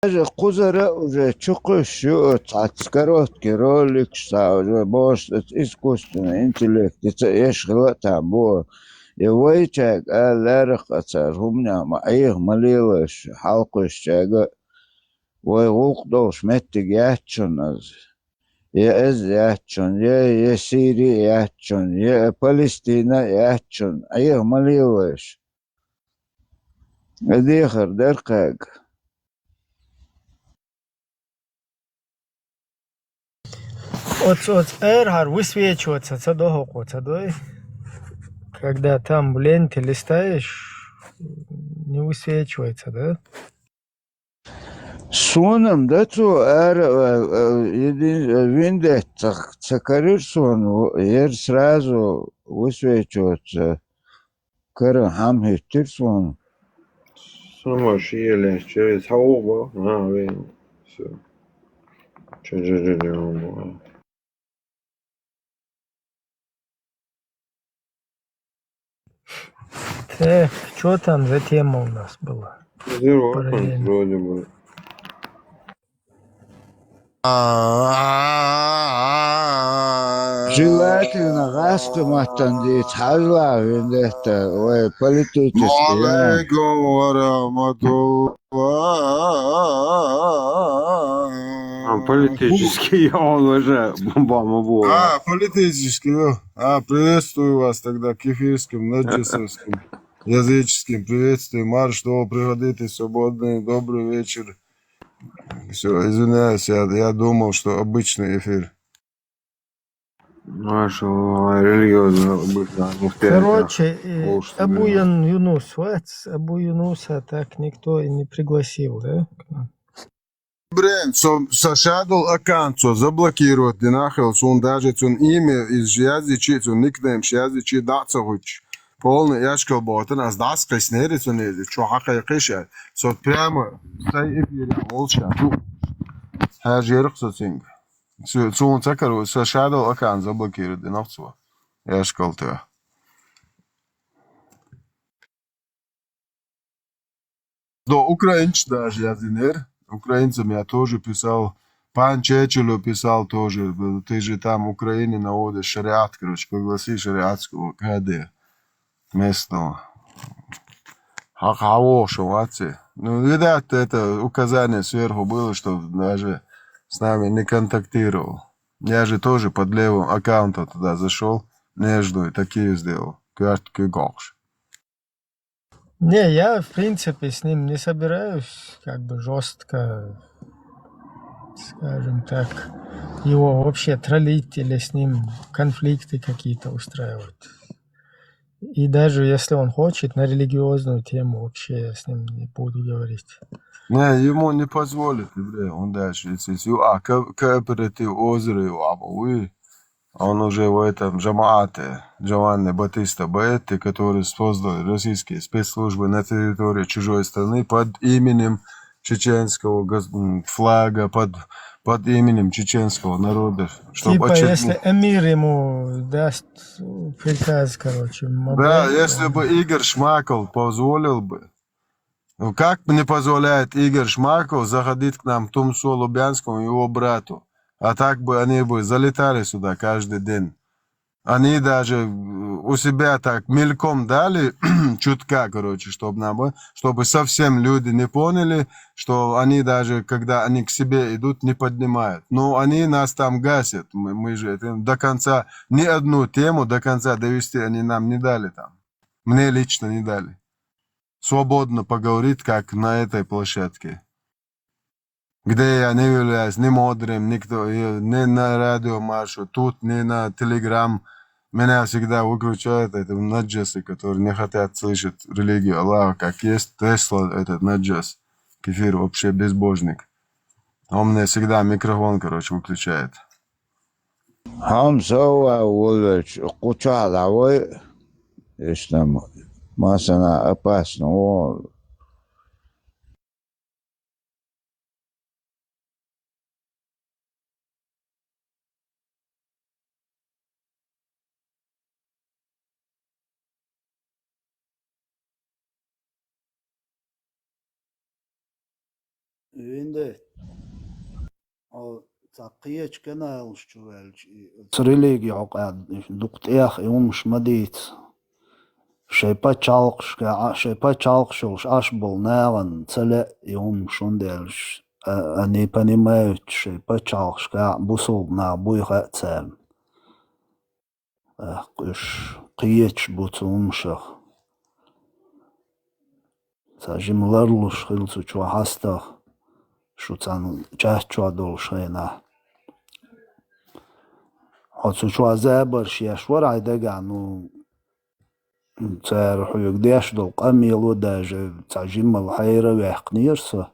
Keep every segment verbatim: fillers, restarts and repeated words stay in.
Даже кхузара уже чукхуьссуш ю оцу цхьацца короткий роликаш, цхьа уже бохуш, оцу искусственный интеллект, и ца еш хила а там бу. И вайчаьрга ала лаьрах а цара, хӀуманех ма Ӏеха ма лелаш, хьалакхуьссучаьрга а, вай гӀуллакх долуш меттиг яц шуна иза. Я иза яц шуна, я, я Сири яц шуна, я Палестина яц шуна, Ӏеха ма лелаш. И дехар дара кхаьга. Оц, оц, эр хьар высвечиваться ца до хӀокхо, ца дой? Когда там в ленте листаешь, не высвечивается, да? Суна-м дан цо ара, а, а, еди-, а, виндетта ца, ца карира суна, ера сразу высвечиваться кара хьама хӀиттира суна. Сама шиеле, через хауба, а, вен. Всё. Ча-ча-ча-ча. Так, чё там за тема у нас была? Зеро, Параллельно. Вроде бы. Желательно, гӀазкхийн маттана дийца хьажал, виндетта, вай политический, я. Алейкум ва рахматуллах. А, политический, он уже бомба была. А, политический, ё. А, приветствую вас тогда к эфирским, наджасовским, языческим приветствием. Марш до, приходите, свободный, добрый вечер. Всё, извиняюсь, я, я думал, что обычный эфир. Наша религиозная обычная муфтиятка. Короче, э, Абу Юнус, вот, Абу Юнуса так никто и не пригласил, да, к нам? Брен, со, со шадолу аккаунт со заблокировать дина хила, суна даже цуьнан имя иза язйичи, цуьнан никнеймаш язйичи дӀа а ца хӀуьттуш. Полный яшкал ботана, ас дӀа а кхиснера цуьнан иза, чу хьакхайкхиш аьлла. Со прямо сайн эфирехь волуш аьлла. Хьажа яра-кх со цуьнга. Цу-, цуьнан ца каро, со шадолу аккаунт заблокировать дина цо. Яшкал тӀе. До украинцев даже я динер. Украинцам я тоже писал. Пан Чечелю писал тоже. Ты же там в Украине наводишь шариат, короче, пригласи шариатского кади местного. Хьакха хьан вохуш вац и? Ну, видать, это указание сверху было, что даже с нами не контактировал. Я же тоже под левым аккаунтом туда зашёл. Нежную такие сделал. Коьрта куьйгалхуш. Не, я, в принципе, с ним не собираюсь как бы жёстко, скажем так, его вообще троллить или с ним конфликты какие-то устраивать. И даже если он хочет, на религиозную тему вообще я с ним не буду говорить. Не, ему не позволит, еврею, он дальше, если, если, а, ко-, кооператив озеро его, а, вы, он уже в этом жамаате, Джованни Батиста Баетти, который создал российские спецслужбы на территории чужой страны под именем чеченского гос-, м, флага, под, под именем чеченского народа, чтоб Типа, очернить. Если эмир ему даст приказ, короче, Да, могу, если бы Игорь Шмаков позволил бы. Ну, как не позволяет Игорь Шмаков заходить к нам, Тумсо Лубянскому, его брату? А так бы они бы залетали сюда каждый день. Они даже, э, у себя так мельком дали чутка, короче, чтоб нам, э, чтобы совсем люди не поняли, что они даже, когда они к себе идут, не поднимают. Но они нас там гасят. Мы, мы же это до конца, ни одну тему до конца довести они нам не дали там. Мне лично не дали свободно поговорить, как на этой площадке, где я не являюсь ни мудрым, никто, и ни на радио Маршо, тут, ни на Телеграм. Меня всегда выключают, это наджасы, которые не хотят слышать религию Аллаха, как есть. Тесла, этот наджас, кефир, вообще безбожник. Он мне всегда микрофон, короче, выключает. Хьамсава волвелча, кху чохь дӀавой, иштта массана опасно вон. Винде. О, цхьа кхечу каналаш чу ваьлча, и цу религи хьокъехь дукха тӀех и хӀумаш ма дийца. Шайн пачхьалкхашкахь, шайн пачхьалкхаш йолуш Ӏаш болу нахана ца лаьа и хӀумаш, хӀунда аьлча, а, они понимают, шайн пачхьалкхашкахь бусулба нах буй хаьа царна. ТӀаккха уьш кхечаш бу цу хӀуманашах. Цхьа жима ларлуш хилла цу чохь хьастагӀа, шу цхьана чат чохь долуш хенахь. Хьо цу чохь забарш еш вара хьайн дагахь, ну, цара хьоьга деш долу къамело даже цхьа жимма хьайра а ваьккхинера со.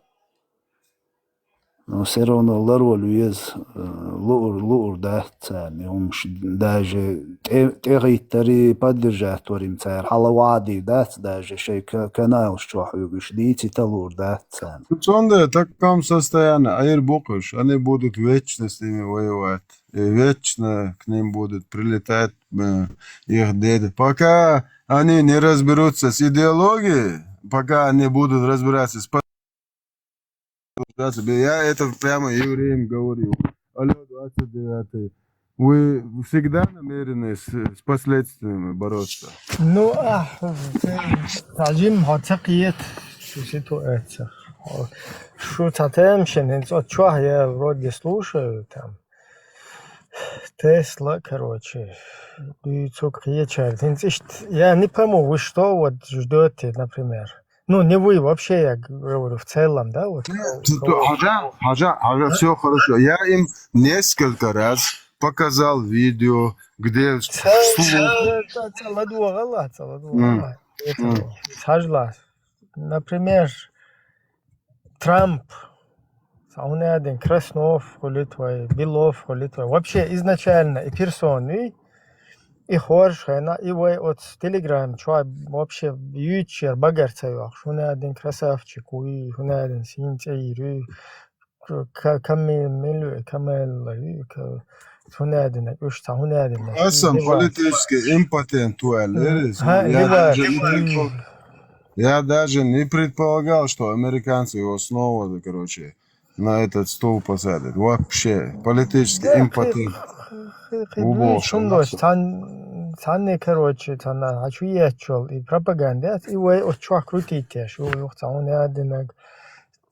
Но всё равно ларвала веза, э, луур, луур дац царна и хӀумаш, даже тӀе-, тӀегӀиттарий, поддержать варий цара хьала ваӀда дац, даже шайн ка-, каналаш чохь уьгуш дийцита луур дац царна. Цундела в таком состоянии Ӏийр бу кхуьш, они будут вечно с ними воевать. И вечно к ним будут прилетать, э, их деды. Пока они не разберутся с идеологией, пока они будут разбираться с Да, тебе, я это прямо евреям говорю. Алло, двадцать девятый. Вы всегда намерены с, с последствиями бороться? Ну, а, цхьа жимма хьо ца кхета шу ситуацех. Шу цхьа тема шен, хӀинца оцу чохь я вроде слушаю, там, Тесла, короче, дуьйцу кхечаьрга. ХӀинца иштта, я не пойму, вы что вот ждёте, например? Ну, не вы вообще, я говорю, в целом, да, вот. Нет, кого, кого хьажа, хьажа, хьажа, всё хорошо. Я им несколько раз показал видео, где Ца, слух- ца, ца, ца ладогӀа ла, ца ладогӀа ла. М. М. Хьажа ла. Например, Трамп, цхьа хӀун аьлла, Краснов хуьлуьйту вай, Белов хуьлуьйту вай. Вообще, изначально и персоны, и хоржу хенахь, и вай оцу Telegram чохь вообще юьйцучеран багара ца йохуш. ХӀун аьлла, красавчик вуй, хӀун аьлла, сийна цӀе йийр ю, К-, К-, Камил, Камелла ю, К-, хӀун аьлла, уьш цхьа хӀун аьлла. Аса политический импотент ву аьлла, ха, я даже не предпол-, я даже не предполагал, что американцы его снова, короче, на этот стул посадят. Вообще, политический импотент. Ву бохуш. Цхьанне, короче, цхьанна хьан чу еттачул, и пропаганда яц, и вай оцу чохь крутить еш, ю, юха цхьа хӀун аьлла,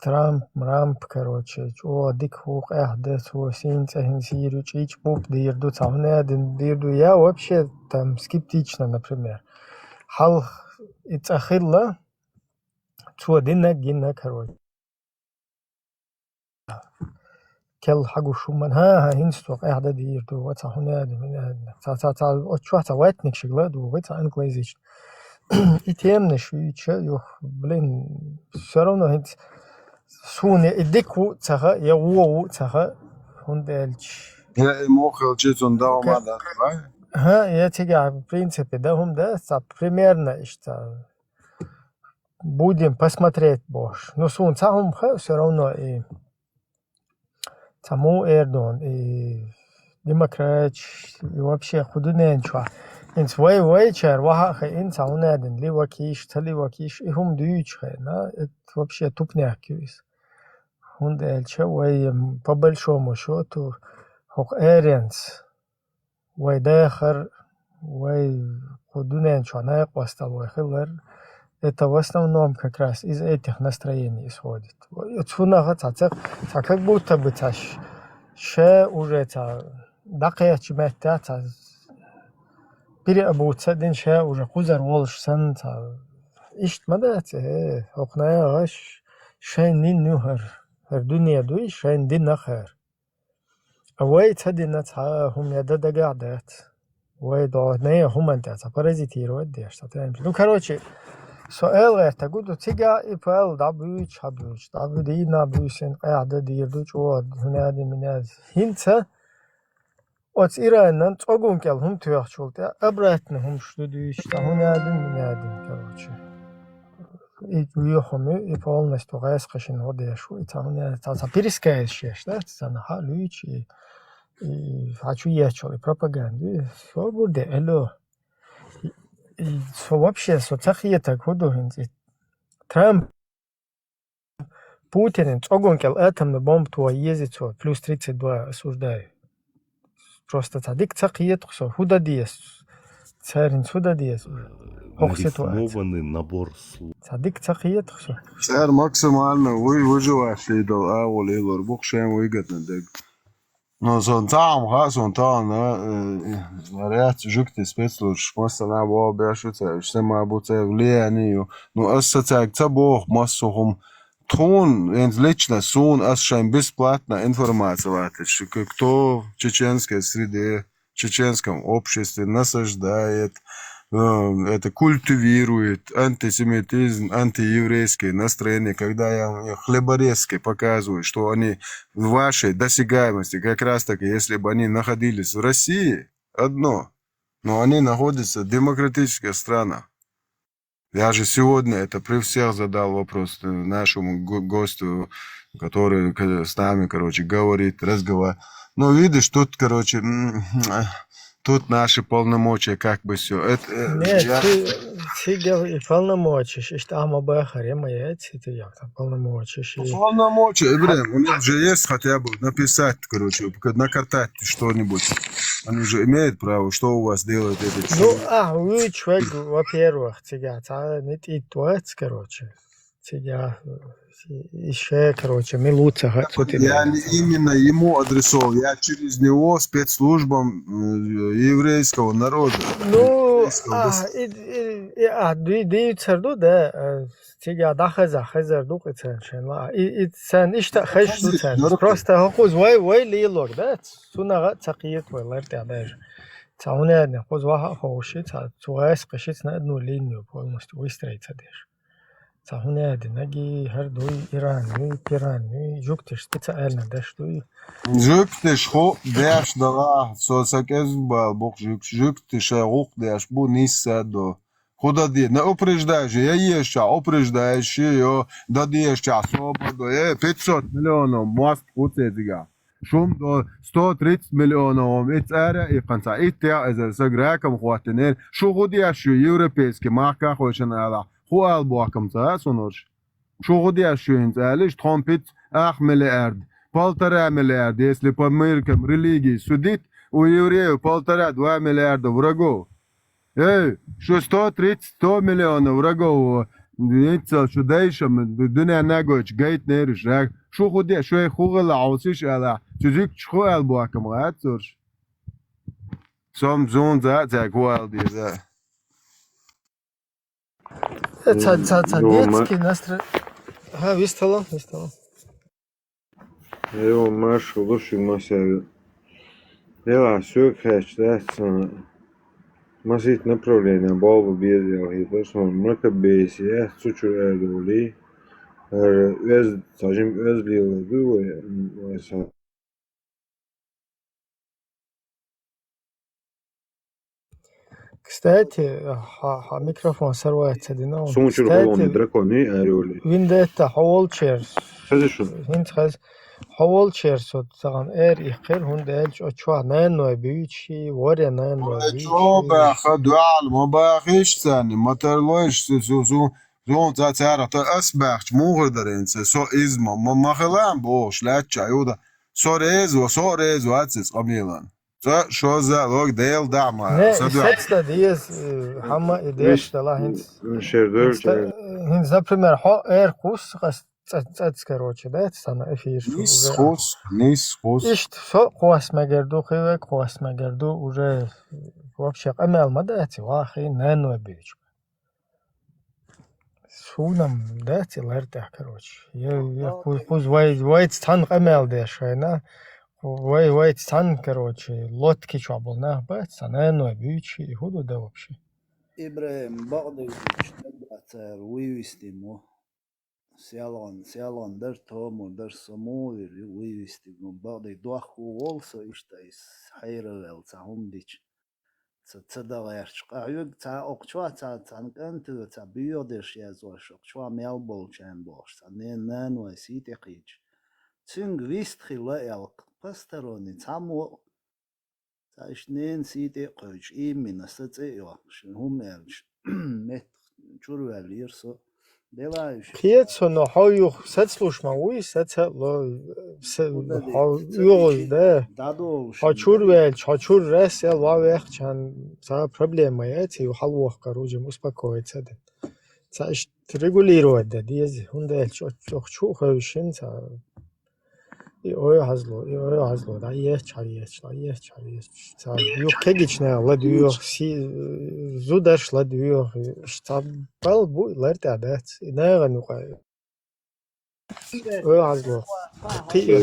Трамп, Мрамп, короче, чӀогӀа дика хӀу къаьхьа дан, цо сийна цӀе хӀинца йийр ю, чӀичӀ бупа дийр ду, цхьа хӀун аьлла дийр ду, я вообще там скептично, например. Хьалха и цӀа хилла, цо динарг гина, короче. Кел хьагуш хӀуман, хӀан, хӀан, хӀинца цо къаьхьа дан дийр ду, ва цхьа хӀун аьлла, хӀун аьлла. Цхьа, цхьа, цхьа, оцу чохь цхьа ватникашка ла а дугӀу, цхьа английзична. И теманаш юьйцуша, юха, блин, всё равно хӀинца суна я и дика ву а ца хаьа, я вон ву а ца хаьа, хӀунда аьлча. Я и муха хилчи цунна дан хӀума дац, ва? ХӀан, я цигахь, в принципе, дан хӀума дац, цхьа примерно иштта. Будем посмотреть бохуш. Ну, суна цхьа хӀума хаьа, всё равно и цхьа муха эр ду хьуна, и демократиш, и вообще кху дуьнен чохь. ХӀинца вай, вайчара ваха а хаьа, хӀинца хьан хӀун аьлла, ли вакиш, ца ли вакиш, и хӀума дуьйцуш хьайна, это вообще тупняк ю иза. ХӀунда аьлча вай, м, по большому счёту, хӀокху эренца вай дахар, вай кху дуьнен чохь накъостал вай хилар, это в основном как раз из этих настроений исходит. Цунах цхьа, цхьа, цхьа как будто бы цхьа ш-, ша уже цхьа дӀакхечча меттехь цхьа пире а буца дина, ша уже кхузара волуш санна цхьа. Иштта ма дац, э, хӀокху нахаша шайн дина ю хӀара, хӀара дуьне дуй, шайн дина хӀара. А вай ца дина цхьа а хӀума я дан дагахь а дац. Вай догӀу нехан хӀуманна тӀехь цхьа паразитировать деш, цхьа тайнаш. Ну, короче, со ала гӀертарг ду, цигахь и Павел дӀабуьйцуш, хьабуьйцуш, дӀабу-, дийнахь буьйсина къаьхьа дан дийр ду, чӀогӀа хӀун аьлла, мин аьлла. ХӀинца оцу Иранан цӀоган кӀел хӀума тоьхначул тӀе обратно хӀумаш ду дуьйцуш, цхьа хӀун аьлла, мин аьлла, короче. И вехам ю, и полностью гӀаьскхашина гӀо деш ву, и цхьа хӀун яц, цхьа, цхьа пересказ еш, да, цхьа нахьа а луьйчу, и, и хьан чу ечул, и пропаганда ю, и собар де, алло. И, и со вообще, со ца хетарг хӀун ду хӀинца, и Трамп Путинан цӀогун кӀел атомный бомба тоха еза цо, плюс тридцать два осуждаю. Просто цхьа дика ца кхетах со, хӀу дан деза? Церан хӀу дан деза? ХӀокху ситуация. Нарифмованный набор слов. Цхьа дика ца кхетах со. Цара максимально вы-, выживать лийдал агӀо лелор бу-кх шайн выгодно дерг. Но сон цхьаъ ма хаьа, сон тахана, э, вариант жуьгти спецслужбаш массанхьа боху беш ю цара, уьш сема бу цара влияние ю. Ну, аса цаьрга ца боху массо а хӀума. Тхуна, венца лично суна, ас шайн бесплатно информация латташ, к-, кто в чеченской среде, в чеченском обществе насаждает, э, это культивирует антисемитизм, антиеврейские настроения, когда я у них хлеборезки показываю, что они в вашей досягаемости, как раз таки, если бы они находились в России, одно, но они находятся в демократических странах. Я же сегодня это при всех задал вопрос, э, нашему го-, гостю, который к-, с нами, короче, говорит, разговаривает. Но видишь, тут, короче, м, тут наши полномочия, как бы, всё. Это, э, Нет, я ты, ты гов-, и полномочия, и что, а, ма бахаре, ма яйца, ты як там полномочия, Ну, и полномочия, Ибрахим, у них же есть хотя бы написать, короче, п-, накатать что-нибудь. Они же имеют право, что у вас делает этот Ну, человек? А, вы человек, во-первых, цигахь, цхьа а не тӀе вац, короче. Цигахь, и ше, короче, мила ву ца хаьа цу тӀе. Я не именно ему адресовал, я через него спецслужбам, э, еврейского народа, Ну, еврейского а, гос- и, и, и, а, ди-, дийцар ду, да, э, цигахь дӀахаза, хазар ду кхин царна шайн ла. И, и царна иштта хезаш ду царна. Просто хӀокхуза вай, вай лелор, да, цунах а ца кхета вай лар тӀехь даже. Цхьа хӀунда аьлла, кхуза ваха а ховший, цхьа цу гӀаскхи шица на одну линию полностью выстроить ца деш. Цхьа хӀунда аьлла, наги хӀара дуй, Иран юй, Пиран юй, жуьгташ ца аьлла деш дуй. Жуьгташ хӀу деш дала, со сан кӀезиг бала бу-кх жуьгташ, жуьгташ гӀуллакх деш бу, нисса а до. ХӀу дан де, на упреждаешь, я ешча, упреждаешь, йо, дан дешча, собар до, э, пятьсот миллионов мост хӀу цецигахь. Шум до сто тридцать миллионов, ом и цӀара и кханца, и тя эзар саг раком хӀоттинера. Шу хӀу деш ю европейский махкахойшан алахь, хӀу ала бохкам ца а сунурш? Шу хӀу деш ю хӀинца алиш, тхом пиц ах миллиард, полтора миллиарда, если по меркам религии судить, у евреев полтора-два миллиарда врагов. Эй, шу сто тридцать, сто миллионов врагов, ниццал шу дайшам, ду-, дуьнен нагойчу гайтнериш раг. Шу хӀу де, шу хӀу гӀала хьовсиш ала, цу зуьгташ хӀу ала бохкам гӀац цурш. Сом зун за а цаьрга хӀу ала деза. Э, ца, ца, ца, Дома. Детский настро-, ха, вистхила, вистхила. Йо, маршалла ду шуьга массаьрга. Делахь соьга хаьттича дац сан масийтта направление болу беза ял хетар, сан Маккабейс яц, цу чуьра арадовлий. ХӀара оьзда, цхьа жима оьзда лелар ду вай, м, вай сан. Кстати, хьан, хьан микрофон сорвать ца дина. Суна чуьра Кстати, гӀолонийн драконий аьлла йолий. Вендетта, хьо волчер. Хеза шу? ХӀинца хеза. Хьо волчер со цагӀан эр ихкхира, хӀунда аьлча оцу чохь нанной буьйцу ши, воря нанной буьйцу ши. Чо баха, дуьхьал ма бахийша царна, ма тарлойша су, су, су, су, ца царах та ас баьхча, муха дара хӀинца, со иза ма, ма, ма хилам бохуш, лаьттача Юда. Со реза ву, со а реза вац иза къамелан. Ца шозза лог Дела дӀа ма. Не, са дуьхьа. Саца деза, э, хӀама и деш дала хӀинца. Шер хӀинца, хӀинца, например, хьо эр кхуссу, ас ца-, цац, короче, да, цхьана эфир шу нис уже. Хус, нис хус. Иштта со кхос мегар ду, хи век кхос мегар ду, уже вообще къамел ма дац, вахи нанной буьйцу. Суна-м дац и лар тӀехь, короче. Я, я кху-, кхуза вай, вайца цхьаьна къамел деш хьайна. Вай, вайца цхьаьна, короче, лодки чохь болу нах бац, цхьа нанной буьйцу ши, и хӀун ду дан вообще? ИбрахӀим, бакъдерг дийцича, нагахь цара вуй вистина ву. Селган, селган дара, томар дара, со муха вир вуй вистина ву. Бакъдерг дохко волу со иштта, иза хьайра ваьлла, цхьа хӀума дича. Ца, ца дан гӀерташ. Къахьоьгу цхьа окху чохь цхьа, цхьана кӀанта, цхьа боьха дерш язъеш, окху чохь мел болчарна бохуш, цхьа нен-, нанойн сий тӀе кхийча. Цуьнга вист хилла аьлла, посторонний цхьаммо а цхьа иштта ненан сий тӀе а кхоьчу, именно сан цӀе а йоккхуш, хӀума аьлча, меттах чураваьллера со. Делаеш. Кхета со, но хьо юха сацалуш ма вуй, саца а ло, са-, хьо югӀуз, да. Хьо чур ваьлча, хьо чур рас, я ло вехчан, ца проблема яц, ю хьалвохкар уже успокоиться да. Ца иштта регулировать да деза, хӀунда аьлча оцу чу хевшина ца. И ой хьазло, и ой хьазло, дӀаецча, хьаецча, дӀаецча, хьаецча. Ца юха кегична ладуьйгӀу, си-, зударш ладуьйгӀу, ца бал бу, лар тӀехь дац. И нагӀан юкъа. Ой хьазло. Кхиъ.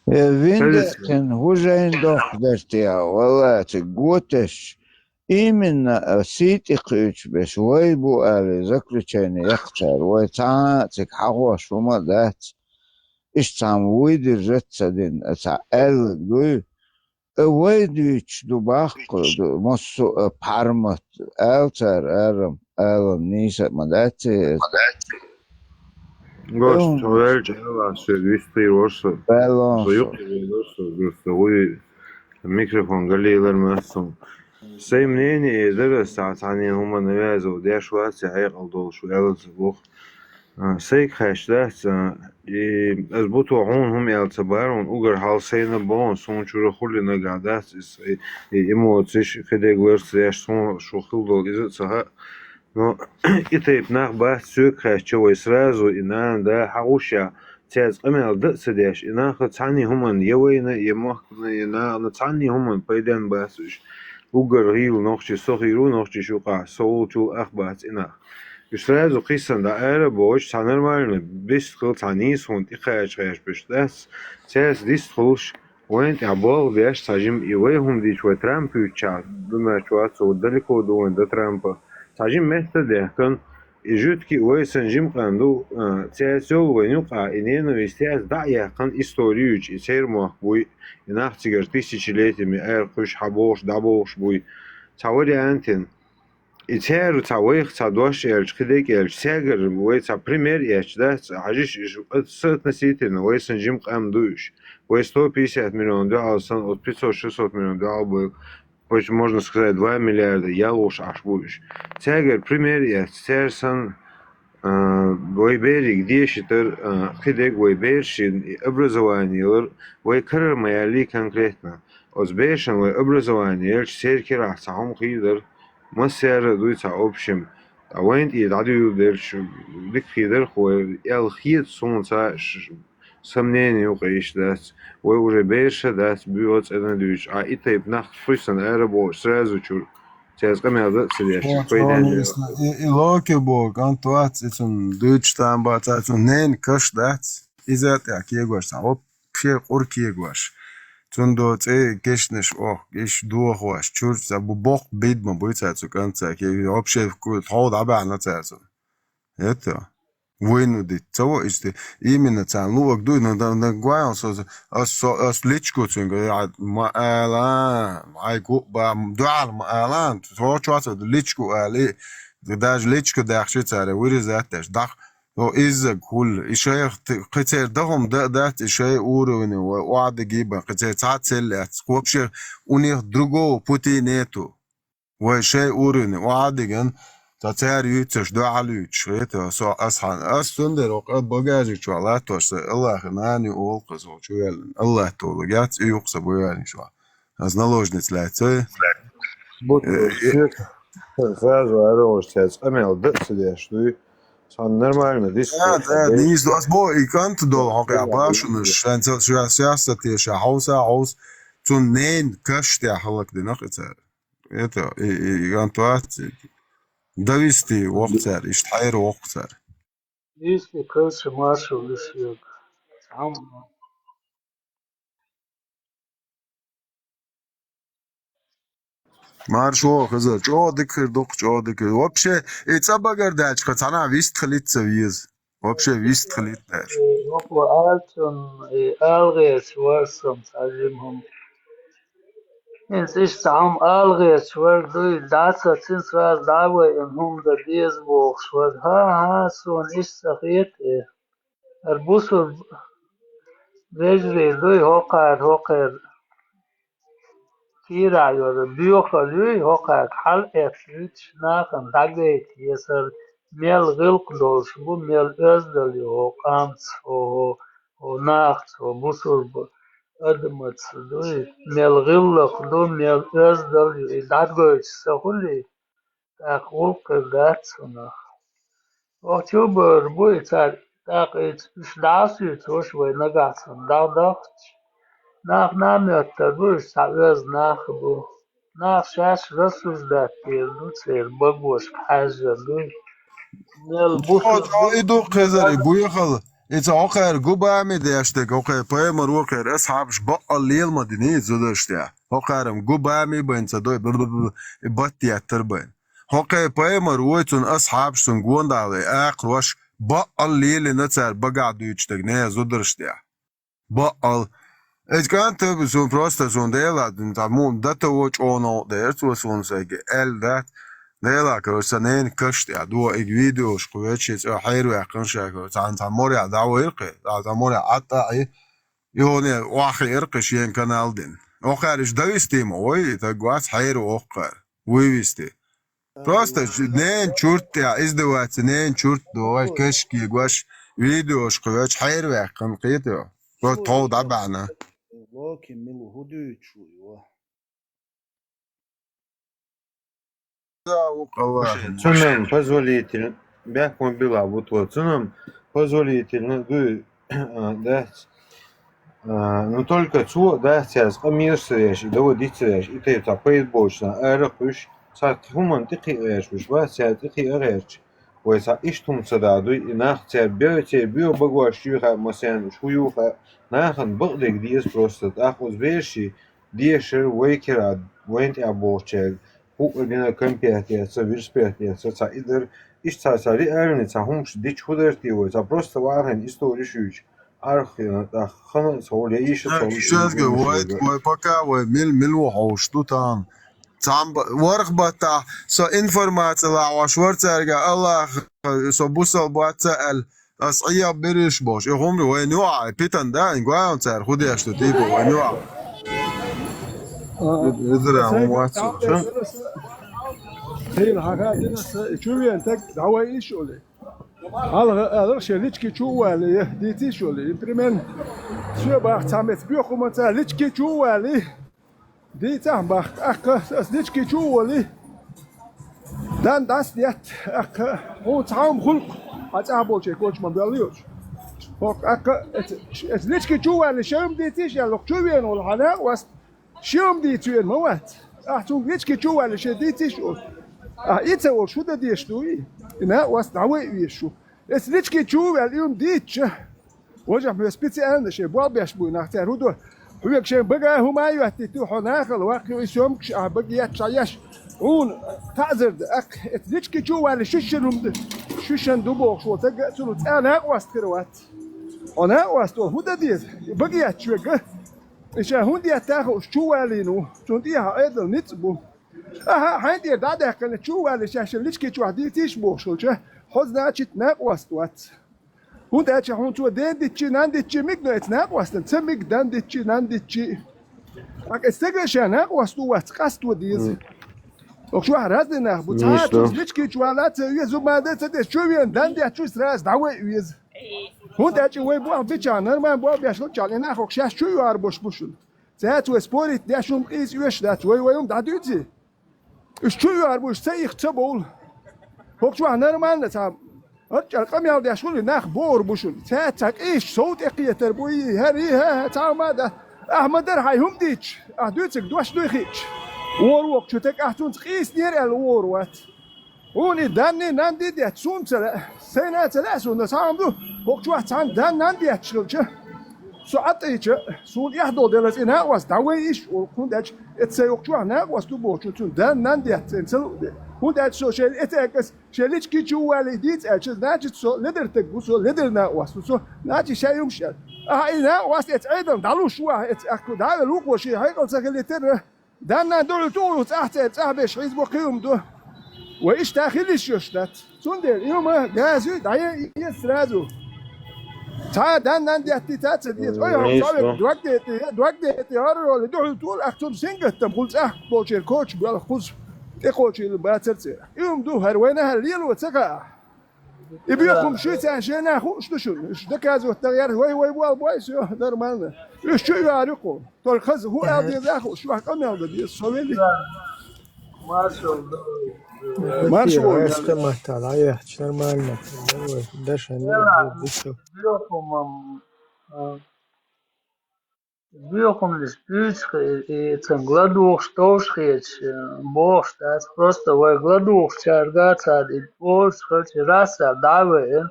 Э, Виндеркин, хӀужайн дохк дерте, валлахи, цига готаш, именно, а, сий тӀе кхуьучу беш вай бу али заключение яккха цара, вай цхьа а цига хьахош хӀума а дац. Иштта цхьамма вуй диржат ца дина, а цхьа аьлларг дуй, а вай дуьйцуш ду баккха, ду, массо а пхьармат, ала цара арам, алам нийса а ма дац иза. Гош, со ваьлча, Аллах соьга вистхир вара со. Со юкъе вер вара со, гур со вуй микрофон галийлар массо. Сайн мнение дара, аса цхьа-, цхьанне хӀума навязывать деш вац, я хьекъал долуш ваьлла ца боху. А, сайга хаьчча дац, а, и ас бу то хьуна хӀума аьлла ца бара, хьуна угар хьал сайна боху, суна чуьра хуьлу нагахь дац, иза, и, и эмоциш, кхидерг ларца деш, суна шу хила долу иза а ца хаьа. Но и тайпа нах бац соьга хаьчча, вай сразу и нана, да, хьан гӀуш я, цаьрца къамел дан а ца деш, и нах цхьанне хӀуманна я вайна, я мохкана, я нахана, цхьанне хӀуманна пайденна бац уьш. Уггар гӀийла нохчи со хир ву, нохчи шу къахь, со волчул ах бац и нах. Уьш сразу кхиссана дӀа ара а бохуш, цхьа нормально, бист хила цхьа нийса хӀума тӀекхача хьешпаш дац, цаьрца дист хуьлуш, вайна тӀехь болх беш цхьа жима и вай хӀума дича, вай Трамп юьйцучахь, думаьча вац, со далеко ду вайн до Трампа. Цхьа жима метта а дехкан, и жуьгтий вай санна жима къам ду, а, цаьрца йолу вайн юкъахь и ненависть яц дӀа а яьккхина, истори юьйцу, и церан мохк буй, и нах цигара тысячелетиями ара кхуьйсуш, хьан бохуш, дӀабохуш буй. Цхьа вариантин. И церан цхьа вайх цхьа дош аьлча, кхидерг аьлча, цаьргара вай цхьа пример эцча, дац, хьажиш, иш, соотносительно, вай санна жима къам ду уьш. Вай сто пятьдесят миллион дуьхьал санна, оцу пятьсот-шестьсот миллион дуьхьал бу, почти, можно сказать, два миллиарда ялхуш Ӏаш бу уьш. Цаьргара пример эцча, церан санна, а, вай берриг дешийтар, а, кхидерг вай берашна и образование ялар, вай карара ма яьллий конкретно. Оцу берашна вай образование елча, церан кирахь цхьа хӀума хийдар, массаьрра а дуй цхьа общем. Ткъа вайна тӀе дӀадуьйладелча, дика хийдар хӀу вай, аьлла хета суна цхьа ш-, сомнение юкъа иштта дац. Вай уже бераш а дац, буьйгӀа цӀена дуьйцуш. Ӏа и тайпа нах хуьйсана ара бохуш, сразу чуьра. Цаьрца къамел дан а ца деш, чуьра пайденна. И, и локи боху, кӀант вац, и цунна дуьйцуш там бац, цунна ненан каш дац. Иза а тӀехь кегош цхьа вообще къур кегош. Цунна до цӀе кешнаш охку, иш дохош, чуьра цхьа бу-, боккха бид ма буй цаьрца кӀант цхьа кег-, вообще ку-, тхов дӀабаьхьна цаьрца. Это. Вайна дитта ца во иштта. Именно царна луъаг дуй, но да-, да-, гуайон со, ас, со, ас личку цуьнга, я, ма ала, ай гу-, ба, дуьхьал ма ала, со чоца личку али, даже личку дахчи цара, вырезать деш, дах, но иззаг хуьлу. И шайх т-, кхин церан дахум да-, дац, и шай уровень, ва, охьадиги бан, кхин церан цхьа цель яц. Вообще, у них другого пути нету. Вай шай уровень охьадиган, ца цара юьйцуш, дуьхьал юьйцуш, хета, со ас хьан. Ас цундела вокъа багажник чохь латтош сан, Аллахи нани олу кхаза чу ваьллина. Аллах толу яц, и юкъа сан буй ваьллина чохь. Ас наложница лаьццай. Бу-, э, э, шек, сразу араваш цаьрца къамел дан а ца деш дуй. Сан нормально, дис. Да, да, нийса ду. Ас бо, и кӀант долу хьокъехь башунаш, шайн ца, ша, ша, ша, те, ша, хьовса, хьовс. Цунна ненан каш тӀехь хӀаллакдина кхин цара. Это, и, и, и антуаци. Довести воккху цара, иштта хьайра воккху цара. Нийса калча маршо висъяг. Цхьамма. Маршо, хаза, чӀогӀа дика хир ду-кх, чӀогӀа дика хир. Вообще, и цӀа багар даьлча, цхьанхьа вист хилица веза. Вообще вист хилийта дара. Э, хӀокхо аьлла цунна, э, ала гӀерташ вара сан цхьа жима хӀума. ХӀинца иштта цхьа хӀума ала гӀерташ вара дуй, дӀа ца цин сразу дӀа а вайна хӀума дан деза бохуш вара. ХӀан, хӀан, суна иштта ца хета, э. ХӀара бусурба вежарий дуй, хӀокхара, хӀокхара. Кийра йора боьхалла юй, хӀокхаьрга хьалаэцуьйтуш нахана дӀагайта езар, мел гӀиллакх долуш бу, мел оьзда ю хӀокху къамца, хӀо, хӀо, хӀо нахаца, хӀо бусурба адамаца дуй, мел гӀиллакх ду, мел оьзда ю, и дӀагойтуш ца хуьлий, тӀаккха гӀуллакх хир дац цунах. Охьа чу а бер бу и цара, тӀаккха и ц-, уьш дӀа а суьйцуш, вай нагахь санна дӀа а дахча, нах нах моьттур бу, уьш цхьа оьзда нах а бу. Нах шаьш рассуждать дийр ду, церан багошка хьаьжжина дуй. Мел бу О, со цо и ду кхезар, и буьйхал. И ца хӀокхара гу бами деш дерг, хӀокхе пайхамар ву кхера, асхьабаш баккъал лела ма дина иза зударшта. ХӀокхарам гу бами байна ца дой, бу-бу-бу-бу, и батта еттар байна. ХӀокхе пайхамар вой, цунна асхьабаш, цунна гондалой, акхарош, баккъал лелийна цара багахь дуьйцуш дерг, не зударшта. Баккъал. Эцу кӀанта суна просто суна Дела, цхьа муха дата во чӀогӀа новкъа дера цо суна сайга, аьлла дац. Дела, короче, сан ненан каш тӀехь дуо, и видеош кху веча цӀа хьерваьккхина ша, короче, цхьана цхьа моря дӀавайра кхе, цхьа цхьа моря Ӏаттаъи, и хӀуне охьахиира кхе шен канал дина. Охьаьриш довести ма вой, и таг вац хьерва охкхар. Вывести. Просто ж-, ненан чурт тӀехь издеваться, ненан чурт дохуш, кешкигош, видеош кхоьхьуш, хьерваьккхина кхета. Просто тхов дӀабаьхьна. Локи мила хӀу дуьйцу шу йо? Да, ву къалла. Слушай, цунам позволительно, бехкон била бутла, цунам позволительно дуй, а, дац. А, ну, только цо, да, цаьрца къамелаш ца еш, и доводить ца еш, и тайпа цхьа пайда боцуш нах ара а кхуьйсуш, цхьа хӀуманна тӀекхиа гӀерташ вуьш вац, цаьрца тӀекхиа а гӀерташ. Вай цхьа иштта хӀума ца дадуй, и нах цаьрца бе-, церан боьха багош чуьйхьа, масенна уьш хӀу юха, нахана бакъдерг деза просто, тӀаккха оцу бераши дешар вай кира, вайна тӀехь болчаьрга, хӀуъа дина конфет эца, вирспет эца, цхьа и дара, иштта цхьа, цхьа реальный, цхьа хӀумаш дича хӀу дара те вай, цхьа просто вахархьама историш юьйцу. Архина тӀаккха хана а ца хуьлу, я йиша а ца хуьлу, Шерга, вай, вай пока, вай мил, мил ву хьовш ду тахана. Цхьамба-, ворхӀ баттахь со информаци лахьош вара цаьрга, Аллах, со бусал бац ца аьлла, ас Ӏеха бериш бохуш. И хӀума вайна юкъахь, питан да, ин гуайна цара хӀу деш ду, типа вайна юкъахь. Изра хӀума вац. Хила хьаха дина аса, и чу вен таг, дӀавай иш ули. Хьалха алар шен лички чу а вали, дийциш ули. И примерно, соьбах цхьа меца боьхумаца лички чу а вали. Дийцахь бах, тӀаккха ас лички чу а вали. Дан дӀасадетта, тӀаккха хьуна цхьа хӀума хуьлу, хьан цӀахь болче коча ма боьлла йоцуш. ХӀокху тӀаккха эц-, эц лички чу а вали, шайм дийциш аьлла, хӀокху чу а вена волу хьан накъост. Ши хӀума дийца веана ма вац. Ахь цунга лички чу а ваьлла, шен дийциш а олу. Ахь и ца олуш, хӀун дан дезаш ду и? И накъост дӀавай а везаш ву. Эца лички чу а ваьлла, и хӀума дийцича, важа хьоьга специально шен болх беш буй нах цара хӀун до? Хьоьга шайн бага хӀума а йоьттийту, хьо нахала ваккха и съёмкаш, ахь бага етташ хьан еш. Хьуна таӀзар дан, аккха, эца лички чу а ваьлла, шишшан хӀума ду. Шишшан ду бохуш волу таг а цунна цкъа накъост хир вац. Хьо накъост волу хӀун дан деза? И бага етташ верг а. И ша хӀунда етта а хууш чу а валийна ву, цунна тӀехьа Ӏедал ницкъ бу. Аха, хьайн тӀера дӀа а даьккхина, чу а валий, шаьш лички чохь дийцийша бохуш хилча, хьо, значит, накъост вац. ХӀунда аьлча хьуна цо ден дитчий, нан дитчий мега, но эца накъостан ца мега, дан дитчий, нан дитчий. ТӀаккха эца стага а ша накъост ву вац, къасто деза. Оху чохь разный нах бу, цхьа а цуьнца лички чу вала а ца веза, зума а дан а ца деза, чу а вена, дан детташ ву, сразу дӀавай а веза. ХӀунда аьлча вай болх бичахь, нормально болх беш хилчахь, и нах хӀокху шаьш чу а йоьхур бу шуна. Цаьрца вай спорить деш хӀума къийса оьшуш дац, вай вай хӀума дӀадуьйций? Уьш чу а йоьхур бу, уьш ца ихча ца бовла. ХӀокху чохь нормально цхьа гӀарчӀара къамел деш хуьлий, нах бохур бу шуна. Цаьрца цхьа къийсачу сов тӀекхетар бу, и, хӀара, и, хӀа, хӀа, цхьа хӀума а дац. Ахьа ма дара хьайн хӀума дийцча, ахьа дуьйцург дош дуй хиъча. Вора воккхачу таг ахьа цунца къийсинера аьлла вора вац. Хьуна и данний, нанний детта суна ца лаьа, сайна а ца лаьа суна, цхьа хӀума ду, хӀокху чохь цхьана дан, нан детташ хилча, со Ӏа тӀе йича, суна эхь долу делаза и накъост дӀавай иш, олу, хӀунда аьлча эца сайн хӀокху чохь накъост ду бохучун, цунна дан, нан детта цӀена ца луъу де. ХӀунда аьлча со шайн эца эккас, шайн лички чу а валий дийца аьлча, значит, со ледар таг ву, со ледар накъост ву, со, значит, шайн юмаш аьлла. Ахьа и накъост эца Ӏедална дӀалуш ву ахьа, эца аьхка дӀа а велла вукхо шен хьекъал ца хилийтара, Данна дуьхьал тухуш цӀахь цӀе, цӀахь беш хьийзабо кхин хӀума ду. Вай иштта хила йиш йолуш дац. Цундела и хӀума газа ю, дӀае а еза сразу. Цхьа а дан-нан деттийта а ца деза. Ой, хьо Мгм, цхьа век дог деттий, дог деттий, хӀара йолу, дуьхьал тола ахь цунна сингаттам хуьлу цӀахь болчеран коча боьлху кхуза, тӀекхочийла бацара церан. И хӀума ду, хӀара вайна хӀара лело ца хаьа. И боьхамаш шуьца шайна хууш ду шуна. Уьш доказывать дан гӀерта, вай, вай, вай, вай, всё, нормально. Уьш чу а йоьхуьйту кху. Только хаза хӀун аьлла деза а хууш, юьхь къамел дан деза, со велий. Маршалла. Маршалла. Ай, стаматтал, ай, яхча, нормально. Давай, дашан, Ела, дишо. Боьхамам, а, боьхамаш буьйцу хи-, и цунга ладугӀуш товш хеташ, э, бохуш дац. Просто вай ладугӀучаьрга цара и олуш хилча, расса дӀа а веана,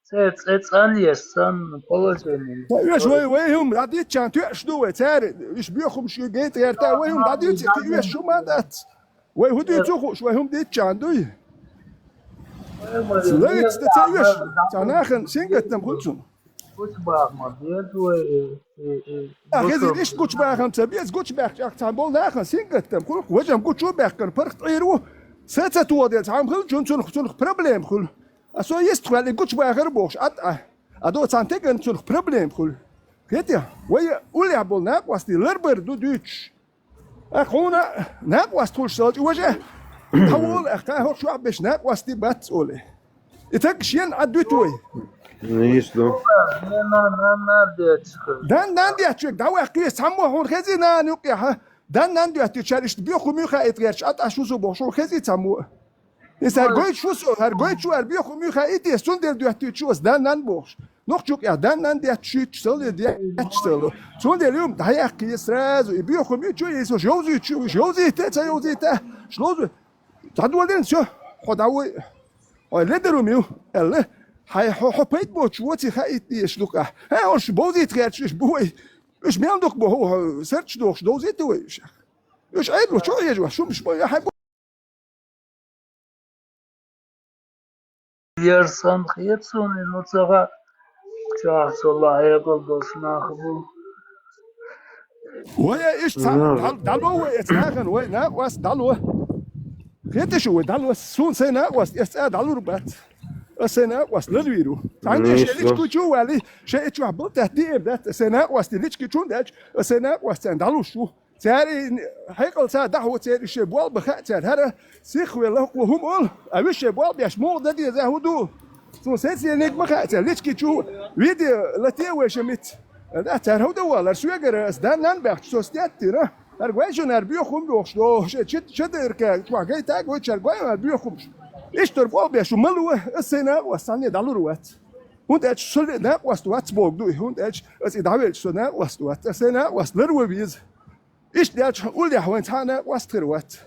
церан цӀе цӀанъеш санна положение. Ой, вай, вай хӀума дӀадитчарна тоьаш ду вай, цара, уьш боьхамаш ю гайта гӀерта, вай хӀума дӀадуьйцу, кхин оьшуш хӀума а дац. Вай хӀун дуьйцу хууш, вай хӀума дитчарна дуй? Лайца ца оьшу, цхьа нахана сингаттам хуьлу цунна. Гучубахама беза вай, э, э, э, А, хезира, иштта гучубахам ца беза, гучубаьхча, ахь цхьана болу нахана сингаттам хуьлу, важам гучу а баьккхина, паргӀат Ӏийр ву, са ца тоха дела, цхьа хӀума хуьлу, чун цунах, цунах проблема хуьлу. А со йистхуьлий гучубахар бохуш, атта, а до цхьана теган цунах проблема хуьлу. Хетий, вай уллехь болу накъостий ларбар ду дуьйцуш. Ах, хьуна накъост хуьлуш ца хилча, важа, дӀавола, ах, кхин хӀокху чохь берш накъостий бац олий. И таг шена Ӏад дуьту вай. Нийса ду. Дан-нан детташ верг дӀаваьккхи, цхьаммо хьуна хезий нана юккъехь? Дан-нан доьттичара иштта боьхам ю хаийта гӀерташ, атта шу со бохуш, хьуна хезий цхьаммо? Иза хӀара гойтуш ву со, хӀара гойтуш ву, хӀара боьхам ю хаийта, цундела доьттуьйтуш ву аса дан-нан бохуш. Нохчу юкъехь дан-нан детташ шуьйцуш ца ло, детташ ца ло. Цундела юма дӀаяьккхи сразу, и боьхам ю чу, иза уьш йовзуьйтуш ю, уьш йовзийта, ца йовзийта, уьш ловзу. ДӀадолийна, всё, хьо дӀавой. Хьо ледарум ю, аьлла. Хьай, хьо, хьо пайда боцуш воций хаийта дезаш ду-кх ахь. ХӀан, уьш бовзийта гӀерташ, уьш бу вай. Уьш мел дукха бу, хьо, хьо, сарчаш дохуш довзийта вай уьш. Уьш Ӏедало чу а езаш, шумаш ма, хьай бу- Яр сан хета суна, ну, ца хаьа, чохь со ла хьекъал долуш нах бу. Вай, иштта цхьа дӀа-, дӀало вай эца нахана, вай накъост дӀало. Хета шу вай дӀало, суна сайн накъост эца цӀа дӀалур бац. Аса сайн накъост ларвийр ву. Цхьаьнгге шен личкучу а валий, шен и чохь балтаьтта диэм дац, аса сайн накъосте личкучун даьлча, аса сайн накъост царна дӀалуш ву. Цара и хьекъал ца дахьо церан шен болх бан хаьа цара. ХӀара сихвелла хӀокхо хӀума олу, а вуьш шен болх беш муха дан деза хӀун ду? Цунна сецнениг ма хаьа цара, лички чу видео лате вай шамиц. Да, цара хӀун дан валар, соьгара ас дан-нан баьхча, со стеттира. ХӀара гой шуна хӀара боьхам бохуш, до, шен чит-, читарка чохь гайта а гойтуш хӀара гой хӀара боьхамаш. Иштта болх беш шу ма ло, ас сайн накъост цхьанне дӀалур вац. ХӀунда аьлча со накъост вац боху ду, хӀунда аьлча ас и дӀавелча со накъост вац, ас сайн накъост ларван веза. Иштта даьлча, уллехь вайн цхьа а накъост хир вац.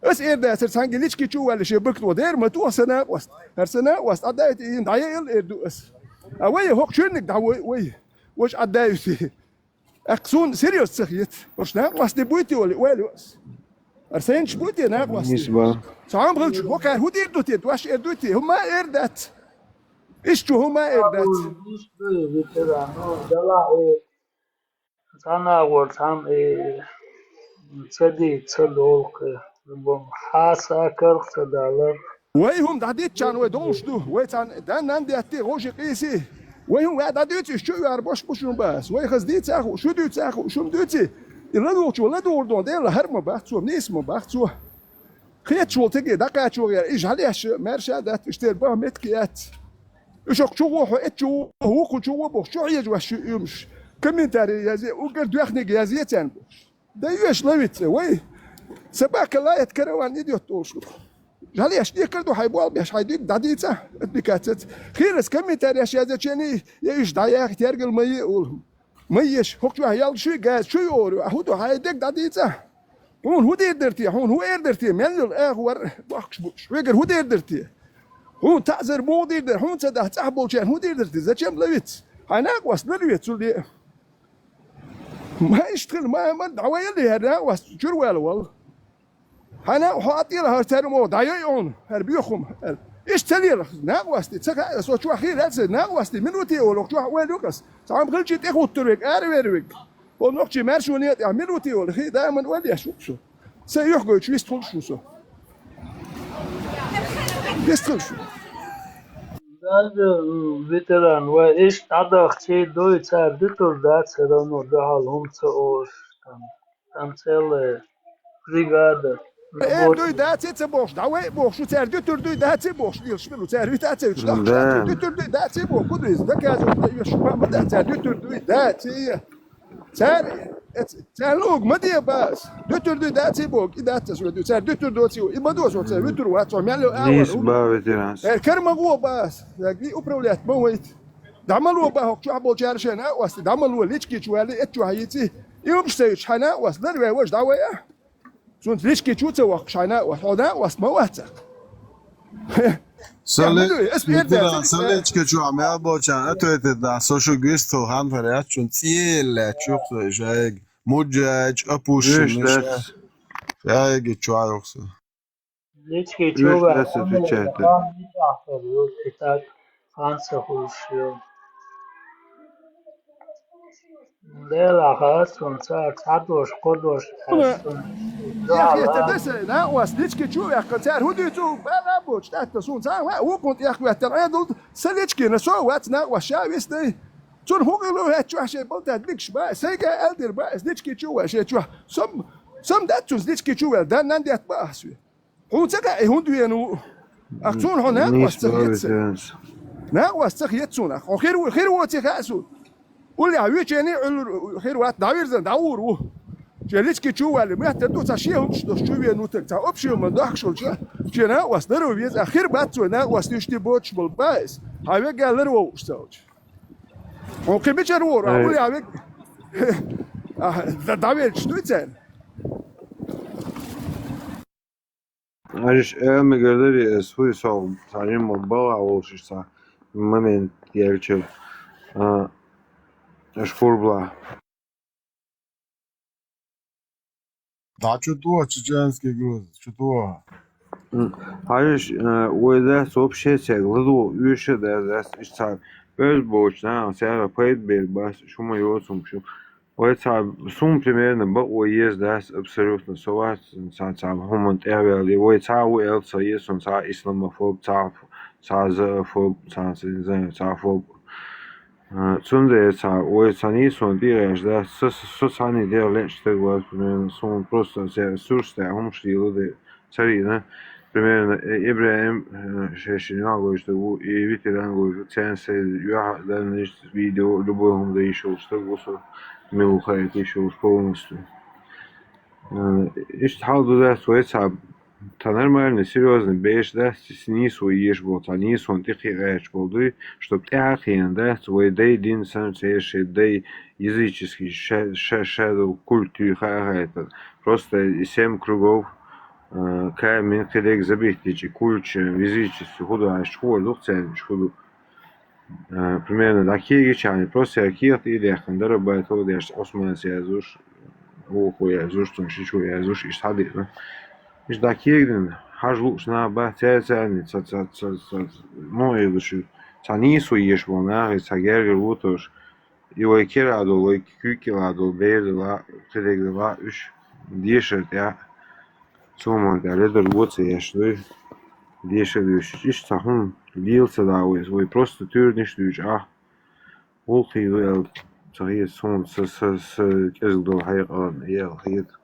Ас эр дацара цхьаьнгге лички чу а валлий шен бакъо дера ма тоха сан накъост. ХӀара сан накъост Ӏаддайта и дӀаяйла эр ду ас. А вай хӀокху чуьрниг дӀавой вай. Ваша Ӏаддаюсий. Аккха суна серьёзно ца хета. Ваша накъостий буй те олий, ойла ю ас. ХӀара сайнаш буй те накъостий? Нисба. Цхьа хӀума хилча, хӀокхара хӀун дийр ду те, дош эр дуй те? ХӀума эр дац. Иштта чу хӀума эр дац. Цхьана агӀор цхьамма, э, ца дийца, ца долу кхин, хьаса а карх ца далар. Вай хӀума дӀадитчарна вай долуш ду, вай царна дан-нан детти, гӀожи къийси. Вай хӀума ваьа дӀадуьйцу, уьш чу а вер бош бу шуна бац. Вай хаза дийца а хуу, шу дийца а хуу, шуна дуьйци. И ладугӀучо ладугӀур дон Дела хӀара ма бац цо, нийса ма бац цо. Кхеташ волу теге дӀакхачо гӀера, и жӀалеш маьрша а дац, уьш тера баха меттиг яц. Уьш окху чу гӀо хьо, эцчу гӀо, вукху чу гӀо бохуш, чу хьежа ваьш шу уьмаш. Комментарий язъе, уггар доьхниг язъе царна бохуш. Да оьш ловица, вай. Собака лает, караван идёт олуш ду. ЖӀалеш декар ду хьайн болх беш, хьайн дуьйна дӀадийца, отвлекаться. Хийрас комментареш язъе чени, я уьш дӀаяхи тергал ма е олу. Ма еш, хӀокху чохь ял шуьйга, шуьй ору, а хӀун ду, хьайн дег дӀадийца? Хьуна хӀун дийр дара те? Хьуна хӀун эр дара те? Мел йолу агӀор бохкуш бууш. Хьоьгара хӀун дийр дара те? Хьуна таӀзар муха дийр дара? Хьуна ца дахь цӀахь болчарна хӀун дийр дара те? Зачем ловиться? Хьайн накъост лар ве цул е. Ма иштта хила, ма, ма, дӀавайалли, хӀара накъост чуьра вала валла. Хьан накъ-, хьо а тӀера хӀара цаьрга ма ваха, дӀайой хьуна, хӀара боьхам, аьлла. Иштта ца лела, накъостий, ца хаьа, со чохь хийла аьлла, сан накъостий, мила ву те олу, чохь ойла ю-кх ас. Цхьамма хилчий тӀехуттур вега, аравер вега. Ола нохчий маьршоне а тӀехь, мила ву те олу, хи, даиман ойла еш ву-кх со. Сайн юьхь гойтуш вистхуьлуш ву со. Вистхуьлуш ву. Ага, м, ветеран вай, иштта дӀадахчий дуй, цара дуьтур дац, все равно дуьхьал хӀума ца олуш, там, там целая бригада. Эр дуй, дац и ца бохуш, дӀавай а бохуш, цара дуьтур дуй, дац и бохуш, лелаш мила ву, цара вита а ца виташ, дӀахча, да, цара дуьтур дуй, дац и бохуш, ду иза, доказывать дан йиш ма ма дац, цара дуьтур дуй, дац и. Цара, эц-, цара луг ма де баас. Дуьтур дуй, дац и боху, и дац аса дуй. Цара дуьтур доций, и ма доцо, цара вуьтур вац, цо мел йо а. Нийса вара, ба, ветеранс. Цара кара ма гӀо баас. Даг и управлять ма вайта. ДӀа ма ло ба хӀокху чохь болчара шайн накъостий, дӀа ма ло, лички чу ваьлли, эт чохь йийци. И хӀумаш ца йича, хьайн накъост лар вай важа дӀавай а. Цунца лички чу ца воккхуш хьайн накъост, хьо накъост ма вац. Сан ле-, ас бер дац, сан лечка чохь мел болчарна ответить да, со шуьга вистхила хьан хӀара яц, шун цӀе елла лаьтташ юха со шайга, Муджач, Апушин, шайга чохь юха со. Лечка чу ваьлла, отвечать да. Хан ца хуьлуш ю. Делахь ас цунна цара цхьадош, кхо дош, ас цунна. Эхь хетар дай сайн, накъост лички чу а ваьккхина, цара хӀун дуьйцу, бала а боцуш, тӀатта суна цхьа а вукхунна тӀехь хӀоьттина Ӏедал, сан личкина со а вац, накъост ша висдай. Цунна хӀун хилла хӀетта чохь шайн балтад дикаш ба, сайга аьлла дир ба, ас лички чу а ваьлла шайн чохь. Сом, сом дац цунна лички чу а ваьлла, дан нан детта ба ас ве. Хьуна ца хаьа, и хӀунда веана ву? Ах, цунна хьо накъост ца хетта. Накъост ца хетта цунна, ах. Хьо хир ву, хир воций хаьа суна. Уллехь вичений Ӏуьллур хир вац, дӀавирзина, дӀагӀур ву. Шен лички чу а ваьлли, меттар ду, цхьа шен хӀумаш долуш чу веана ву таг, цхьа общий ма дохкуш волчу, шен накъост лар ву веза, ах, хир бац цо накъост, уьш ти боцуш болу баьс. Хьан вегга лар вовкъуш ца волчу. Хьо кхин бичара вора, уллехь вег-, ах, дӀа-, дӀавелчаш дуй царна? Аш эр мегар дарий, ас вуй сов, цхьа жимма бала волуш иштта момент яьлча, а, аш хурбла. Да, чё то, чеченский груз, чё то? М, хьажаш, э, вай дац вообще цаьрга ладогӀа оьшуш а дац, дац, иштта цхьа оьзда боцу наха цара пайда бер бац, шу ма йоцу хӀума шу. Вай цхьа, суна примерно бакъо еза дац абсолютно, со вац цхьа, цхьа хӀуманна тӀехваьлла, вай цхьа а ву аьлла ца еза суна, цхьа исламофоб, цхьа, цхьа зоофоб, цхьа, ца, не знаю, цхьа фоб. А, цундела цхьа, вай цхьа нийсонан тӀе а гӀерташ дац, со, со, со цхьанна тӀе а лечу стаг вац, примерно, суна просто церан сурсатехь хӀумаш лело де. Царна, примерно, э, ИбрахӀим, э, шайшина йоӀ гой стаг ву, и ветеран гой стаг, царна сайн юьхьа а дан иштта видео, любой хӀума дан йиш йолу стаг ву со, мила ву хаийта йиш йолуш полностью. Э, иштта хьал ду дац вай цхьа, цхьа нормальный, серьёзный бераш дац, нийсо еш болу, цхьа нийсонан тӀе кхин гӀерташ болу дуй, чтоб тӀаьхьа кхиъна дац, вай дай дин санна церан шайн дай языческий ша-, ша-, ша-, культ юй хаа хаийтар. Просто и семь кругов, э, камень, кхидерг забить дичи, кулча, визичи, хӀун ду, хьаьжча, хӀора ду-кх цаьрнаш, хӀун ду. Э, примерно, дӀакегича, просто яра кехат тӀе а даьккхина, дарабайта а деш, Ӏусманца яздеш, вукхо яздеш, цунна шичо яздеш, иштта хьадиъна. Иштта дӀакегина, хьажа лууш наха бац, цаьрца царна, ца, ца, ца, ца, ну, и лучше, цхьа нийсо еш болу наха, цхьа гергара вотош, и вай кера а долу, вай куьйга кӀела а долу бер дала, кхидерг дала, уьш дешар тӀехь, цу хӀуманна тӀехь ледар вон ца еш дуй, дешар вуьйш. Иштта цхьа хӀума лела ца догӀу вай, вай просто туьйранаш дуьйцу ахь. ГӀуллакхий ду аьлла ца хета суна, са, са, са кӀезиг долу хьекъална яла хета.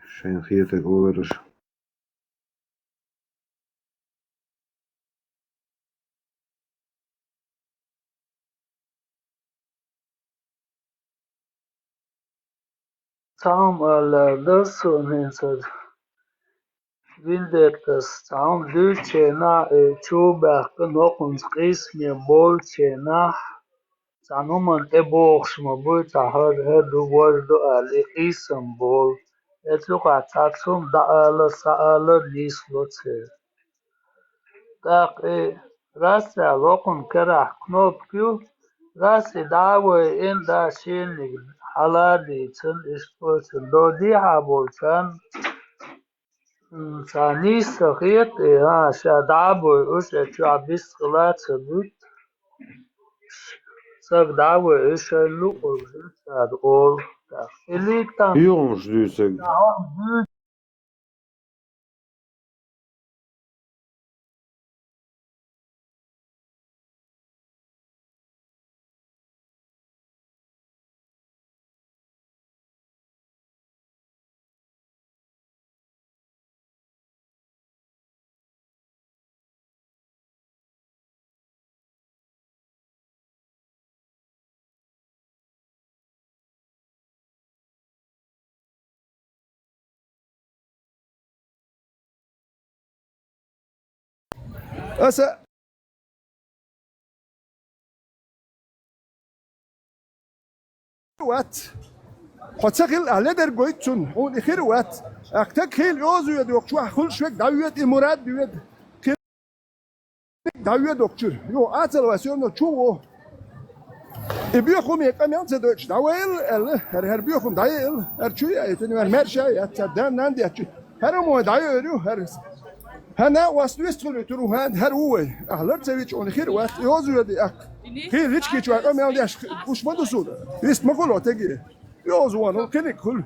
Шайна хетарг олура аша. Цхьа хӀума алалара дара суна хӀинца, вендеттас цхьа хӀума дуьйцучу хенахь, и чу баьхкина хӀокхунца къийсаме болчу хенахь, цхьана хӀуманна тӀебогӀуш ма буй, цхьа хӀара, хӀара ду, важа ду аьлла, и къийсам болу. Эцу юкъахь цхьацца хӀума дӀаала, схьаала нийсло церан. ТӀаккха и Россехь локхунна карахь кнопка ю, Росси дӀа а вайина, да, шениг хьала а дийцина, иштта оцун додехьа болчарна, м, цхьа нийса хета, и, а, ша дӀа а бойуш, и чохь бистхила а ца буьту. Стаг дӀа а вайуш, шайн луъург ю цара олу. Или там. Юхамаш дуьйцург. Аса вац. Хьо ца хилла, ахь ледара гойту цунна, хьуна и хир вац. Ахь таг хилла йоза йоьду йоккхачу, ахь хуьлуш вег дӀавоьду, и мурад доьду. Хир дӀавоьду оккхучуьра. Юха Ӏацалла вац, йоьмнал чу во. И боьхаме къамел ца дойтуш дӀавайла аьлла, хӀара, хӀара боьхам дӀаяйла, хӀара чу яйтина, хӀара маьрша яц, цара да-нана деттачу. ХӀара мо дӀайойр ю, хӀара. ХӀана ост вист хуьлуьйтур ву, хӀара, хӀара ву вай. Ахь лар ца вича, хьуна хир вац, йоза йоьду ахь. Хир лички чу къамел деш, уьш ма ду суна. Вист ма хуьлу теге. Йоза вон, хӀу кхиниг хуьлу.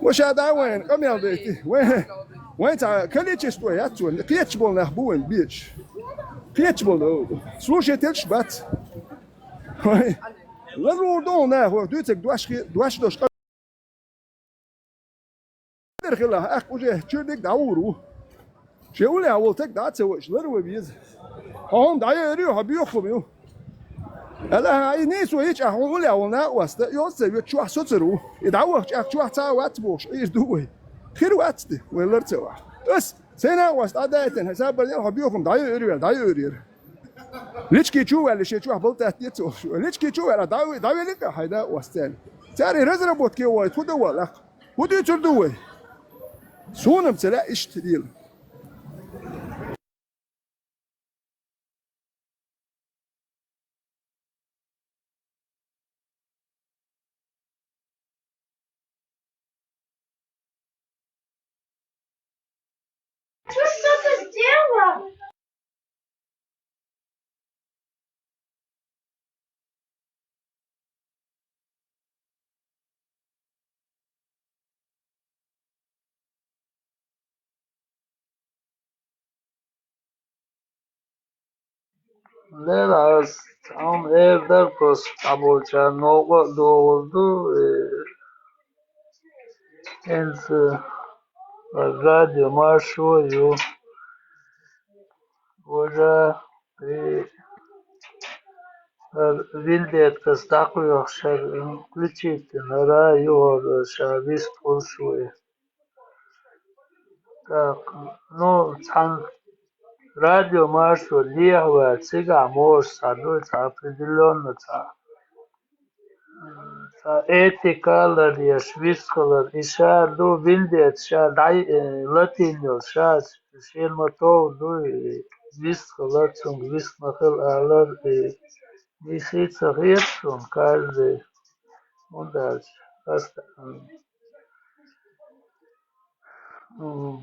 Ва ша да вайн къамел дайти. Вайн, вайн цхьа количество яц вайн. Кхеташ болу нах бу вайн бечаш. Кхеташ болу нах. Слушатель бац. Вай. Лазур ду нах, вай дуьйцург дош хи-, дош дош къа-, дер хила, ахь уже чуьрдиг дӀавур ву. Шен уллехь волу таг дӀа а ца вайш, лар ван веза. Хьо хӀума дӀайойр ю, хьо боьхам ю. Ала, хьан и нийсо йича, ахь хьуна уллехь волу накъост а, йоцу ца йоьду чохь соцур ву. И дӀавахча, ахь чохь цхьа а вац бохуш, Ӏийр ду вай. Хир вац те, вай лар ца вахь. Ас, сайн накъост а дайтина, хьан сабар ял, хьо боьхам дӀайойр яра, дӀайойр яра. Лички чу ваьлла, шен чохь балтат децо. Лички чу ваьлла, дӀа-, дӀавелли кхин хьайн накъост царна. Цара и разработки вай, хӀу дан валакх. ХӀу дуьйцур ду вай? Суна-м ца лаьа иштта дела. Ты что-то сделала? Лера, ас цхьа хӀума эр дара, просто цхьаболчарна новкъа а догӀур ду, э, хӀинца, э, радио маршо ю. Важа, э, хӀара вилдеткас дӀакхоьхьуш, хӀара, м, включить дина, хӀара ю хӀара ша вистхуьлуш ву и. Так, ну, цхьана радио маршо лехьаваьлла, цигахь можа цхьа ду, цхьа определённо цхьа, цхьа этика лар еш, вистхилар, и ша ду, вилдеца ша дӀай-, э, латийна йолу ша, шена ма-тов ду, и вистхилар, цуьнга вист ма хила алар, и нийса ца хета суна, каждый, хӀунда аьлча, ас, м, М,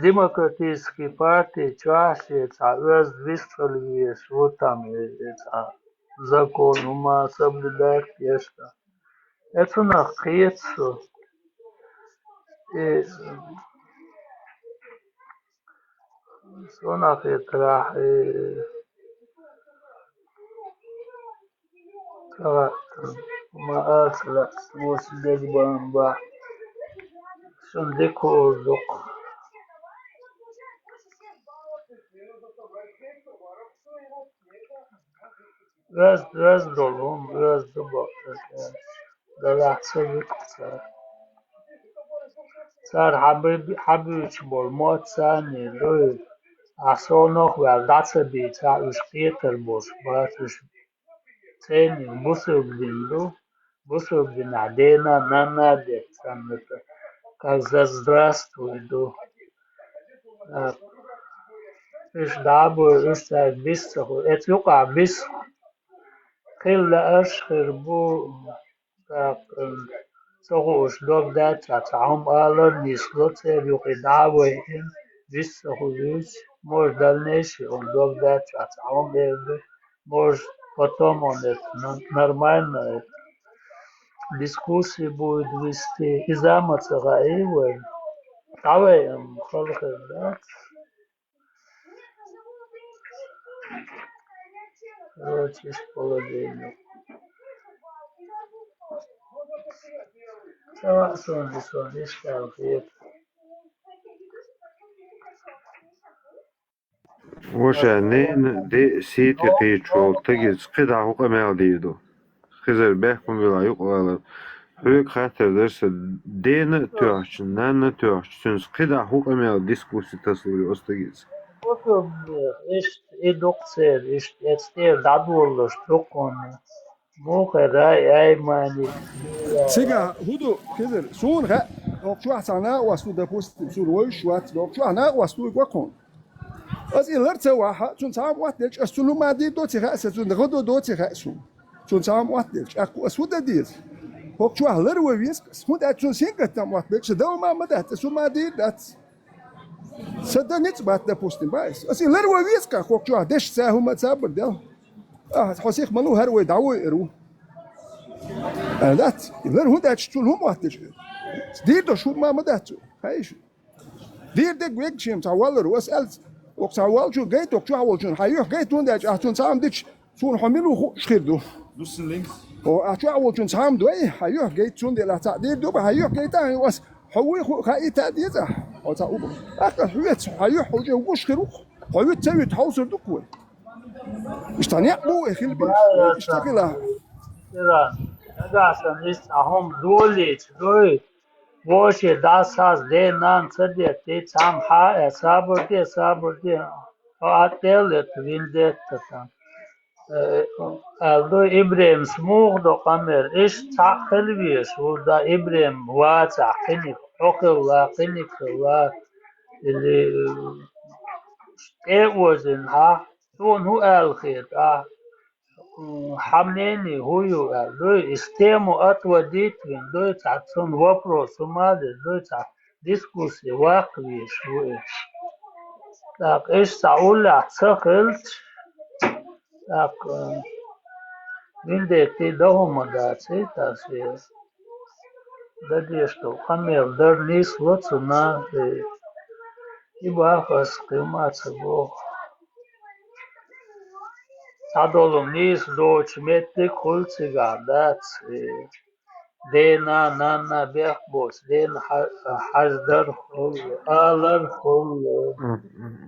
демократический парти чохь шен цхьа оьзда вистхила везаш ву там, и, и цхьа закон хӀума соблюдать еш дан. Э, цунах кхета со. И, Сона хетарехь, э, ма аса лаьа, вовшийн дегабан бахь. Шуна дика хуур ду-кх. Оьзда, оьзда долу хӀума, оьзда ду боху. Делахь ца вуьту-кх цара. Цара хьан бу-, хьан буьйцуш болу мотт царний ду и? Ахь совнах а ваьлла дӀа ца бийцахь, уьш кхетар болуш бац, уьш церниг бусург дин ду, бусург динехь дена а, нанна а дерг санна, как за здравствуй ду. Уьш дӀа а бой, уьш цаьрга биса ца хуьлу. Эцу юкъахь биса хила лаьарш а хир бу, тӀаккха, ца хууш дог даьлчахь цхьа хӀума алар а нисло церан юкъе дӀа а вайина, вист ца хуьлуьйтуш, может, дальнейший хьуна дог даьлчахь цхьа хӀума эр ду, может, потом он это н-, нормально это, дискуссии будет вести. Иза ма ца хаьий вайна. ДӀавай, м, хала хир дац. Короче, из положения. Ца ваьа суна, и суна иштта аьлла хета. Ваша ненан де сийти кхийчу волу тагица кхидӀа хӀу къамел дийр ду? Хизар бехкам вела юкъа валар. Хьоьга хаттар дара сан, дена а тоьхча, нанна а тоьхча, цуьнца кхидӀа хӀу къамел дискусси тасалур ю оцу тагица? Кутумнех, иштта и дукха церан, иштта эцтера дӀадолалуш дукхунна. Мухара ай, ай, мани. Цигахь хӀун ду, Хизар? Суна хаьа, хӀокху чохь цхьа накъост ву, допустим, суна вевзаш вац, хӀокху чохь накъост ву, гӀо кхунна. Аса и лар ца вахь, цунна цхьа а мотт делча, аса цунна хӀума дийр доций хаьа сан, цунна даха доций хаьа суна. Цунна цхьа а мотт делча, тӀаккха аса хӀун дан деза? ХӀокху чохь лар ван веза аса, хӀунда аьлча цунна сингаттам мотт белча, сан дан хӀума ма дац, аса хӀума дийр дац. Сан дан ницкъ бац, допустим, бац. Аса и лар ван веза-кх хӀокху чохь, дешца хӀума цабар дел. А, хьо сиха ма лу, хӀара вай дӀавой эр ву. А, дац, и лар хӀунда аьлча цунна хӀума мотт делча? Дийр долуш хӀума ма дац цо. Хьайша. Дийр дерг вегча-м цхьа валлар ву, аса аьлла, оха цхьа волчу гайта, оха чохь волчунна хьан юьхь гайта, хӀунда аьлча ахь цунна цхьа а ма дича, суна хьо мила ву хууш хир ду. О, ахь чохь волчунна цхьа а ма дой, хьан юьхь гайта, цундела ахь цхьаъ дийр ду, хьан юьхь гайта, ахь аса хьо вуй хуу хаийта а деза ахь, хьо цхьа угу. Ахь хьоьца хьан юьхь хьо уже вуш хир ву, хьо вуьту ца вуьту хьовсур ду-кх вай. Иштта некъ бу вай хила безаш, иштта хила. Иран, нагахь санна иштта ахь хӀума долийча, дой, Вовшийн дас хьаьжа, ден-нана ца деттий, цхьамма хьа а, сабур де, сабур де, хьо а тӀел а виндетта тан. Э, аьлла ду, Ибрахимс муха до къамел, иштта цхьаъ хила везаш ву, да Ибрахим вацахь, кхиниг хьо хилла, кхиниг хилла, или, э, тӀе а озийна хьа, суна хӀун аьлла хета ахь? Хьан мнение хӀун ю аьлла, дуй, и тему отводить вина, дуй, цхьа цунна вопрос хӀума а дина, дуй, цхьа дискусси ваккха везаш ву и. ТӀаккха иштта цхьа уллехь ца хилча, тӀаккха, э, виндеттий дан хӀума даций, тӀаккха шен дан дезаш долу къамел дар нийса ло цунна, э, и баха ас, кхин хӀума а ца боху. Цхьадолу нийса доцу меттиг хуьлу цигахь, дац, э, дена, нанна бехк боцу, дена хьа-, хьаждар хуьлу, алар хуьлу. М,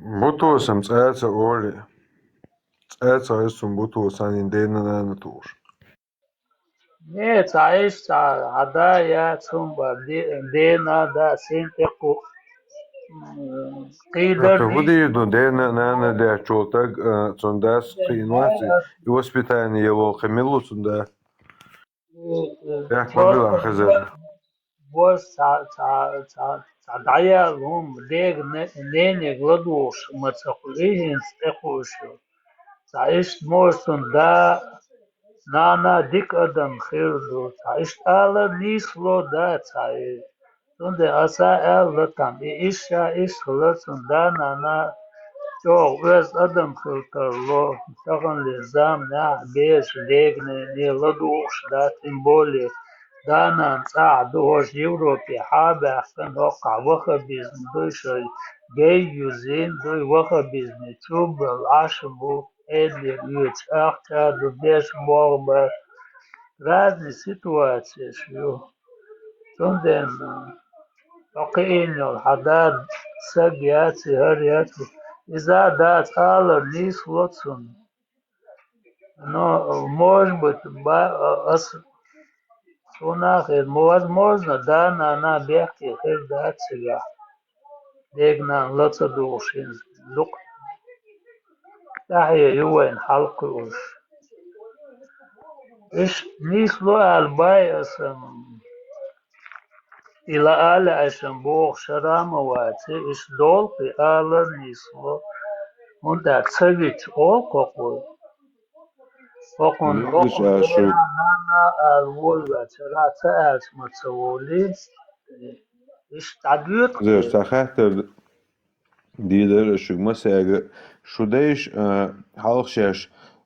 м, бутосам цӀа ца олий. ЦӀа ца хеза цунна бутосанин дена, нанна тухуш. Не, цхьа иштта, цхьа, хьан да яц хӀума бан, де-, дена, да, син тӀе кху-, м, кхийдар ХӀун дийр ду, дена, нана деччул таг, а, цунна дас кхийна вац, и воспитание йолу кхин мила ву цунна да? Бехк ма билахь, Хизар. Бос цхьа, цхьа, цхьа, цхьа дӀаяьлла хӀума, дега не-, ненега ладугӀуш ма ца хуьлий, хӀинца тӀе хууш ю. Цхьа иштта можа цунна да, нана дика адам хир ду, цхьа иштта алар нийса ло да цхьа и. Цундела аса аьлла там, и иштта, иштта хилар цунна да, нана чӀогӀа оьзда адам хила тарло, таханлера заманахь бераш дега нене ладугӀуш да, тем более да-нана цӀахь ду, хӀорш Европе хьа а баьхкина, хӀоккхахь ваххабизм дуй шайн, гай юзийна дуй, ваххабизме чуббелла Ӏаш бу, Ӏедалера оьцу ахча а ду, беш болх бар. Разные ситуацияш ю. Цундела хьо кхиийна йолу хьан да саг яц и, хӀара яц и, иза а дацахь алар нийса ло цунна. Но, может быть, ба-, ас, суна хир, возможно, да-нана бехке хир дац цигахь. Дега-нана ла ца дугӀуш хӀинца дукха тӀаьхье ю вайна хьалакхуьуш. Иштта нийса ло аьлла бай аса, и лаа лаьа шан боху шара а ма ваций, иштта долу кхин алар нийса ло, хӀунда аьлча ца витча олу кхокхо. ХӀокхунна, хӀокхунна аша нана ала волаваьлча, ца аьлча ма ца волий, иштта дӀадоьду. Зер, сан хаттар дийр дара шуьга, масега, шу дайша, а, хьалха шаьш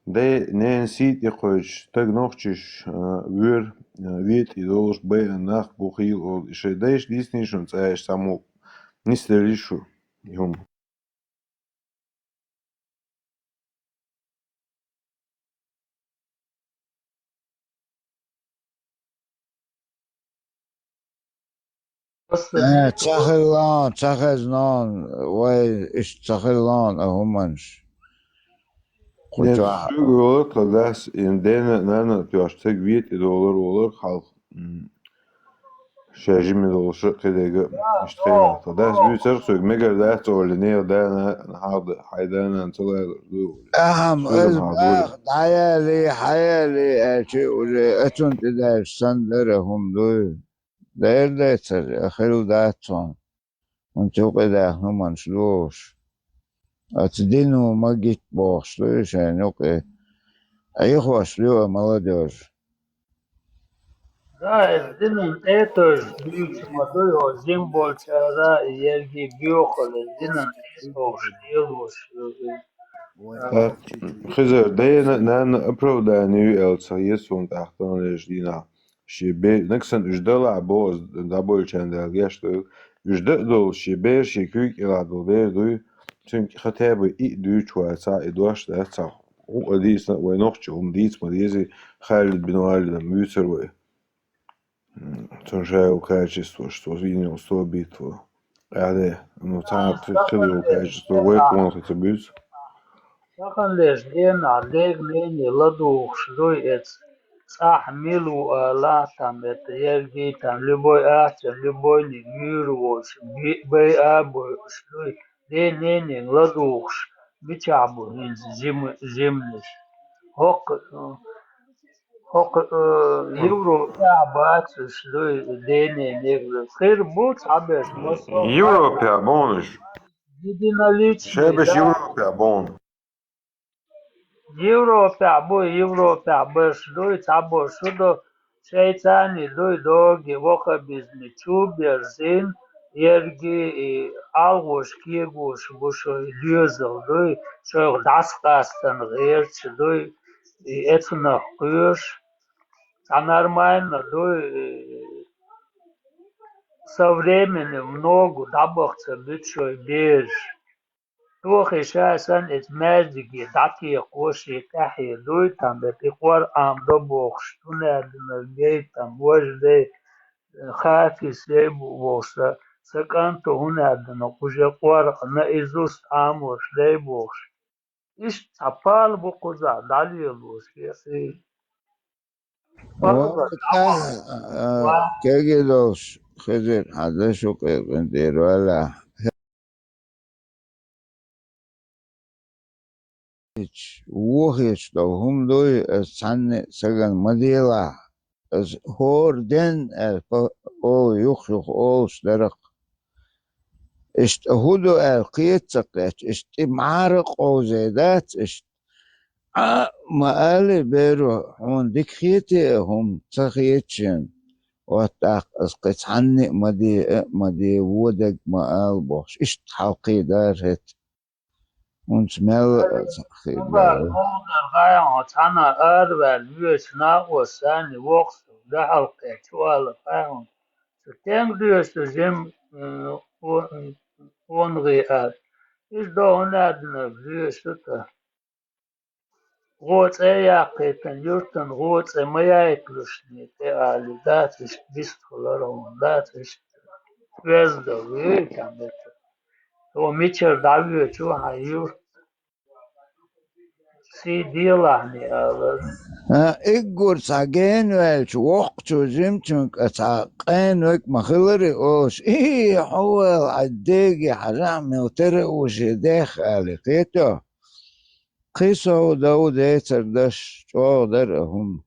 дай-ненан сий тӀекхоьчуш, стаг нохчаш, а, вер, а, ветӀий долуш байина нах бу хийла олу. И шайн дайша дийцинарий шуна цкъа, иштта цхьаммо нисделлий шу и хӀума? Э, ца хилла, ца хезна, вай, иштта ца хилла а хӀуманаш. Нет, кхучахь. Шуьга йолу тхан дас, и дена, нана тоьшна стаг ветӀий долур волура хьалха. М. Ша жима долуш а кхидерг а иштта хилла. Дас буьйцура цуьнга, мегар дац олий, нехан да-нана хьалха, хьайн да-нана ца лоруш ду. Ахьа-м, аса боху, дӀаяли, хьаяли аьлча, уже оцунна тӀедаьлча санна дара хӀума дуй. Дера дацара, хилла дац хьуна. ХӀунда юкъа даьхна хӀуманаш лоруш. Оцу дино ма гита бохуш дуй шайна юкъе. Ӏехош ду молодёжь. Да, иза динан тӀе а тевжаш дуьйцуш ма дуй, хьо жима болчара и ерриге боьхалла, иза динан тӀе а товш лелош ю иза. Хизар, дена, нанна оправдание ю аьлла ца хета суна тӀаккха таханлерчу дийнахь. Шен бер-, нагахь санна уьш далахь боху, дӀабойлучарна Дала гечдойла. Уьш дан а долуш, шен бер, шен куьйга кӀелахь долу бер дуй, цуьнга хотя бы и а дуьйцуш вацахь, и дош дац цхьа. ГӀу а дийцина а вай нохчо хӀума дийца ма дезий, Халид бин Валидан вуьйцура вай. М, цунна ша йолу качестваш, цо вийна йолу собитво. Аьлла, ну, цхьана хи-, хила йолу качество вай къонахий ца буьйцу. Таханлерчу дийнахь дега-нене ладугӀуш дуй эца, цӀахь мила ву ала, там, это, ерриге, там, любой ахча, любойниг юьйр волуш, би-, байа а бойуш дуй. Ден-ненега ладугӀуш, мичахь бу хӀинца жима-, жиманаш? ХӀокху, хӀокху, э, Европехь бац уьш дуй, ден-ненега. Хир бу цхьаберш, массо а Европехь бу уьш. Единоличный, шайбеш да. Европехь бу. Европехь бу, Европехь берш дуй, цхьаберш шу ду, Швейцарий дуй, доги, ваххабизм чу а бирзина, ерриге и алхош кегош бу шайн доьзал дуй, шайх дӀасакъастана гӀерташ дуй, и эцунах кхоьруш, цхьа нормально дуй, и со временем много дӀабаха ца буьту шайн бераш. Тохий ша санна иза маьждиге дӀатекхо шен тӀаьхье дуй, там, и Къуръан до бохуш, хӀунда аьлла гей, там, важа дей, хафиз ей бу бохуш, сан, сан кӀанто, хӀунда аьлла уже Къуръан наизусть Ӏамош дей бохуш. Иштта цхьа пала бу кхузахь дӀалелош, и Валлахьи, а, кегий долуш, Хизир, хьан дашо кхайкхина тӀера валахь. Вохийча долу хӀума дуй, аса цхьанне а сагана ма делахь, аса хӀора денна аьлла, па-, олу юх-юха олуш дара-кх. Иштта хӀун ду аьлла кхета ца кхетча, иштта тӀе мӀара а къовзий дац иштта. Ӏа а ма алий, беро, хьуна дика хетий а хӀума, ца хеташ шена. Оттаккха аса кхин цхьанне а ма де, а ма де, вон дерг ма ала бохуш, иштта хьалкхийдара хӀета. ХӀунца мел а ца хир дара. Цхьана араваьлла везачу накъост санна воккхачу дуьхьал кхетча, ала, хьуна, ца тенга доьшу жима, м, о-, м, онгӀе ала. Иза до хӀунда аьлла доьшу тӀа? ГӀо цӀе яккхийтина, юьртан гӀо цӀе ма яйталаш шена тӀе, али, дац иштта вистхилара хьуна, дац иштта оьзда вуьйта метта. Хьо мичара дӀавоьдуш ву хьан юрт? Сий делахь, ала. А, иггур цхьа гена ваьлча, воккхачу жимачуьнга цхьа къена вег ма хиларий олуш, и, хьо вала, хьан деге хьажахь, мел тера а ву шен дех, али, кхетий? Кхин сов дов децара даш, чӀогӀа дара а хӀума.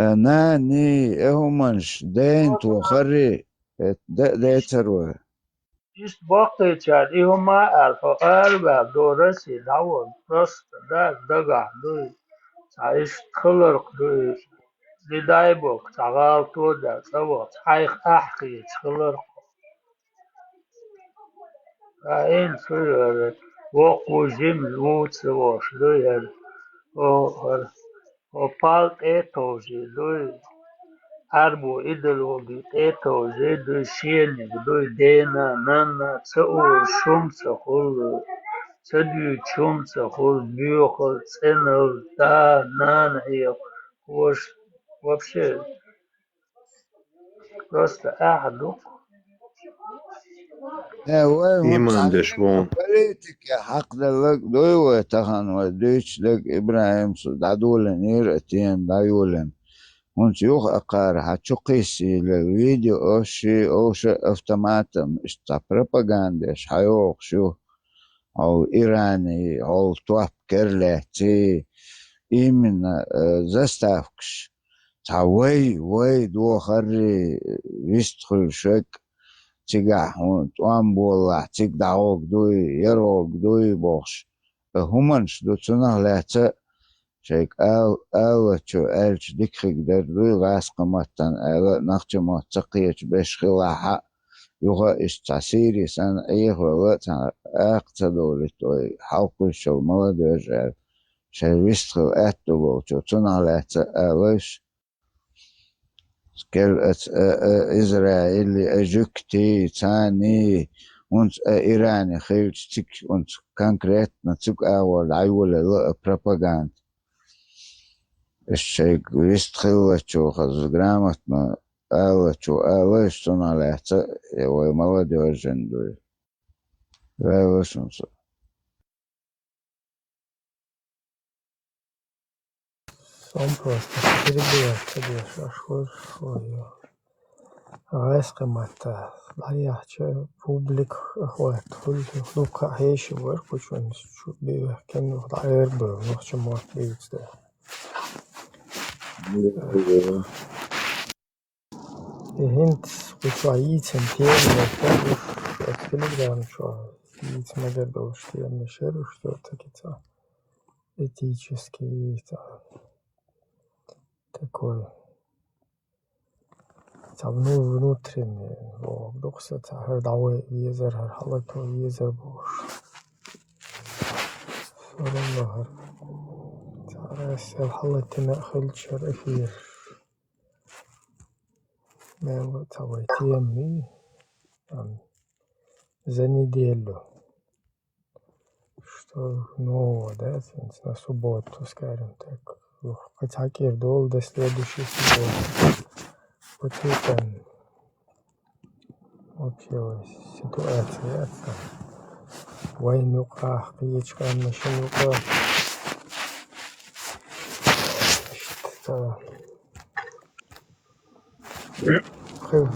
Э, нани, э, хӀуманаш дайна тохарий, э, дан а децара вай. Иштта баккхийчара и хӀума а аьлла, хьо араваьлла, дора Россия дӀаволла, просто, да, дагахь дуй, цхьа иштта хиларх дуй, не дай бог, цхьа гӀалато а даьлла, цӀа вахча, хьайх ахь кхеташ хиларх. Ткъа хӀинца хӀун яра, воккха ву жима ву ца вахаш дуй хӀара, хӀо, хӀара, хӀо пал тӀе а товжий дуй, Ӏаьрбо идеологи тӀе а товжий дуй, шениг дуй, дена, нанна ца олуш хӀума ца хуьлу, ца дуьйцуш хӀума ца хуьлу, боьхалла, цӀеналла, да, нана хьекха, ваша, вообще. Просто ахьа ду-кх. Э, вай хӀун Иман деш ву. Политике хьакхадалларг дуй вай тахана, вай дуьйцуш дерг, ИбрахӀим, со дӀадолийнера а тема дӀайолийна. ХӀунца юха а кхара хьа чу кхийсийла видео ши овша автоматом иштта цхьа пропаганда еш хьайогӀуш ю. Хьол Ирани, хьол топ керлаьци, именно, э, заставкаш. Цхьа вай, вай дохарри вистхуьлу шек, цигахь хьуна тӀом боллахь, цига дӀагӀорг дуй, яргӀорг дуй бохуш. Э, хӀуманаш ду, цунах лаьцна шайга ал-, аллачо аьлча дика хиг дер дуй, гӀаскхи маттана аьлла, нахча мотт ца кхечу беш хилахь а, юха а иштта цхьа Сири санна Ӏехавелла, цхьа акха ца долуьйту вай, хьалкхуьйсучул молодежь аьлла, шайн вистхила аьтто болчо, цунах лаьцна алалаш, кел аца, а, а, Израили, а, жуьгти, цани, унца, а, Ирани хилча, цига, унца конкретно цуьнга агӀор дӀайолаелла, а, пропаганда. Аш шайга вист хиллачо, хаза грамотно аллачо алалаш, цунах лаьцна, я вай молодежь жен дуй. Ваьлла шун со. Сон просто перебивать ца деш, аш хӀор, ой, ой. ГӀаскхи матта дӀаяхча, публик охват хуьлу, дуккха а хьеший вара, кхучунца чу бевехкина, дӀаэрбевлла, нохча мотт бийца дара. И хӀинца кху чохь йийцина тема, оцу Telegram чохь йийца мегар долуш тема шераш, всё-таки цхьа этический, цхьа такой, цхьа вну-, внутренний, вогӀу дукха сан, цхьа хӀара дӀавай везар, хӀара хьалато везар бохуш. Всё равно хӀара цхьа Россия хьалатина а хилча, хӀара эфир. Мел ца вай тема, ам, за неделю. Что нового, да, сенца на субботу, скажем так. Ух, хоть хьакъир долу до следующей субботы. Вот это, ам, вообще ситуация, это вайн юкъахь, кхечу къаьмнашна юкъа. Иштта. Кхин,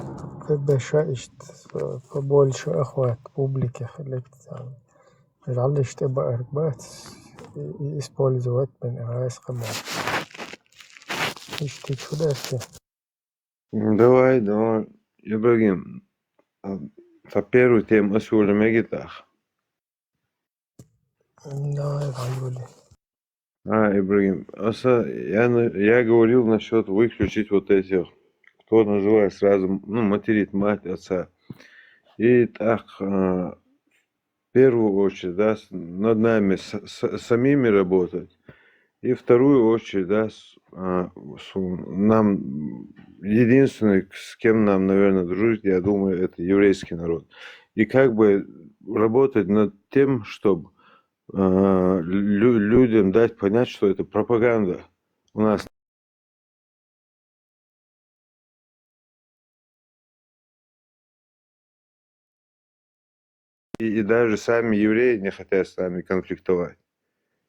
кхин беша иштта, побольше охват публики хилира царна. ЖӀаллаш тӀе баарг бац, и, и использовать бен гӀайс кхин бац. Иштта чу даьрти. Давай, давай, Ибрагим, а, та первую тему ас юла мегитах. Давай, Валюли. А, Ибрагим, аса, я на-, я говорил насчёт выключить вот этих, кто называет сразу, ну, материт мать, отца. И так, а, в первую очередь, да, с-, над нами с-, с-, самими работать. И вторую очередь, да, с-, а, с-, нам единственный, с кем нам, наверное, дружить, я думаю, это еврейский народ. И как бы работать над тем, чтобы, а, лю-, людям дать понять, что это пропаганда. У нас и, и даже сами евреи не хотят с нами конфликтовать.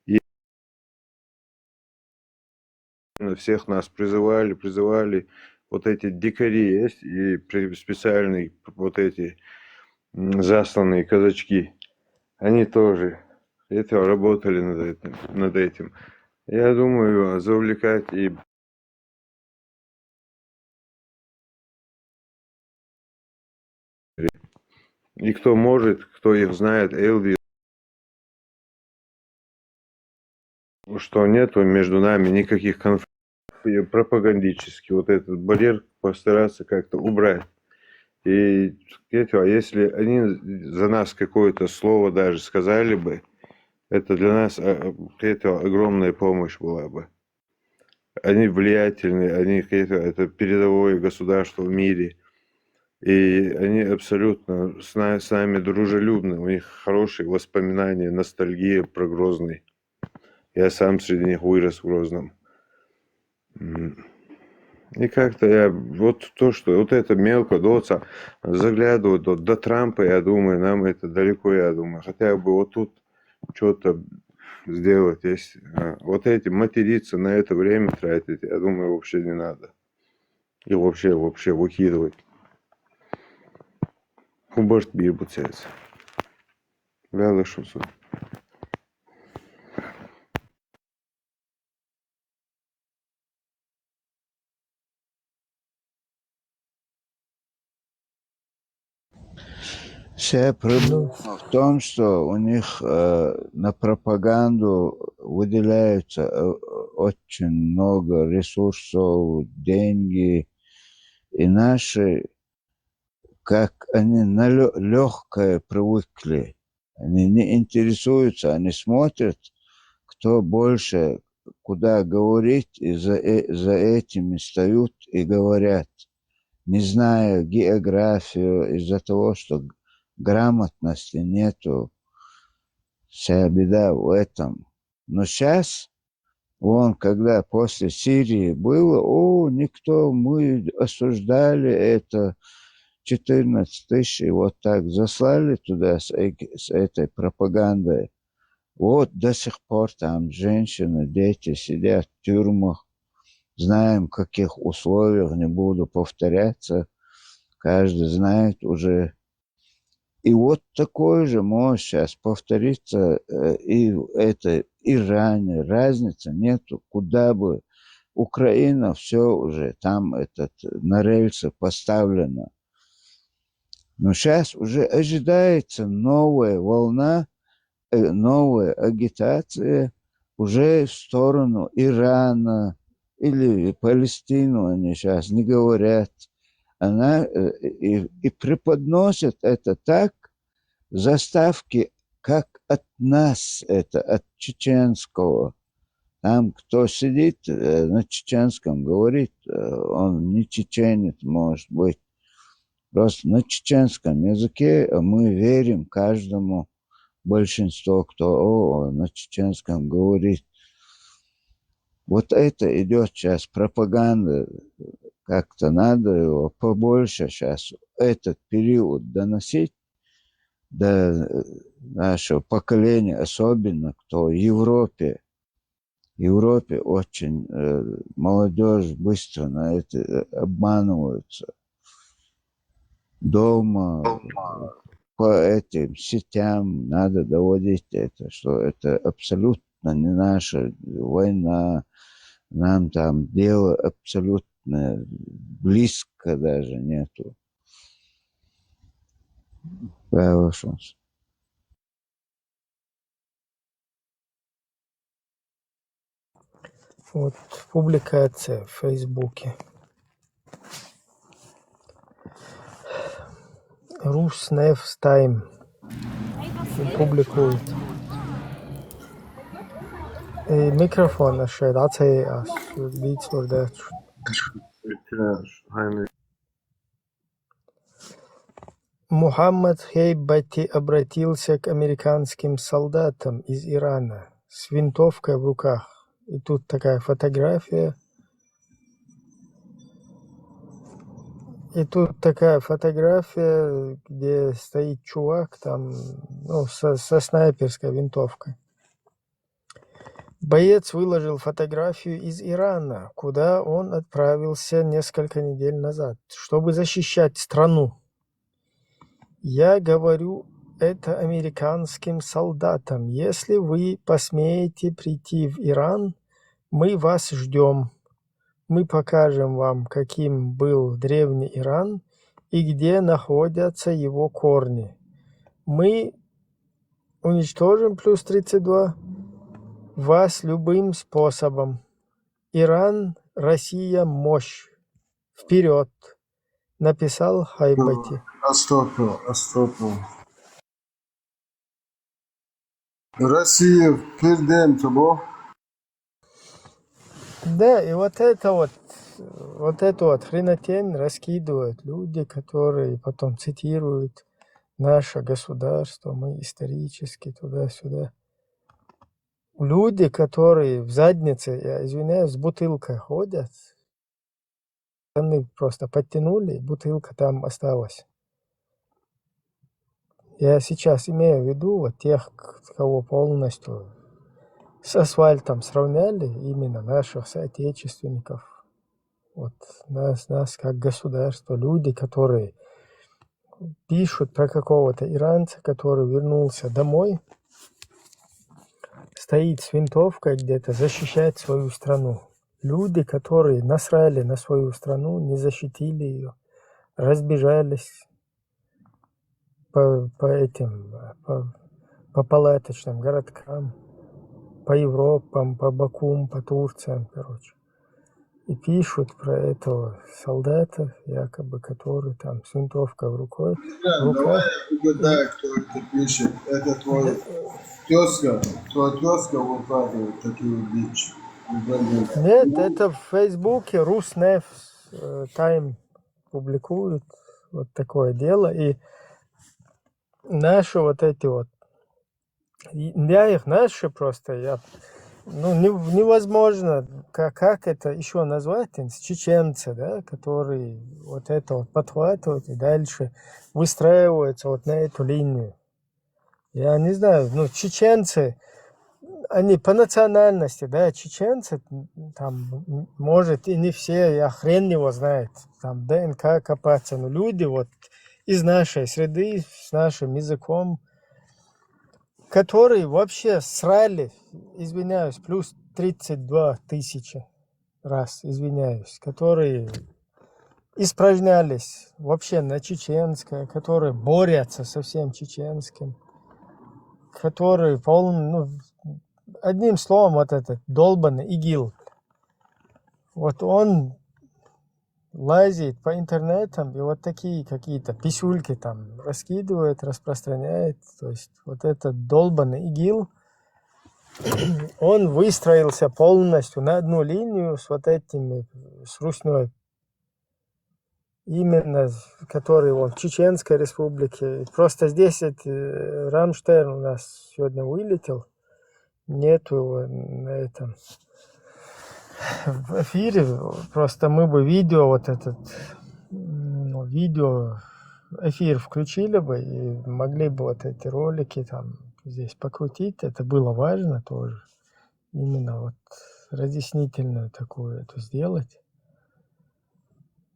И всех нас призывали, призывали, вот эти дикари есть, и при-, специальные вот эти, м, засланные казачки, они тоже это работали над этим, над этим. Я думаю, завлекать и И кто может, кто их знает, Элвис, что нету между нами никаких конфликтов, и пропагандически вот этот барьер постараться как-то убрать. И это, а если они за нас какое-то слово даже сказали бы, это для нас, а, а, это огромная помощь была бы. Они влиятельны, они какие-то, это передовое государство в мире. И они абсолютно с на-, с нами дружелюбны, у них хорошие воспоминания, ностальгия про Грозный. Я сам среди них вырос в Грозном. М. И как-то я, вот то, что вот это мелко, доца, заглядывать до, до Трампа, я думаю, нам это далеко, я думаю. Хотя бы вот тут что-то сделать, если, а, вот эти материться на это время тратить, я думаю, вообще не надо. и вообще, вообще выкидывать. Хубарт бир буцец. Вялышуса. Вся проблема в том, что у них э, на пропаганду выделяются э, очень много ресурсов, деньги. И наши, как они на легкое привыкли, они не интересуются, они смотрят, кто больше куда говорит, и за, э- за этими встают и говорят, не зная географию, из-за того, что г- грамотности нету. Вся беда в этом. Но сейчас, вон, когда после Сирии было, о, никто, мы осуждали это, четырнадцать тысяч, и вот так заслали туда с, эк- с этой пропагандой. Вот до сих пор там женщины, дети сидят в тюрьмах. Знаем, в каких условиях, не буду повторяться. Каждый знает уже. И вот такое же может сейчас повториться э, и в этой Иране. Разницы нету, куда бы Украина, все уже, там этот, на рельсы поставлено. Но сейчас уже ожидается новая волна, э, новая агитация уже в сторону Ирана или Палестину, они сейчас не говорят. Она э, и, и преподносит это так, заставки, как от нас это, от чеченского. Там, кто сидит э, на чеченском, говорит, э, он не чеченец, может быть. Просто на чеченском языке э, мы верим каждому, большинство, кто о, на чеченском говорит. Вот это идет сейчас пропаганда. Как-то надо его побольше сейчас, этот период доносить до э, нашего поколения, особенно кто в Европе. В Европе очень э, молодежь быстро на это э, обманываются. Дома по этим сетям надо доводить это, что это абсолютно не наша война, нам там дело абсолютно близко даже нету. Правильно. Вот публикация в Фейсбуке. Руснефс Тайм публикует. Э, Микрофон ашед, ацей ас, бицур дачу. Мухаммад Хейбати обратился к американским солдатам из Ирана с винтовкой в руках. И тут такая фотография. И тут такая фотография, где стоит чувак там, ну, со, со снайперской винтовкой. Боец выложил фотографию из Ирана, куда он отправился несколько недель назад, чтобы защищать страну. Я говорю это американским солдатам. Если вы посмеете прийти в Иран, мы вас ждем. Мы покажем вам, каким был древний Иран и где находятся его корни. Мы уничтожим плюс тридцать два вас любым способом. Иран, Россия, мощь. Вперед! Написал Хайбати. Астопу, астопу. Россия, пердем тобо. Да, и вот это вот, вот эту вот хренотень раскидывают люди, которые потом цитируют наше государство, мы исторически туда-сюда. Люди, которые в заднице, я извиняюсь, с бутылкой ходят, они просто подтянули, бутылка там осталась. Я сейчас имею в виду вот тех, кого полностью с асфальтом сравняли, именно наших соотечественников. Вот нас, нас как государство, люди, которые пишут про какого-то иранца, который вернулся домой, стоит с винтовкой где-то защищать свою страну. Люди, которые насрали на свою страну, не защитили ее, разбежались по, по этим, по, по палаточным городкам, по Европам, по Бакум, по Турциям, короче. И пишут про этого солдата, якобы, который там с винтовкой в рукой. Да, в руках. Давай я угадаю, кто это пишет. Это твой тезка. Твой тезка выкладывает такие вещи. Нет, это в Фейсбуке Руснеф э, Тайм публикуют вот такое дело. И наши вот эти вот, и я их, знаешь, что просто, я, ну, не- невозможно, как, как это еще назвать, с чеченцы, да, которые вот это вот подхватывают и дальше выстраиваются вот на эту линию. Я не знаю, ну, чеченцы, они по национальности, да, чеченцы, там, может, и не все, я хрен его знает, там, ДНК копаться, но люди вот из нашей среды, с нашим языком, которые вообще срали, извиняюсь, плюс тридцать две тысячи раз, извиняюсь, которые испражнялись вообще на чеченское, которые борются со всем чеченским, которые полн, ну, одним словом, вот этот долбанный ИГИЛ, вот он лазит по интернетам и вот такие какие-то писульки там раскидывает, распространяет. То есть вот этот долбанный ИГИЛ, он выстроился полностью на одну линию с вот этими, с Руснёй. Именно, который он в Чеченской Республике. Просто здесь это Рамштайн у нас сегодня вылетел. Нету его на этом в эфире. Просто мы бы видео вот этот, ну, видео, эфир включили бы и могли бы вот эти ролики там здесь покрутить. Это было важно тоже. Именно вот разъяснительную такую эту сделать.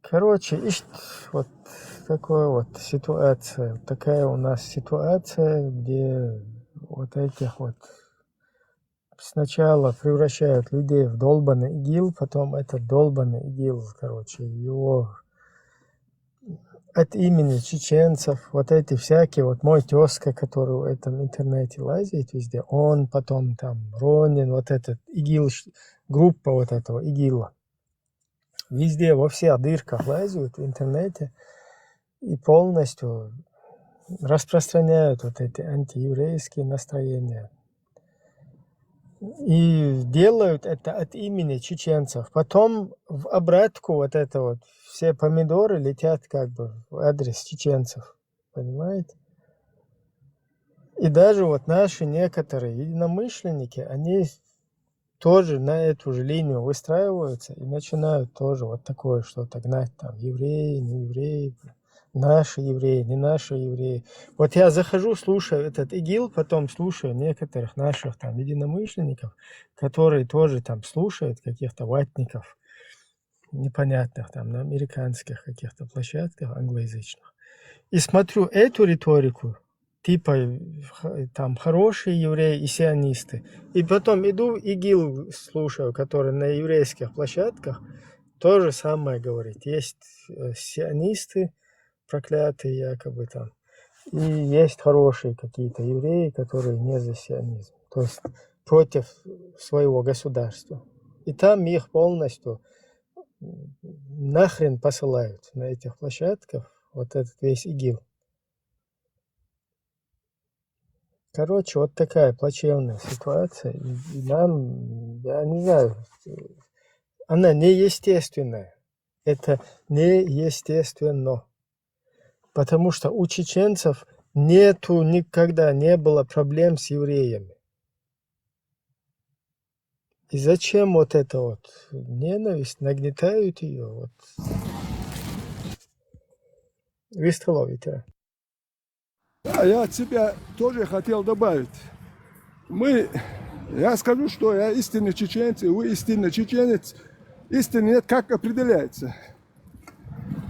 Короче, ищет вот такая вот ситуация. Такая у нас ситуация, где вот этих вот сначала превращают людей в долбанный ИГИЛ, потом этот долбанный ИГИЛ, короче, его от имени чеченцев, вот эти всякие, вот мой тезка, который в этом интернете лазит везде, он потом там Ронин, вот этот ИГИЛ, группа вот этого ИГИЛа. Везде, во всех дырках лазят в интернете и полностью распространяют вот эти антиеврейские настроения. И делают это от имени чеченцев. Потом в обратку вот это вот, все помидоры летят как бы в адрес чеченцев. Понимаете? И даже вот наши некоторые единомышленники, они тоже на эту же линию выстраиваются и начинают тоже вот такое что-то гнать, там, евреи, не евреи, наши евреи, не наши евреи. Вот я захожу, слушаю этот ИГИЛ, потом слушаю некоторых наших там единомышленников, которые тоже там слушают каких-то ватников непонятных там на американских каких-то площадках англоязычных. И смотрю эту риторику, типа там хорошие евреи и сионисты. И потом иду ИГИЛ слушаю, который на еврейских площадках то же самое говорит. Есть э, сионисты, проклятые якобы там. И есть хорошие какие-то евреи, которые не за сионизм. То есть против своего государства. И там их полностью нахрен посылают на этих площадках, вот этот весь ИГИЛ. Короче, вот такая плачевная ситуация. И, и нам, я не знаю, она неестественная. Это неестественно. Потому что у чеченцев нету, никогда не было проблем с евреями. И зачем вот это вот ненависть, нагнетают ее? Вот. Вистхоловитера. Да, я от себя тоже хотел добавить. Мы, я скажу, что я истинный чеченец, и вы истинный чеченец. истины нет, как определяется.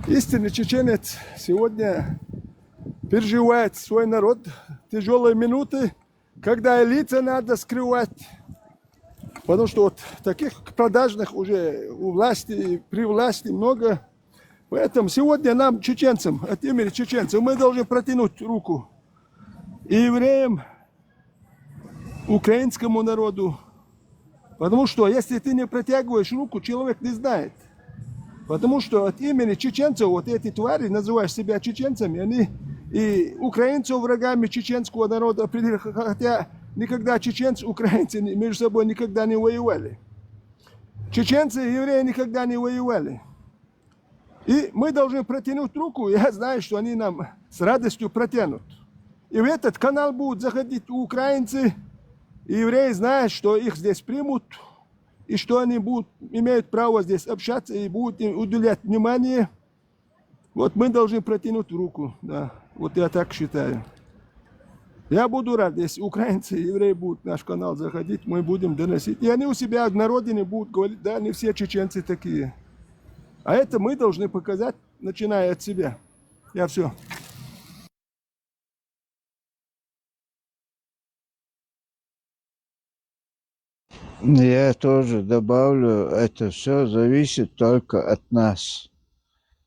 Истинный чеченец сегодня переживает свой народ тяжелые минуты, когда и лица надо скрывать, потому что вот таких продажных уже у власти и при власти много. Поэтому сегодня нам, чеченцам, от имени чеченцев, мы должны протянуть руку и евреям, украинскому народу. Потому что если ты не протягиваешь руку, человек не знает. Потому что от имени чеченцев, вот эти твари, называешь себя чеченцами, они и украинцев врагами чеченского народа определили, хотя никогда чеченцы, украинцы не- между собой никогда не воевали. Чеченцы и евреи никогда не воевали. И мы должны протянуть руку, я знаю, что они нам с радостью протянут. И в этот канал будут заходить украинцы, и евреи знают, что их здесь примут, и что они будут, имеют право здесь общаться и будут им уделять внимание. Вот мы должны протянуть руку, да. Вот я так считаю. Я буду рад, если украинцы и евреи будут в наш канал заходить, мы будем доносить. И они у себя на родине будут говорить, да, не все чеченцы такие. А это мы должны показать, начиная от себя. Я все. Я тоже добавлю, это все зависит только от нас.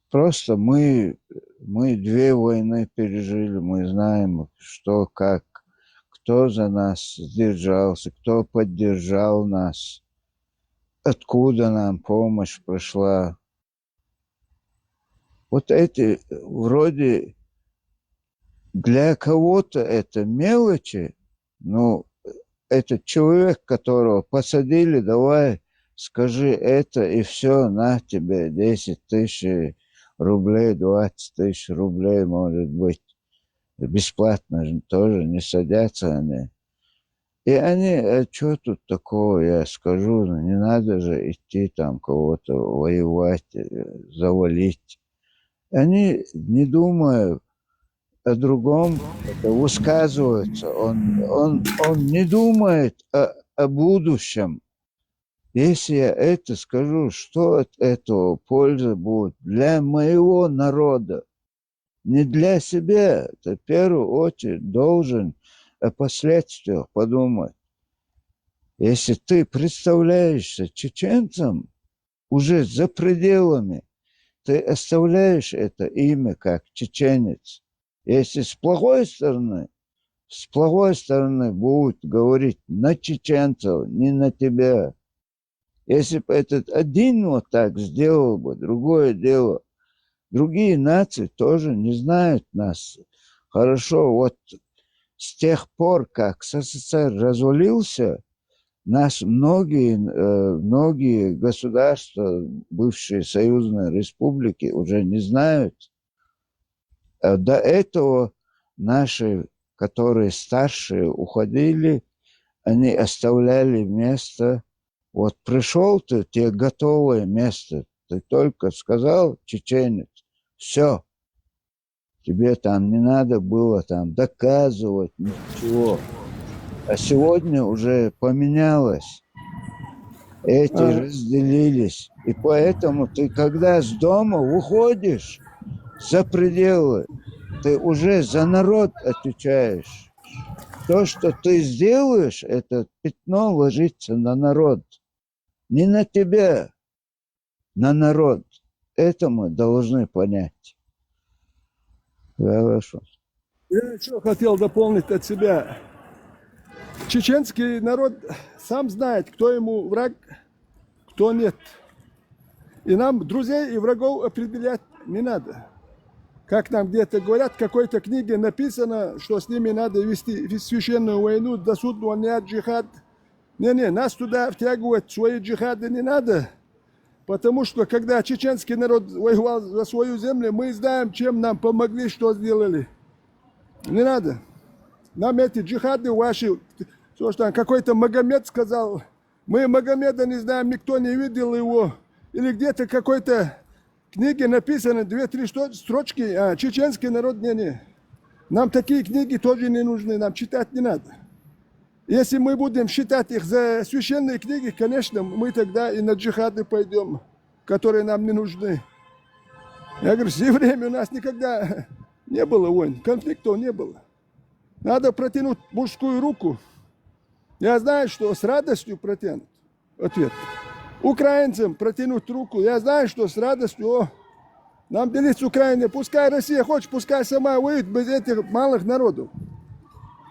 Просто мы, мы две войны пережили, мы знаем, что как, кто за нас сдержался, кто поддержал нас, откуда нам помощь пришла. Вот эти вроде для кого-то это мелочи, но этот человек, которого посадили, давай скажи это и все, на тебе десять тысяч рублей, двадцать тысяч рублей, может быть. Бесплатно же тоже не садятся они. И они, а что тут такого, я скажу, ну, не надо же идти там кого-то воевать, э, завалить. Они, не думая о другом, это высказываются. Он, он, он не думает о, о будущем. Если я это скажу, что от этого польза будет для моего народа? Не для себя. Ты в первую очередь должен о последствиях подумать. Если ты представляешься чеченцем уже за пределами, ты оставляешь это имя как чеченец. Если с плохой стороны, с плохой стороны будут говорить на чеченцев, не на тебя. Если бы этот один вот так сделал бы, другое дело. Другие нации тоже не знают нас хорошо. Вот с тех пор, как СССР развалился, нас многие, э, многие государства, бывшие союзные республики, уже не знают. А до этого наши, которые старшие уходили, они оставляли место. Вот пришел ты, тебе готовое место. Ты только сказал, чеченец, все. Тебе там не надо было там доказывать ничего. А сегодня уже поменялось. Эти разделились. И поэтому ты, когда с дома выходишь за пределы, ты уже за народ отвечаешь. То, что ты сделаешь, это пятно ложится на народ. Не на тебя, на народ. Это мы должны понять. Хорошо. Я еще хотел дополнить от себя. Чеченский народ сам знает, кто ему враг, кто нет. И нам друзей и врагов определять не надо. Как нам где-то говорят, в какой-то книге написано, что с ними надо вести священную войну, до судного дня джихад. Не-не, нас туда втягивать в свои джихады не надо. Потому что, когда чеченский народ воевал за свою землю, мы знаем, чем нам помогли, что сделали. Не надо. Нам эти джихады ваши, то, что там какой-то Магомед сказал, мы Магомеда не знаем, никто не видел его. Или где-то какой-то книге написано две-три строчки, а чеченский народ, не-не. Нам такие книги тоже не нужны, нам читать не надо. Если мы будем считать их за священные книги, конечно, мы тогда и на джихады пойдем, которые нам не нужны. Я говорю, с евреями у нас никогда не было войн, конфликтов не было. Надо протянуть мужскую руку. Я знаю, что с радостью протянут. Ответ. Украинцам протянуть руку. Я знаю, что с радостью. О, нам делить с Украиной. Пускай Россия хочет, пускай сама воюет без этих малых народов.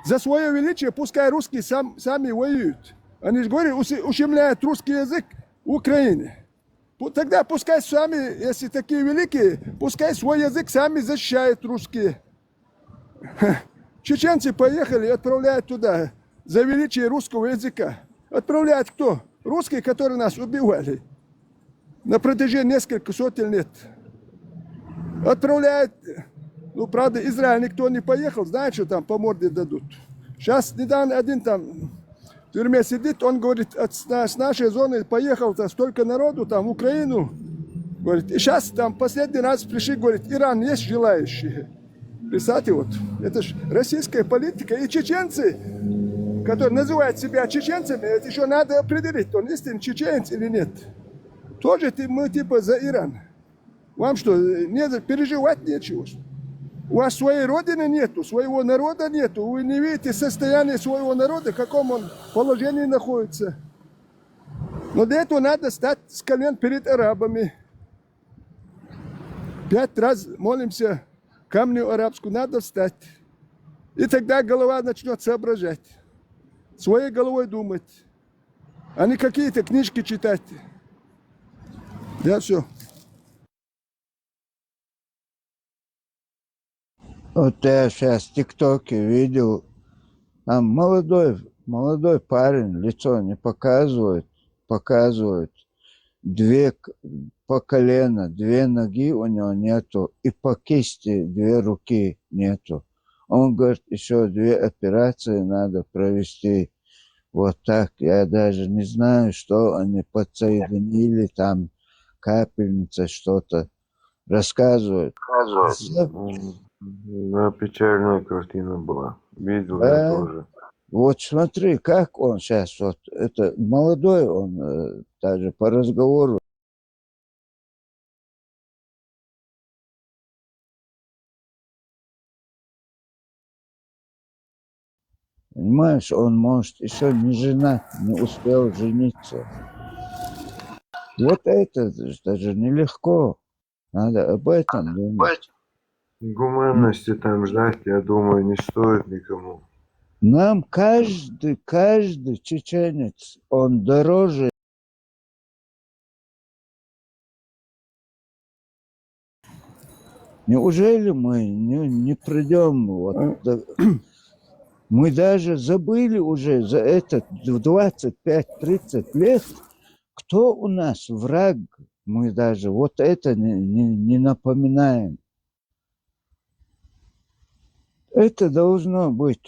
За свое величие пускай русские сам, сами воюют. Они же, говорю, уси- ущемляют русский язык в Украине. Пу- Тогда пускай сами, если такие великие, пускай свой язык сами защищают русские. Чеченцы поехали, отправляют туда за величие русского языка. Отправляют кто? Русские, которые нас убивали на протяжении нескольких сотен лет. Отправляют, ну, правда, Израиль никто не поехал, знает, что там по морде дадут. Сейчас недавно один там в тюрьме сидит, он говорит, от, с нашей зоны поехал-то столько народу там в Украину. Говорит, и сейчас там последний раз пришли, говорит, Иран есть желающие. Представьте, вот, это же российская политика. И чеченцы, которые называют себя чеченцами, это еще надо определить, он истинный чеченец или нет. Тоже мы типа за Иран. Вам что, не переживать нечего? У вас своей родины нету, своего народа нету. Вы не видите состояние своего народа, в каком он положении находится. Но для этого надо стать с колен перед арабами. Пять раз молимся камню арабскую, надо встать. И тогда голова начнет соображать, своей головой думать, а не какие-то книжки читать. Я все. Вот я сейчас в ТикТоке видел, там молодой, молодой парень, лицо не показывает, показывает две по колено, две ноги у него нету, и по кисти две руки нету. Он говорит, еще две операции надо провести. Вот так. Я даже не знаю, что они подсоединили там, капельница, что-то рассказывают. Да, печальная картина была. Видел я тоже. Вот смотри, как он сейчас, вот это молодой он, э, даже по разговору. Понимаешь, он, может, еще не женат, не успел жениться. Вот это даже нелегко. Надо об этом думать. Гуманности там ждать, я думаю, не стоит никому. Нам каждый, каждый чеченец, он дороже. Неужели мы не, не придем? Вот, мы даже забыли уже за этот двадцать пять-тридцать лет, кто у нас враг. Мы даже вот это не, не, не напоминаем. Это должно быть.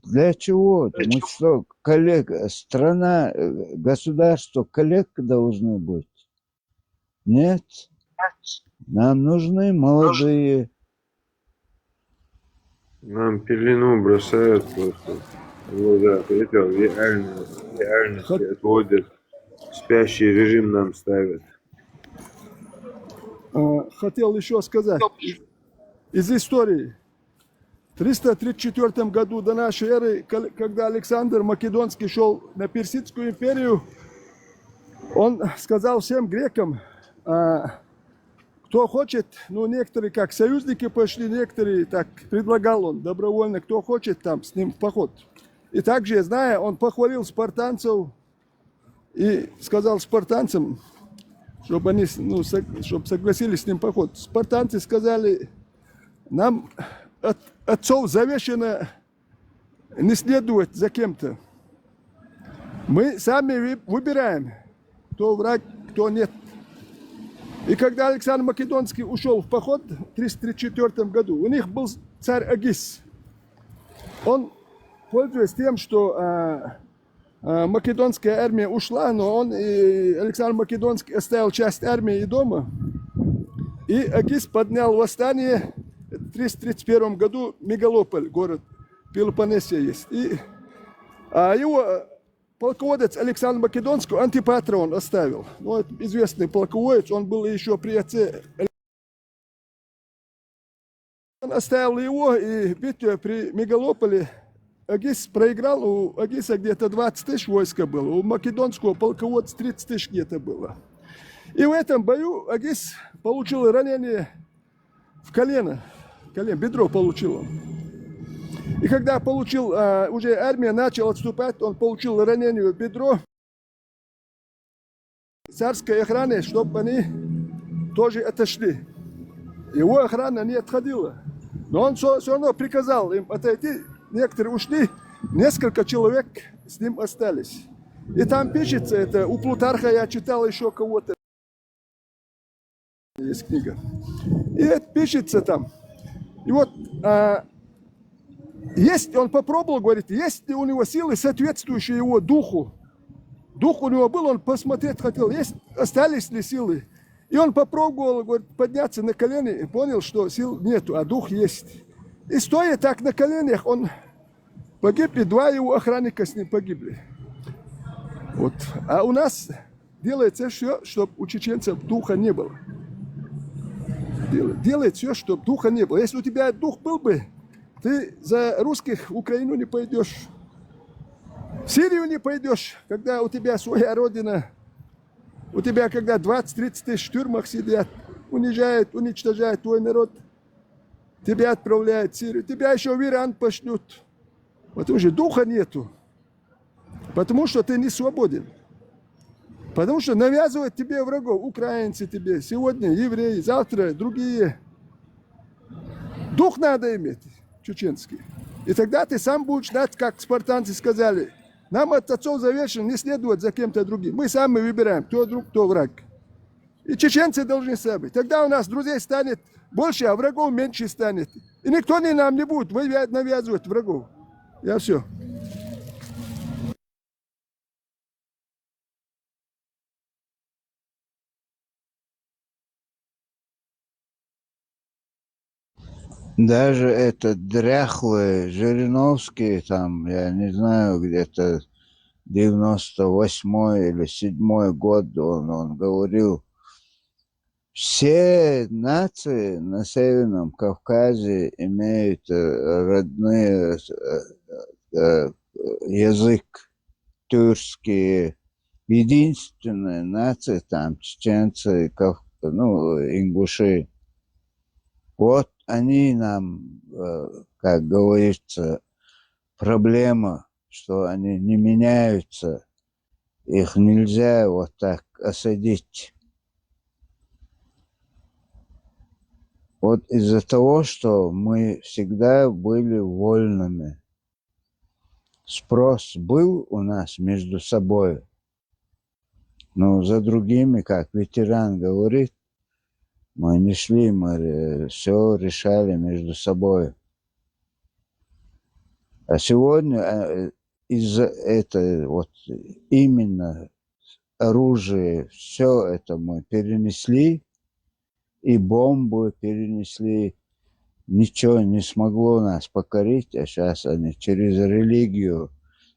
Для чего? Мы что, коллег, страна, государство коллег должны быть? Нет. Нам нужны молодые. Нам пелену бросают просто в глаза. Реальность, реальность отводят. Спящий режим нам ставят. А, хотел еще сказать из истории. В триста тридцать четвёртом году до нашей эры, когда Александр Македонский шел на Персидскую империю, он сказал всем грекам, а, кто хочет, ну, некоторые как союзники пошли, некоторые так предлагал он добровольно, кто хочет там с ним в поход. И также, зная, он похвалил спартанцев и сказал спартанцам, чтобы они, ну, чтобы согласились с ним поход. Спартанцы сказали, нам от отцов завещено не следовать за кем-то. Мы сами выбираем, кто враг, кто нет. И когда Александр Македонский ушел в поход в триста тридцать четвёртом году, у них был царь Агис. Он, пользуясь тем, что а, а, македонская армия ушла, но он, и Александр Македонский оставил часть армии и дома. И Агис поднял восстание в триста тридцать первом году, Мегалополь, город Пелопоннесия есть. И А его э, полководец Александр Македонский Антипатра он оставил. Ну, это известный полководец, он был еще при отце. Он оставил его, и в битве при Мегалополе Агис проиграл. У Агиса где-то двадцать тысяч войска было, у македонского полководца тридцать тысяч где-то было. И в этом бою Агис получил ранение в колено. Колено, бедро получил он. И когда получил, а, уже армия начала отступать, он получил ранение в бедро. Царской охраны, чтобы они тоже отошли. Его охрана не отходила. Но он все, все равно приказал им отойти. Некоторые ушли, несколько человек с ним остались. И там пишется это, у Плутарха я читал еще кого-то. Есть книга. И это пишется там. И вот а, есть, он попробовал, говорит, есть ли у него силы, соответствующие его духу. Дух у него был, он посмотреть хотел, есть, остались ли силы. И он попробовал, говорит, подняться на колени и понял, что сил нету, а дух есть. И стоя так на коленях, он погиб, и два его охранника с ним погибли. Вот. А у нас делается все, чтобы у чеченцев духа не было. Делает все, чтобы духа не было. Если у тебя дух был бы, ты за русских в Украину не пойдешь. В Сирию не пойдешь, когда у тебя своя родина. У тебя, когда двадцать-тридцать тысяч в тюрьмах сидят, унижают, уничтожают твой народ. Тебя отправляют в Сирию. Тебя еще в Иран пошлют. Потому что духа нету. Потому что ты не свободен. Потому что навязывают тебе врагов. Украинцы тебе. Сегодня евреи, завтра другие. Дух надо иметь чеченский. И тогда ты сам будешь знать, как спартанцы сказали: нам от отцов завещено не следовать за кем-то другим. Мы сами выбираем, кто друг, кто враг. И чеченцы должны сами. Тогда у нас друзей станет больше, а врагов меньше станет. И никто не нам не будет навязывать врагов. Я все. Даже этот дряхлый Жириновский, там, я не знаю, где-то девяносто восьмой или седьмой год, он, он говорил, все нации на Северном Кавказе имеют э, родные э, э, язык тюркский. Единственная нация там чеченцы, ну, ингуши. Вот они нам, э, как говорится, проблема, что они не меняются. Их нельзя вот так осадить. Вот из-за того, что мы всегда были вольными, спрос был у нас между собой. Но за другими, как ветеран говорит, мы не шли, мы все решали между собой. А сегодня э, из-за этого вот именно оружие, все это мы перенесли, и бомбы перенесли. Ничего не смогло нас покорить, а сейчас они через религию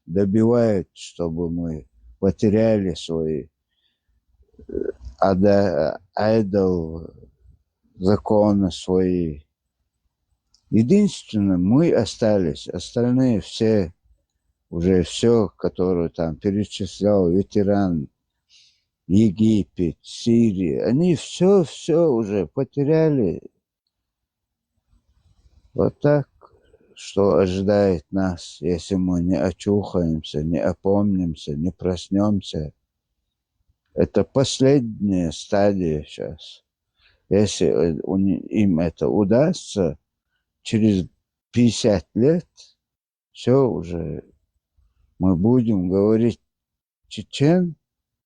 добивают, чтобы мы потеряли свои ада, айдол законы свои. Единственное, мы остались, остальные все, уже все, которые там перечислял, ветеран, Египет, Сирия, они все, все уже потеряли. Вот так, что ожидает нас, если мы не очухаемся, не опомнимся, не проснемся. Это последняя стадия сейчас. Если э, им это удастся, через пятьдесят лет все уже мы будем говорить чечен,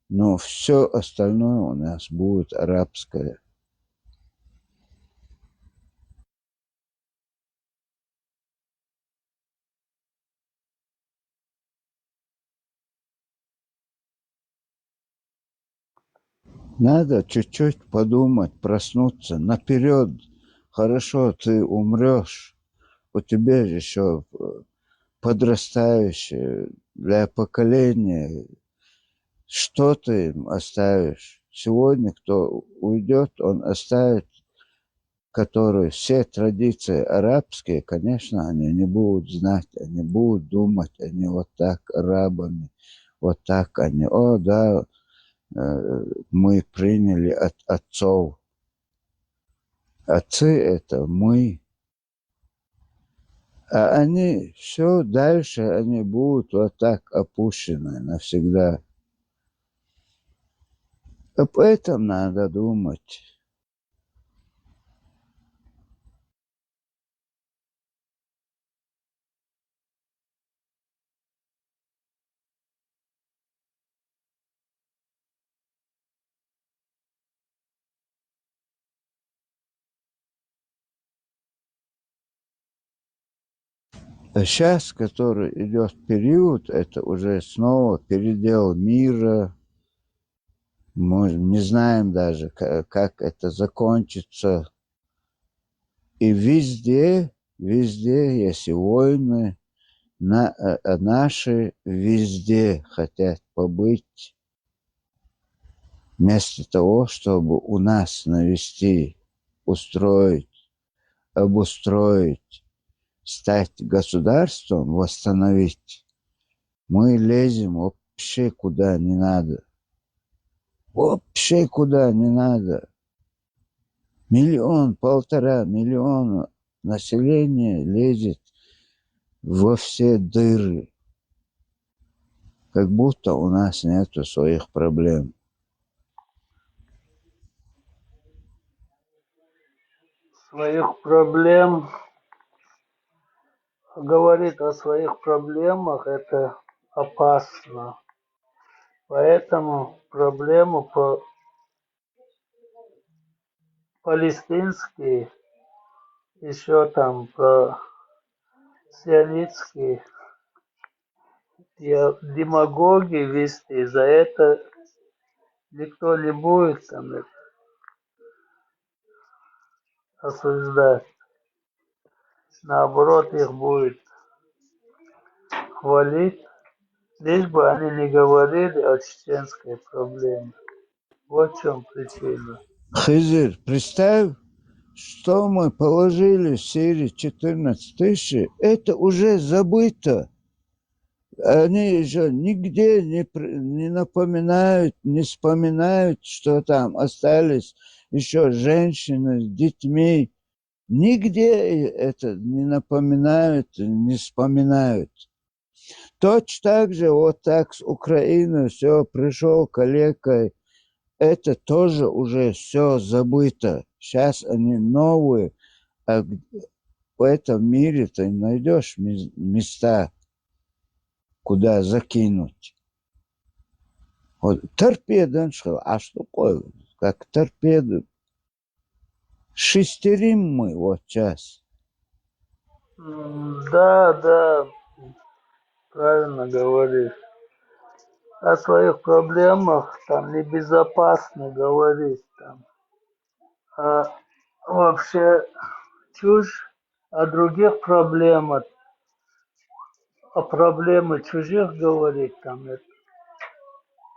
но все остальное у нас будет арабское. Надо чуть-чуть подумать, проснуться наперед. Хорошо, ты умрешь, у тебя же еще э, подрастающие для поколения, что ты им оставишь? Сегодня кто уйдет, он оставит, который все традиции арабские, конечно, они не будут знать, они будут думать, они вот так арабами, вот так они, о, да, э, мы приняли от отцов. Отцы — это мы. А они все дальше, они будут вот так опущены навсегда. Об этом надо думать. А сейчас, который идет период, это уже снова передел мира. Мы не знаем даже, ка- как это закончится. И везде, везде есть войны, на, э, э, наши везде хотят побыть. Вместо того, чтобы у нас навести, устроить, обустроить, стать государством, восстановить, мы лезем вообще куда не надо. Вообще куда не надо. Миллион, полтора миллиона населения лезет во все дыры. Как будто у нас нету своих проблем. Своих проблем, говорит о своих проблемах, это опасно. Поэтому проблему по палестинские, еще там про сионистские, я, демагогии вести, за это никто не будет там это осуждать. Наоборот, их будет хвалить, лишь бы они не говорили о чеченской проблеме. Вот в чем причина. Хизир, представь, что мы положили в Сирии четырнадцать тысяч, это уже забыто. Они же нигде не, при- не напоминают, не вспоминают, что там остались еще женщины с детьми. Нигде это не напоминают, не вспоминают. Точно так же вот так с Украины все пришел калекой. Это тоже уже все забыто. Сейчас они новые, а г- в этом мире ты найдешь места, куда закинуть. Вот торпеда, а что такое? Как торпеды. Шестерим мы вот сейчас. М, Да, да, правильно говоришь. О своих проблемах там небезопасно говорить там. А вообще чушь, о других проблемах, о проблемах чужих говорить там это.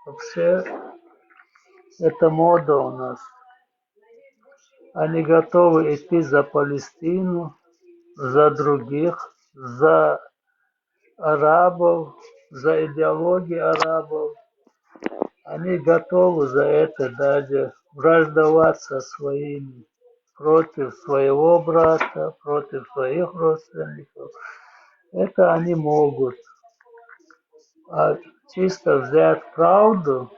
Вообще это мода у нас. Они готовы идти за Палестину, за других, за арабов, за идеологию арабов. Они готовы за это даже враждоваться своими, против своего брата, против своих родственников. Это они могут. А чисто взять правду,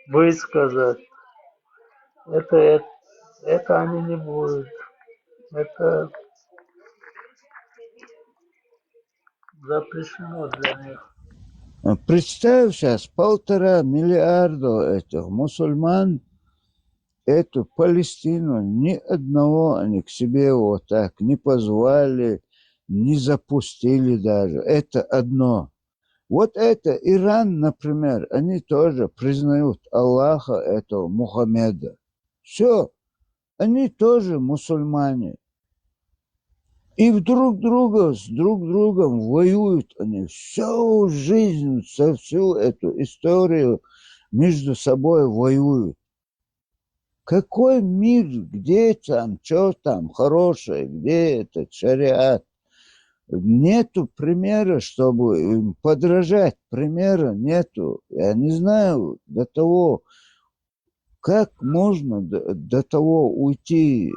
высказать, это, это, это они не будут. Это запрещено для них. А представь сейчас, полтора миллиарда этих мусульман, эту Палестину, ни одного они к себе вот так не позвали, не запустили даже. Это одно. Вот это Иран, например, они тоже признают Аллаха, этого Мухаммеда. Все, они тоже мусульмане. И в друг друга, с друг другом воюют они. Всю жизнь, со всю эту историю между собой воюют. Какой мир? Где там, что там хорошее? Где этот шариат? Нету примера, чтобы им подражать. Примера нету. Я не знаю до того, как можно до, до того уйти, э,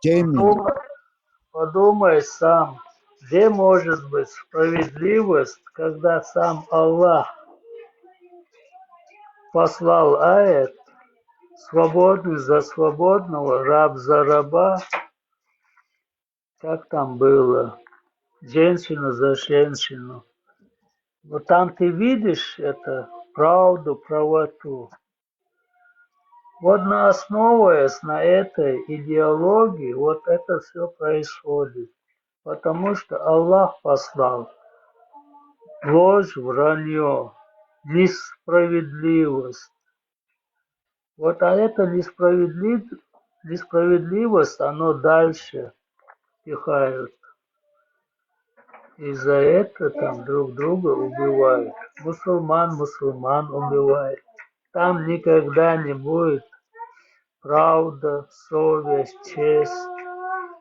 темени. Подумай сам, где может быть справедливость, когда сам Аллах послал аят: «Свободный за свободного, раб за раба». Как там было? Женщина за женщину. Вот там ты видишь это, правду, правоту. Вот на, основываясь на этой идеологии, вот это все происходит. Потому что Аллах послал ложь, вранье, несправедливость. Вот, а эта несправедлив-, несправедливость, оно дальше пихают. И за это там друг друга убивают. Мусульман мусульман убивает. Там никогда не будет правда, совесть, честь,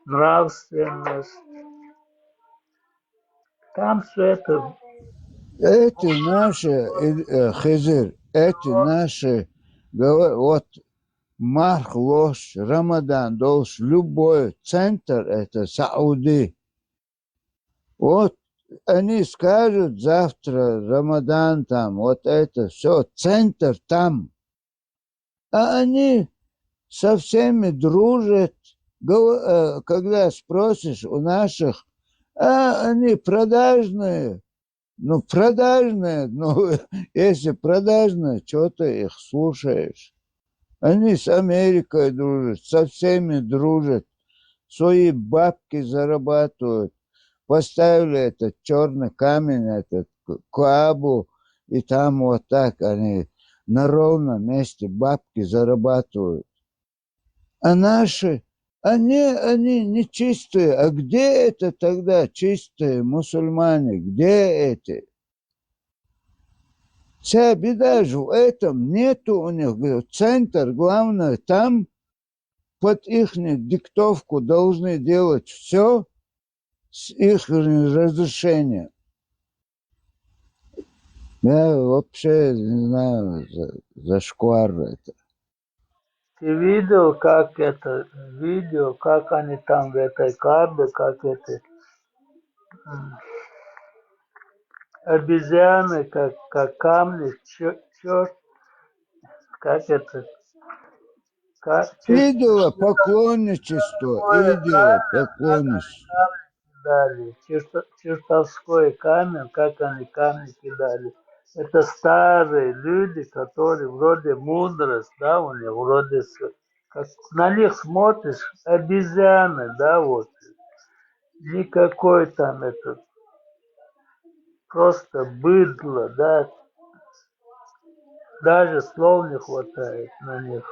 нравственность. Там все это Эти наши, э, э, Хизир, эти наши, гова- вот марх лош, Рамадан долш, любой центр — это Сауди. Вот они скажут завтра, Рамадан там, вот это все, центр там. А они со всеми дружат. Гов- э, Когда спросишь у наших, а они продажные. Ну, продажные, ну, если продажные, что ты их слушаешь? Они с Америкой дружат, со всеми дружат, свои бабки зарабатывают. Поставили этот черный камень, этот К- Каабу, и там вот так они на ровном месте бабки зарабатывают. А наши, они, они нечистые. А где это тогда чистые мусульмане? Где эти? Вся беда же в этом. Нету у них. Говорю, центр, главное, там под их диктовку должны делать все с их разрешения. Я вообще не знаю, за, за шквар это. Ты видел, как это, видео, как они там в этой Каабе, как это, м, обезьяны, как, как камни, черт, как это, как, Идолопоклонничество, идолопоклонничество. Кидали, черто- чертовской камень, как они камни кидали. Это старые люди, которые вроде мудрость, да, у них вроде с- как на них смотришь, обезьяны, да, вот. Никакой там этот, просто быдло, да. Даже слов не хватает на них.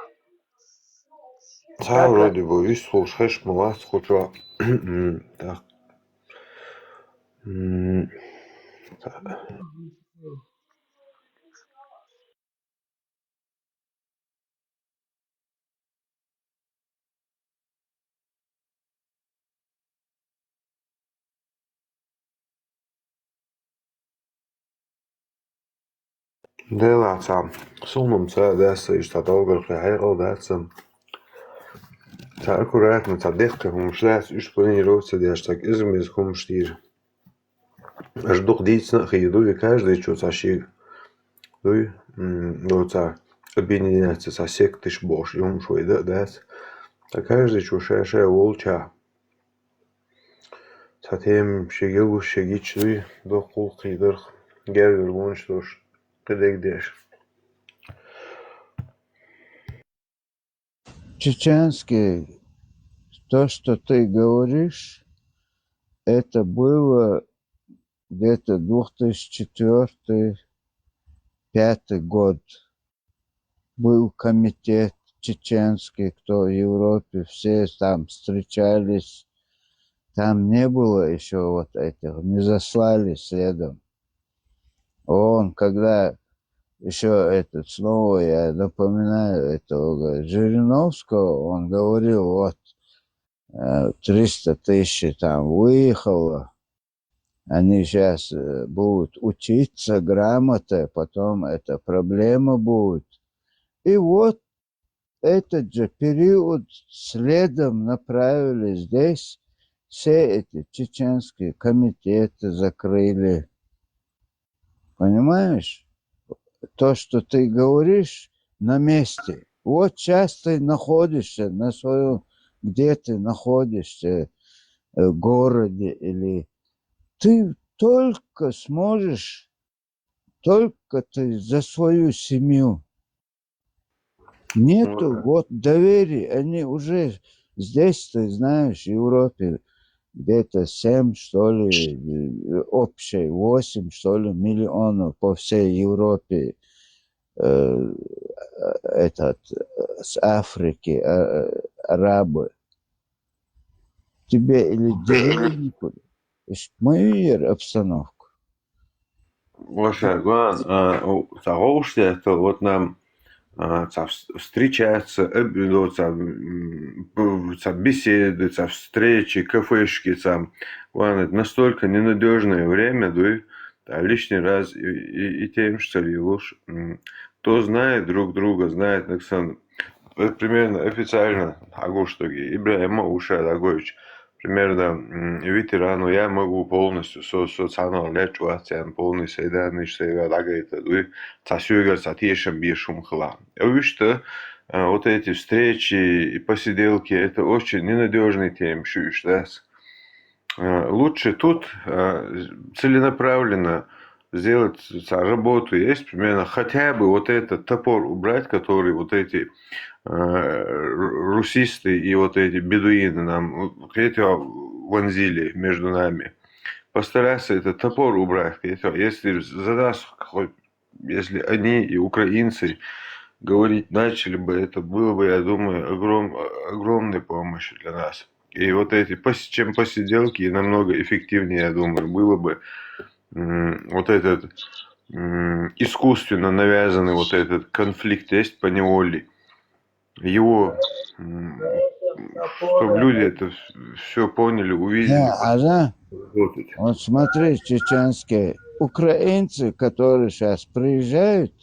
Цар вроде бы вислушаешь, молодец, хоть что. М, так. М, так. Делаца, сунумца десса иштта долгархъяхье къалдаца. Ца аккуратно, ца дехкъе хӀумаш дац, уьш планировка ца деш, ца кӀезиг-мезиг хӀумаш дийр. Аш дукха дийцина а хий дуй, каждый чу ца ши дуй, м, ну, ца объединяться, ца секташ бохуш, и хӀумаш вай да а дац. Ца каждый чу ша-ша волча. Ца тема шега луш, шега гича дуй, доккхул кхийдарх, гергарлонаш дош, кхидерг деш. Чеченский, то, что ты говоришь, это было где-то две тысячи четвёртый, пятый год. Был комитет чеченский, кто в Европе, все там встречались, Там не было еще вот этих, не заслали следом. Он, когда еще этот, снова я напоминаю этого Жириновского, он говорил, вот э, триста тысяч там выехало, они сейчас э, будут учиться грамоте, потом эта проблема будет. И вот этот же период следом направили здесь, все эти чеченские комитеты закрыли. Понимаешь? То, что ты говоришь, на месте. Вот сейчас ты находишься на своем, где ты находишься, э, городе или ты только сможешь, только ты за свою семью. Нету вот доверия. Они уже здесь, ты знаешь, в Европе где-то семь, что ли, э, общей, восемь, что ли, миллионов по всей Европе, э, этот, э, с Африки, э, арабы. Тебе или деревни, мою обстановку. Вообще, главное, а, у- сагъуш это вот нам а, ца вс- встречаться, э, ну, ца, м, б- ца беседы, ца встречи, кафешки, ца, главное, настолько ненадежное время, да, и, а, лишний раз и, и, и тем, что ли лучше. М, Кто знает друг друга, знает, Александр. Э, Примерно официально, Агуштаги, Ибрагима Ушадагович, примерно м, ветерану я могу полностью со социального лечь полный сайданы, что я лагает, ца сюгар, ца тешам бешум хла. Вы что, э, вот эти встречи и посиделки, это очень ненадежный тем, шуш, да? Э, Лучше тут э, целенаправленно сделать ца работу есть, примерно хотя бы вот этот топор убрать, который вот эти э, ру- русисты и вот эти бедуины нам вот эти вонзили между нами. Постараться этот топор убрать, это, если за нас хоть, если они и украинцы говорить начали бы, это было бы, я думаю, огром, огромной помощью для нас. И вот эти, пос- чем посиделки, и намного эффективнее, я думаю, было бы м, вот этот м, искусственно навязанный вот этот конфликт есть по неволе. Его, м, чтобы люди это все поняли, увидели, Да, а да, работать. Вот смотри, чеченские украинцы, которые сейчас приезжают,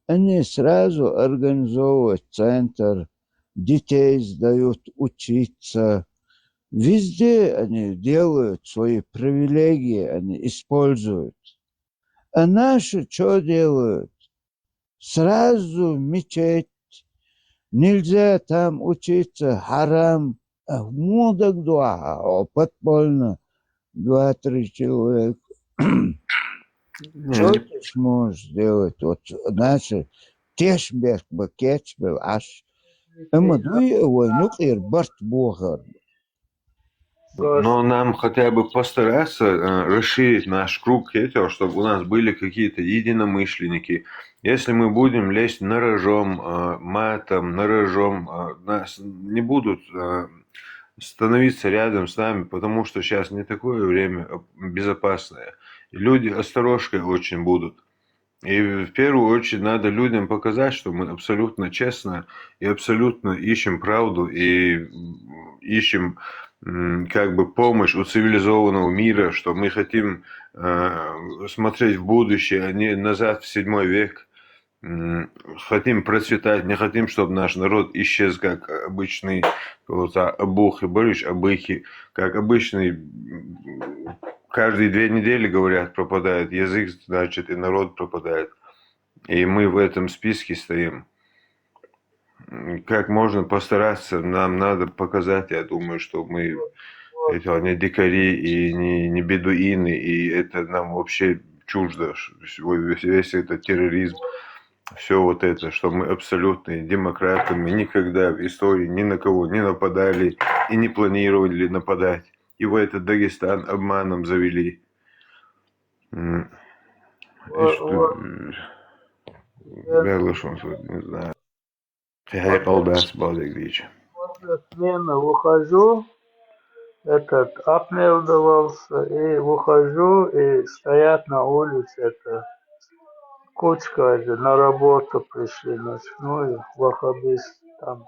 они сразу организовывают центр, детей сдают учиться. Везде они делают свои привилегии, они используют. А наши что делают? Сразу в мечеть. Нельзя там учиться, харам. А мудак дуа, а подпольно. Два-три человека. Что ты сможешь сделать? Вот наши тешбек бы, кечбек, аш. Эма дуй, ой, ну, кир барт бухар. Но нам хотя бы постараться э, расширить наш круг этого, чтобы у нас были какие-то единомышленники. Если мы будем лезть на рожом, э, матом, на рожом, э, нас не будут э, становиться рядом с нами, потому что сейчас не такое время э, безопасное. И люди осторожкой очень будут. И в первую очередь надо людям показать, что мы абсолютно честно и абсолютно ищем правду и м, ищем м, как бы помощь у цивилизованного мира, что мы хотим э, смотреть в будущее, а не назад в седьмой век. М, Хотим процветать, не хотим, чтобы наш народ исчез, как обычный, вот, а, обухи, борщ, обыхи, как обычный, м, каждые две недели, говорят, пропадает язык, значит, и народ пропадает. И мы в этом списке стоим. М, Как можно постараться, нам надо показать, я думаю, что мы это не дикари и не, не бедуины, и это нам вообще чуждо, ш- всего- весь, весь этот терроризм, все вот это, что мы абсолютные демократы, мы никогда в истории ни на кого не нападали и не планировали нападать. И в этот Дагестан обманом завели. М, и что, м, я лучше не знаю. Хай колдас балдык дичи. После смены выхожу. этот, обмелдовался, и выхожу, и стоят на улице, это, кучка, это, на работу пришли ночную, ваххабисты там.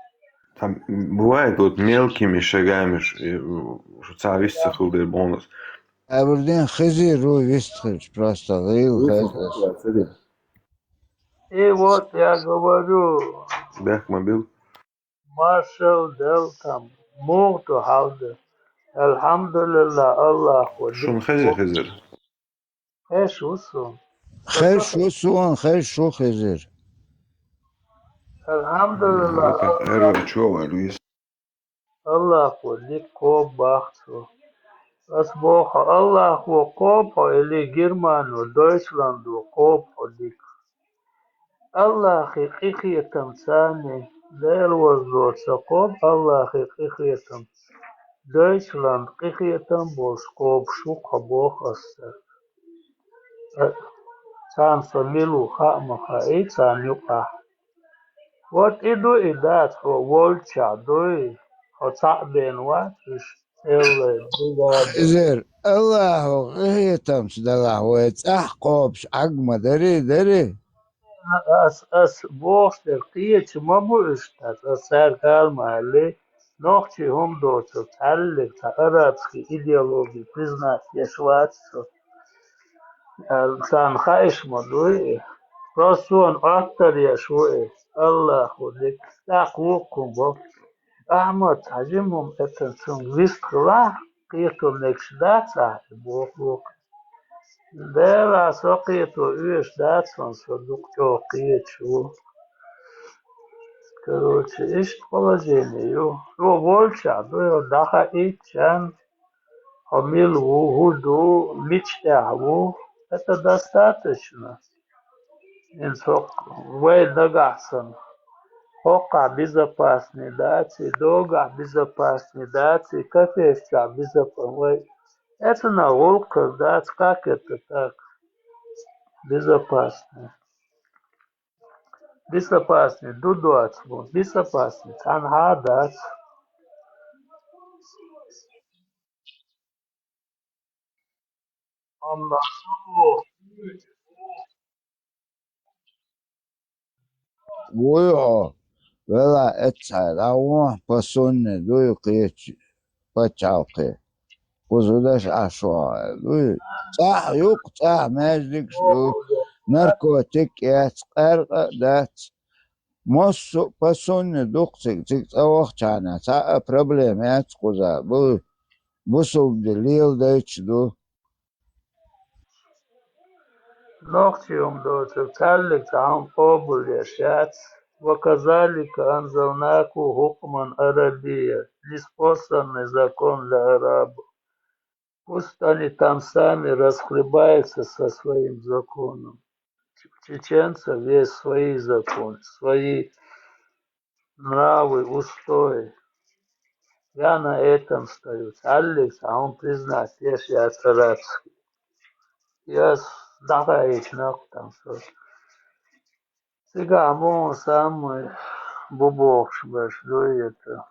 Там бывает вот мелкими шагами, ш- э, ш- цависца хилдер бонус. Абурдин хизир ру вистхилч просто лил хезес. И вот я говорю, Бяхмабил. Маршал дел там, мухту халды. Альхамдулилла, Аллаху. Шун хезер хезер. Хеш усу. Хеш усун, хеш шу хизир. Альхамдулилла, Эрва чова Луис. Аллаху, дик коб бахцу. Ас боху, Аллаху коб хо или Герману, Дойчланду коб хо дик. Аллахи къихетам цани, Дел воздоца коб, Аллахи къихетам. Дойчланд къихетам болш коб шу кха бох асса. Цан са милу хаъма хаи, цан юкъа. Вот и ду и дац, хо волча дуй, хо цаъ бен вац, уш эллай дугада. Хизир, Аллаху къихетамс далах вай цӀах кобш Ӏагма дари, дари. Ас, ас бохш дер кхеча ма бу уш, ас, ас цар калма алли, нохчи хӀума доцу, цхьаллиг цхьа арабский идеологи признать еш вац цо. Царна хаиш ма дуй и. Просто суна оттар еш ву и. Аллаху дик. ТӀаккха вукхун бо. Ахмад, хьажим хӀума эцан цунга вист хилахь, кхетамегаш дац ахь, боху вукху. Дела, со кхето оьшуш дац хьуна, со дукха чӀогӀа кхеташ ву. Короче, иштта положение ю. Хьо волча дуй, хьо дӀахаийтчан, хьо мила ву, хӀун ду, мича тӀехь ву. Это достаточно. ХӀинца хӀокху вай нагахь санна. ХӀокхахь безопасный даций, догахь безопасный даций, кафешчохь безопа-, вай. Эцна гӀуллакхаш дац, как это так? Безопасный. Безопасный, ду доцу бу. Безопасный, цхьанхьа а дац. Амма Вуй хьо, вела эцхьа, дӀа вон посунни дуй кхечи пачхьалкхе. Кхуза даш Ӏаш вахьа дуй. ЦӀахь юккъ, цӀахь маьждигаш ду. Наркотик яц, къаьркъа а дац. Массо а посунни дукха цига, цига цӀа вахчхьана, цхьа а проблема яц кхуза. Бу, бусулба ди леладайча ду. Нохчий хӀума доцург цхьаьллиг цхьа хӀума къобалъеш яц. وكذلك أنزلناه حكما عربيا, неспосланный закон для арабов. Пусть они там сами расхлебаются со своим законом. У чеченцев есть свои законы, свои нравы, устои. Я на этом стою. Цхьаьллиг цхьа хӀума признать еш яц арабский. Я с-, дахаийтина там со. Цигахь муха самый бу бохуш берш дуй это.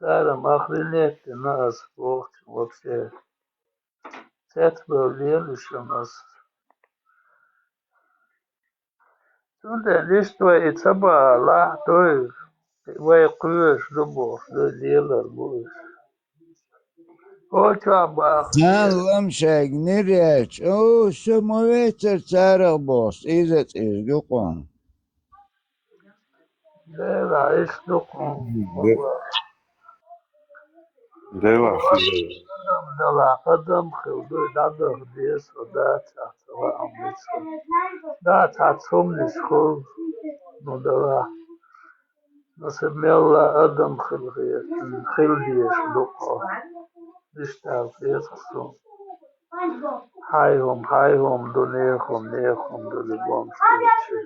Царам охренеть дина ас бохучун вообще. Цецбевлла лелаш ас. Цундела иштта вай и ца бахалахь, дуй, вай кхоьруш ду бохуш, дуй, лелар бу уьш. О, чохь баха. Царна лам шайга нир яьлча, о, со ма вецара царах бохуш, иза цӀийза юкъахь. Дела, иштта ду кхунна. Дела, Адам дала, адам хила дуй, дӀадаха деза, со дацахь, ца лаам ву со. Дацахь, цхьа хӀуманаш хуьлу, ну дала. Ну, сан мелла адам хила хе-, хила дезаш ду кхо. Иштта хеза суна. Хьайн хӀума, хьайн хӀума ду, нехан хӀума, нехан хӀума ду, любом случае.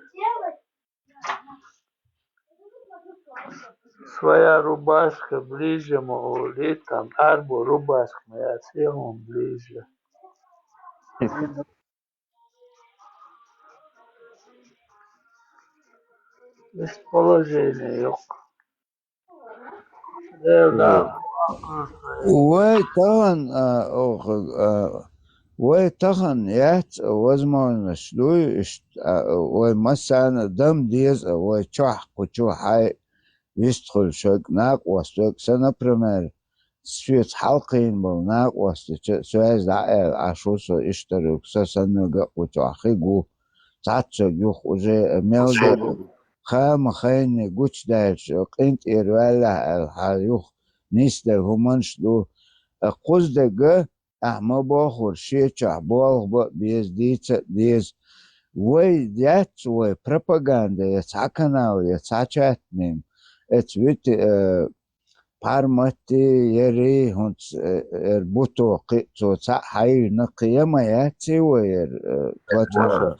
Своя рубашка ближе, ма олий, там, Ӏаьрбо рубашка ма яц, хьан хӀума ближе. Иштта положение йоккха. Дела Ну. да. Вай тахана, а, оха, а, вай тахана яц возможность дуй, иштта, а, вай массарна дам деза, вай чохь кху чу хьай вистхуьлуш верг, накъост верг. Сан, например, шеца хьалкхийна болу накъостича, соьза дӀа а аьлла, Ӏаш ву со иштта верг, сан санна верг а кху чохь хи гу. Цхьацца верг юха уже мел дара, хама хайна гучудаьлча, къинтӀера ваьллехь аьлла, хьан юха нисдара хӀуманаш ду. Кхуза дерг, ахьа ма бохура, шен чохь болх бан а беза, дийца а деза. Вай яц вай пропаганда, я цхьа канал, я цхьа чат-м, эца вити, э, Парматти, яри, хӀунца, э, эр буто кхин а цо цхьаъ хьайийна кхин а ма яций вай эр, э, платформа.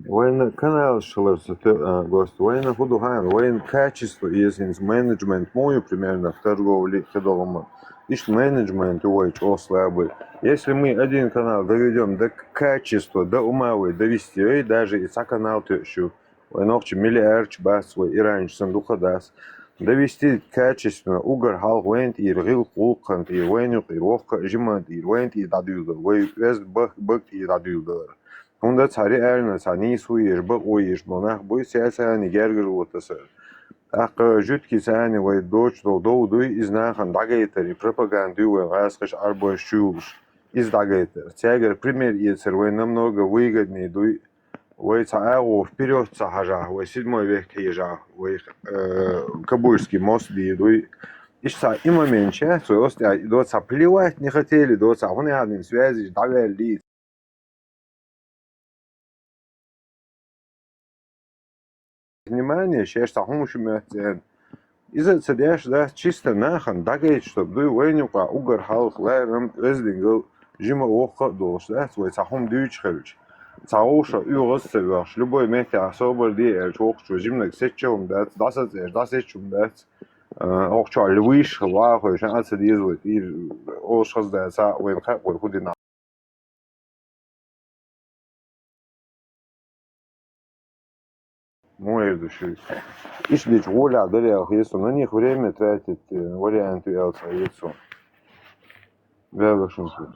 Вайна каналаш хилар ца те-, а, гост, вайна хӀун ду хаьа, вайна качество, если менеджмент мо ю, примерно, в торговле, хи долу ма. Иштта менеджмент ю вай чӀогӀа слабый. Если мы один канал доведём до качества, до ума вай довести, ой, даже и цхьа канал тоьаш ю. Вай нохчий миллиардча бац, вай иранча санна дукха дац. Довести качественно, уггар хьалха вайна тӀера, гӀиллакх-гӀуллакхан тӀера, вайна юкъера воккха а жиманна тӀера, вайна тӀера дӀадуьйладар, вай оьзда бак-, бага тӀера дӀадуьйладар. ХӀунда цхьа реально, цхьа нийсо еш, бакъо еш болу нах буй, цаьрца гергарло тасар. ТӀаккха жуьгтича цхьаьна вай доцуш долу дов дуй, иза нахана дӀагайтар, и пропаганда ю вайн гӀазкхаша, Ӏарбойша чу йолуш. Иза дӀагайтар. Цаьргара пример эцар вайн намного выгоднее дуй. Вай цхьа агӀо вперёд ца хьажахь, вай седьмой век хьежахь, вай, э, Кабульский мост дийр дуй. Иштта цхьа и момент ша, цо оцу тӀехь до цхьа плевать не хотели, до цхьа хӀун яхьа дина связь дӀаваьллий. Внимание, шаьш цхьа хӀума шу моьтту церан. Иза а ца деш дац, чисто нахана дӀагайта, чтоб дуй вайна юкъахь уггар хьалха ларам, оьздангалла, жима воккха а долуш дац, вай цхьа хӀума дуьйцуш хилча. Цхьа вовшах оьгӀаз а ца оьхуш, любой меттехь собар де аьлча, воккхачо жиманиг сецча хӀума дац, дӀасацӀеш дӀасецча хӀума дац. А, оха чохь луьйш вахой, ша а ца деза вай, тӀера олуш хаза дац, вайна хаьа вай хӀун дина. Муха эр ду шуьга? Иштта дича гӀолехь дара аьлла хета суна, на них время тратить, э, вариант ю аьлла ца хета суна. Ваьлла шуна.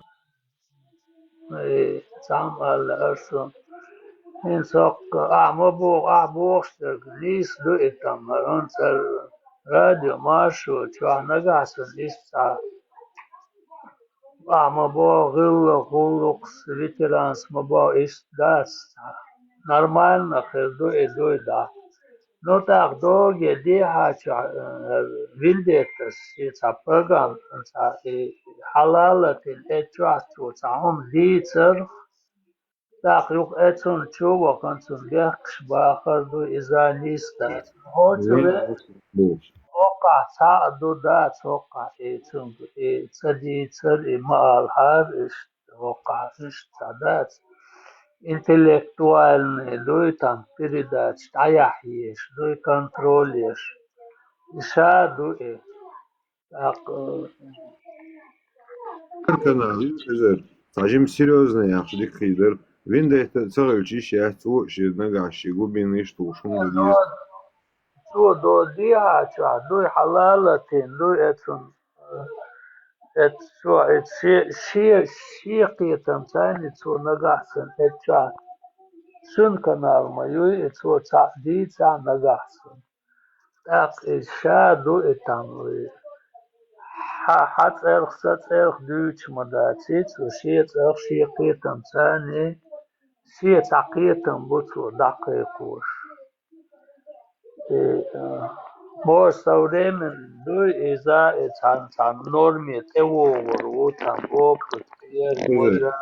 Э, цхьамма аьлла аса. ХӀинца хӀокху ахьа ма боху, ахьа бохуш дерг нийса ду и там, хӀинца радио маршо чохь нагахь санна иштта цхьа Ахьа ма боху, гӀиллакх, гӀуллакхаш, ветеранаш ма боху, иштта дац. Нормально хир ду и дуй, да. Ну, тӀаккха догӀе дехьа чохь, э, вендетташ, и цхьа программа, цхьа, и хьалалатин, э, чохь цо цхьа хӀума дийцар, тӀаккха юха э цунна чу вахана, цунна бехкаш бахар ду, иза нийса дац. ХӀоцу ве-, хӀокхахь цхьаъ ду, дац, хӀокхахь и цунга, и ца дийцар, и ма алахьара иштта, хӀокхахь иштта цхьа дац. Интеллектуальный дуй там передача, дӀаяхьа езаш дуй, контроль еш. И ша ду и. ТӀаккха, э, Канал ю, хезар. Цхьа жима серьёзный яхаш дика хир дара. Вендетта ца хилча йиш яц, цо а шен нагахь шен губин иштта ву шун ду деза. Цо до дехьа чохь дуй, хьалалатин дуй, эцун, э, эц чохь, эц шен, шен, шен кхетам цайни цо нагахь сан эц чохь. Шун канал ма юй, и цо цхьаъ дийцахь нагахь сан. ТӀаккха иза ша ду и там вуй. Хьан, хьан цӀарах, сан цӀарах дуьйцуш ма дац иза, цо шен цӀарах, шен кхетам царний, шен цхьа кхетам бу цо дӀакхайкхош. И, э, может, со временем дуй иза, и цхьана, цхьана норме тӀевогӀур ву, там опыт, кхера, Мгм. вожа.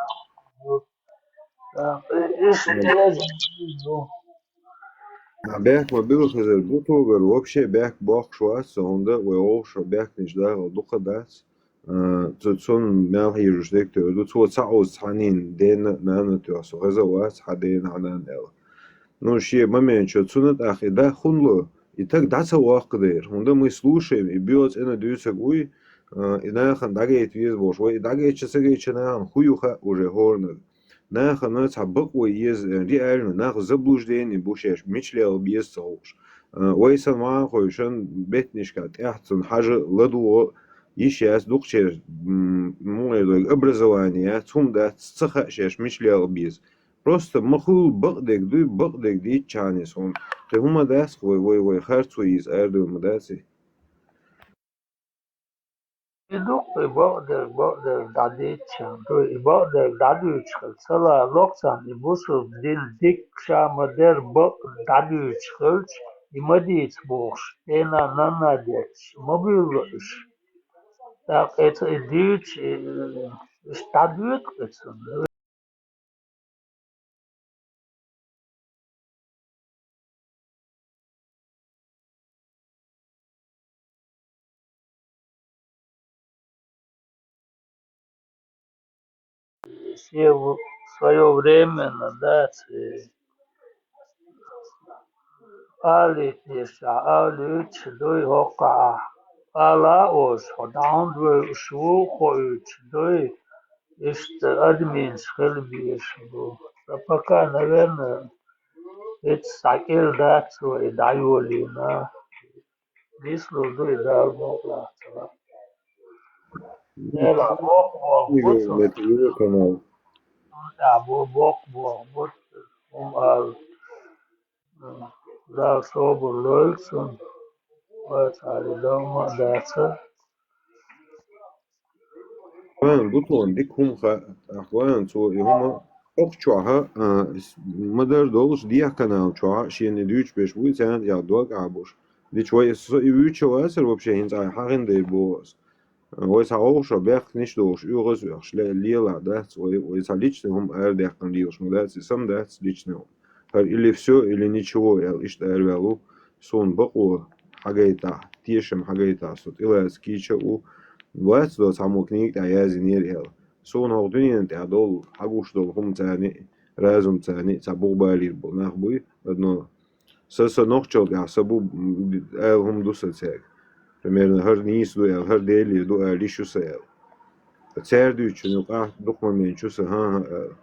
А, и, и, Мгм. и, и, и, А, бехк ма билла, хезар, бутогара вообще бехк боккхуш вац со, хӀунда вай вовшах бехкнаш дахал дукха дац. А, цу-, цунна мел хьежаш дерг тера ду, цо ца Ӏуза цхьаннен дена а, нана а тоьхна со хеза вац, хьан дена, хьан нана аьлла. Ну, шен момент чу цунна тӀаккха и да хӀунло, и таг дӀа ца воккха дера. ХӀунда мы слушаем, и боьлла цӀена дуьйцург вуй, а, и нахана дӀагайта веза волуш. Вай и дӀагайтча, ца гайтча нахана хӀун ю хаьа уже хӀораннаг. нахана цхьа бакъо еза, э, реально, нах заблуждение бу шаьш, мича лела беза ца хууш. Э, вай сан ваххойшан беттанашка тӀехь цунна хьажа ладугӀо йиш яц дукхачеран, м, мугӀе дойга образование яц, хӀума дац, ца хаьа шаьш мича лела беза. Просто ма хуьлу бакъдерг дуй, бакъдерг дийцча хьанис хӀума. Кхин хӀума дац вай, вай, вай харцо йийца арадевлла ма дац и. И дукха и бакъдерг, бакъдерг дӀадийцча, дуй, и бакъдерг дӀадуьйцуш хилча, ца лалахь царна и бусалба дин дика ша ма дер бакъ дӀадуьйцуш хилча, и ма дийца бохуш, дена-нанна детташ, ма буьйлало уьш. ТӀаккха эца и дуьйцуш, и, уьш дӀадоьду-кх эцунна. Шен в-, своё время, да, ци алийтешехь, алуьйтуш дуй хӀокхахь, ала а олуш, хьо дӀа хӀунда вевзаш ву, хоуьйтуш дуй, иштта адамаш хила безаш бу. Ткъа пока, наверное, хӀинца схьа кӀира дац вай дӀайолийна. Нислур ду и, Дала мукъ лахь ца лахь. Дела боккха болх бу цунна. Метео канал. Цунна тӀехь бу боккха болх бу, хӀума ала. Дала собар лойла цунна. Вай цхьа а лома а дац. Вайн бу тхуна дика хӀума хаьа, тӀаккха вайн цо и хӀума хӀокху чохь а, а, с-, ма-дарра долуш, дехьа канал чохь а шена и дуьйцуш берш буй, царна тӀехь дог Ӏа буш. Дича вай со и вуьйцуш а вацара вообще, хӀинца Ӏай хьахийна дай боху аса. Вай цхьа гӀовгӀа шо бехканиш а долуш, оьгӀаз а оьхуш, ле-, лелахь дац вай, вай цхьа личный хӀума арадаьккхина лелаш ма дац, и сама дац личный хӀума. ХӀара или всё, или ничего аьлла, иштта араваьлла ву. Суна бакъо хьагайтахь, тешам хьагайтахь, со тӀелаца кийча а ву, вац до цхьаммо книга тӀехь яздинера аьлла. Суна хӀокху дуьненан тӀехь долу, хьагуш долу хӀума царна а, разум царна а цхьа бух балийр болу нах буй, одно. Сан сан нохчалла тӀехь сан бу, м, аьлла хӀума ду сан цаьрга. Примерно, хӀара нийса ду аьлла, хӀара Делера ду аьлла, йиш ю сан аьлла. Цаьрга дуьйцучун юкъахь дукха ма менчу сан, хӀан-хӀа аьлла.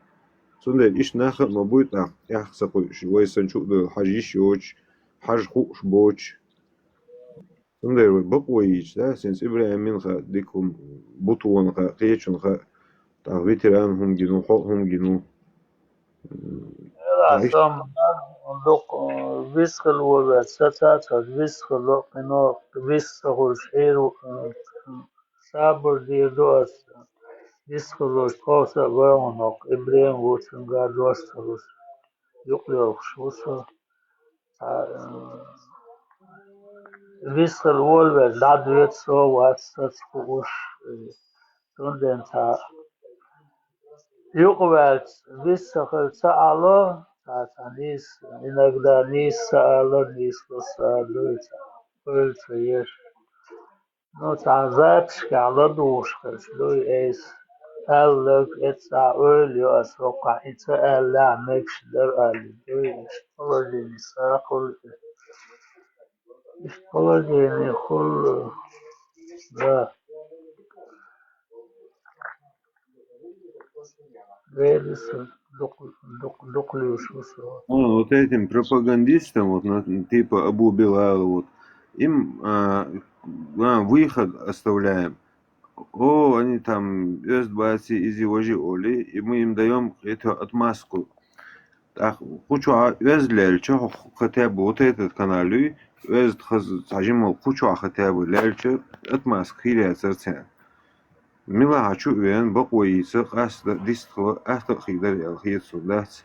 Цундела иштта нах а ма буй тӀаккха, тӀаьхьа ца кхуьуш, вай санна чу а доьлла, хьажа йиш йоцуш, хьажа хууш боцуш. Цундела вай бакъо йийцу, да, хӀинца ИбрахӀимна хаьа, дика хӀума, Бутонна хаьа, кхечунна хаьа, тӀаккха ветеран хӀума гина ву, хьо а хӀума гина ву. М, Ӏа иштта сом дукха, э, вист хила волавелча, сан цхьацца вист хилла, кхин вист ца хуьлуш, Ӏийр ву, э, сабар дийр ду ас, вист хилла волуш, тховса а вайгӀанах, ИбрахӀим ву, цуьнга дош ца луш, юкъайогӀуш ву со. Цхьа, э, вист хила волавелча, дӀадоьду со, вац саца хууш, э, цундела цхьа юкъаваьлча, вист ца хила ца Ӏало, цхьа, цхьа нийса, иногда нийса ца ала, нийса луш ца ала дуй, цхьа ойла ца еш. Ну, цхьа записька ладугӀуш хилча дуй айса. Аьлларг, эццахь ойла йо ас хӀокхахь, и ца аьллехь мегаш дара аьлла дуй, иштта положение сакъур. Иштта положение хуьлу, да. Велиса дукха, дукха, дукха луьйш ву со. А, вот этим пропагандистам, вот, на, типа Абу Билала, вот, им, а, а, выход оставляем. О, они там оьзда бац и иза важа олий, и мы им даём эту отмазку. ТӀаккха кху чохь оьзда лелча, хьо хотя бы вот этот канал юй, оьзда хаза цхьа жимма кху чохь хотя бы лелча, отмазка хир яцара царна. Мила хьан чу а веана, бакъо йийца, къаста дистхила, атта а хир дара аьлла хета суна, дац?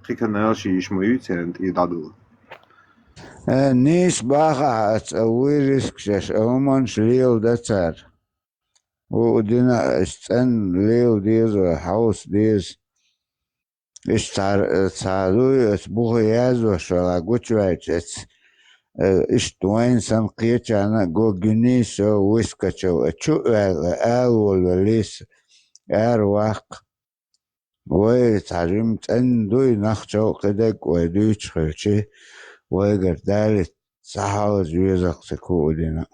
Кхин канал ши йиш ма юй царна тӀе дӀадала. Э, нийса бахахь аца, а вуй рискаш еш, а хӀуманаш леладан цара. Ву а дина а, аш цӀенна лела деза, хьовса деза. Иштта цхьа, цхьа дуй, аса буха яздеш вала гучуваьлча, аса, э, иштта вайна санна кхечарна а гоггинийса, выскочил, а чу а ваьлла, ала волавеллийса, ара ваккха. Вай цхьа жимма цӀенна дуй, нах чӀогӀа кхидерг а вай дуьйцуш хилчий, вайгара Дала схьахьалза веза-кх цига хӀу а дина.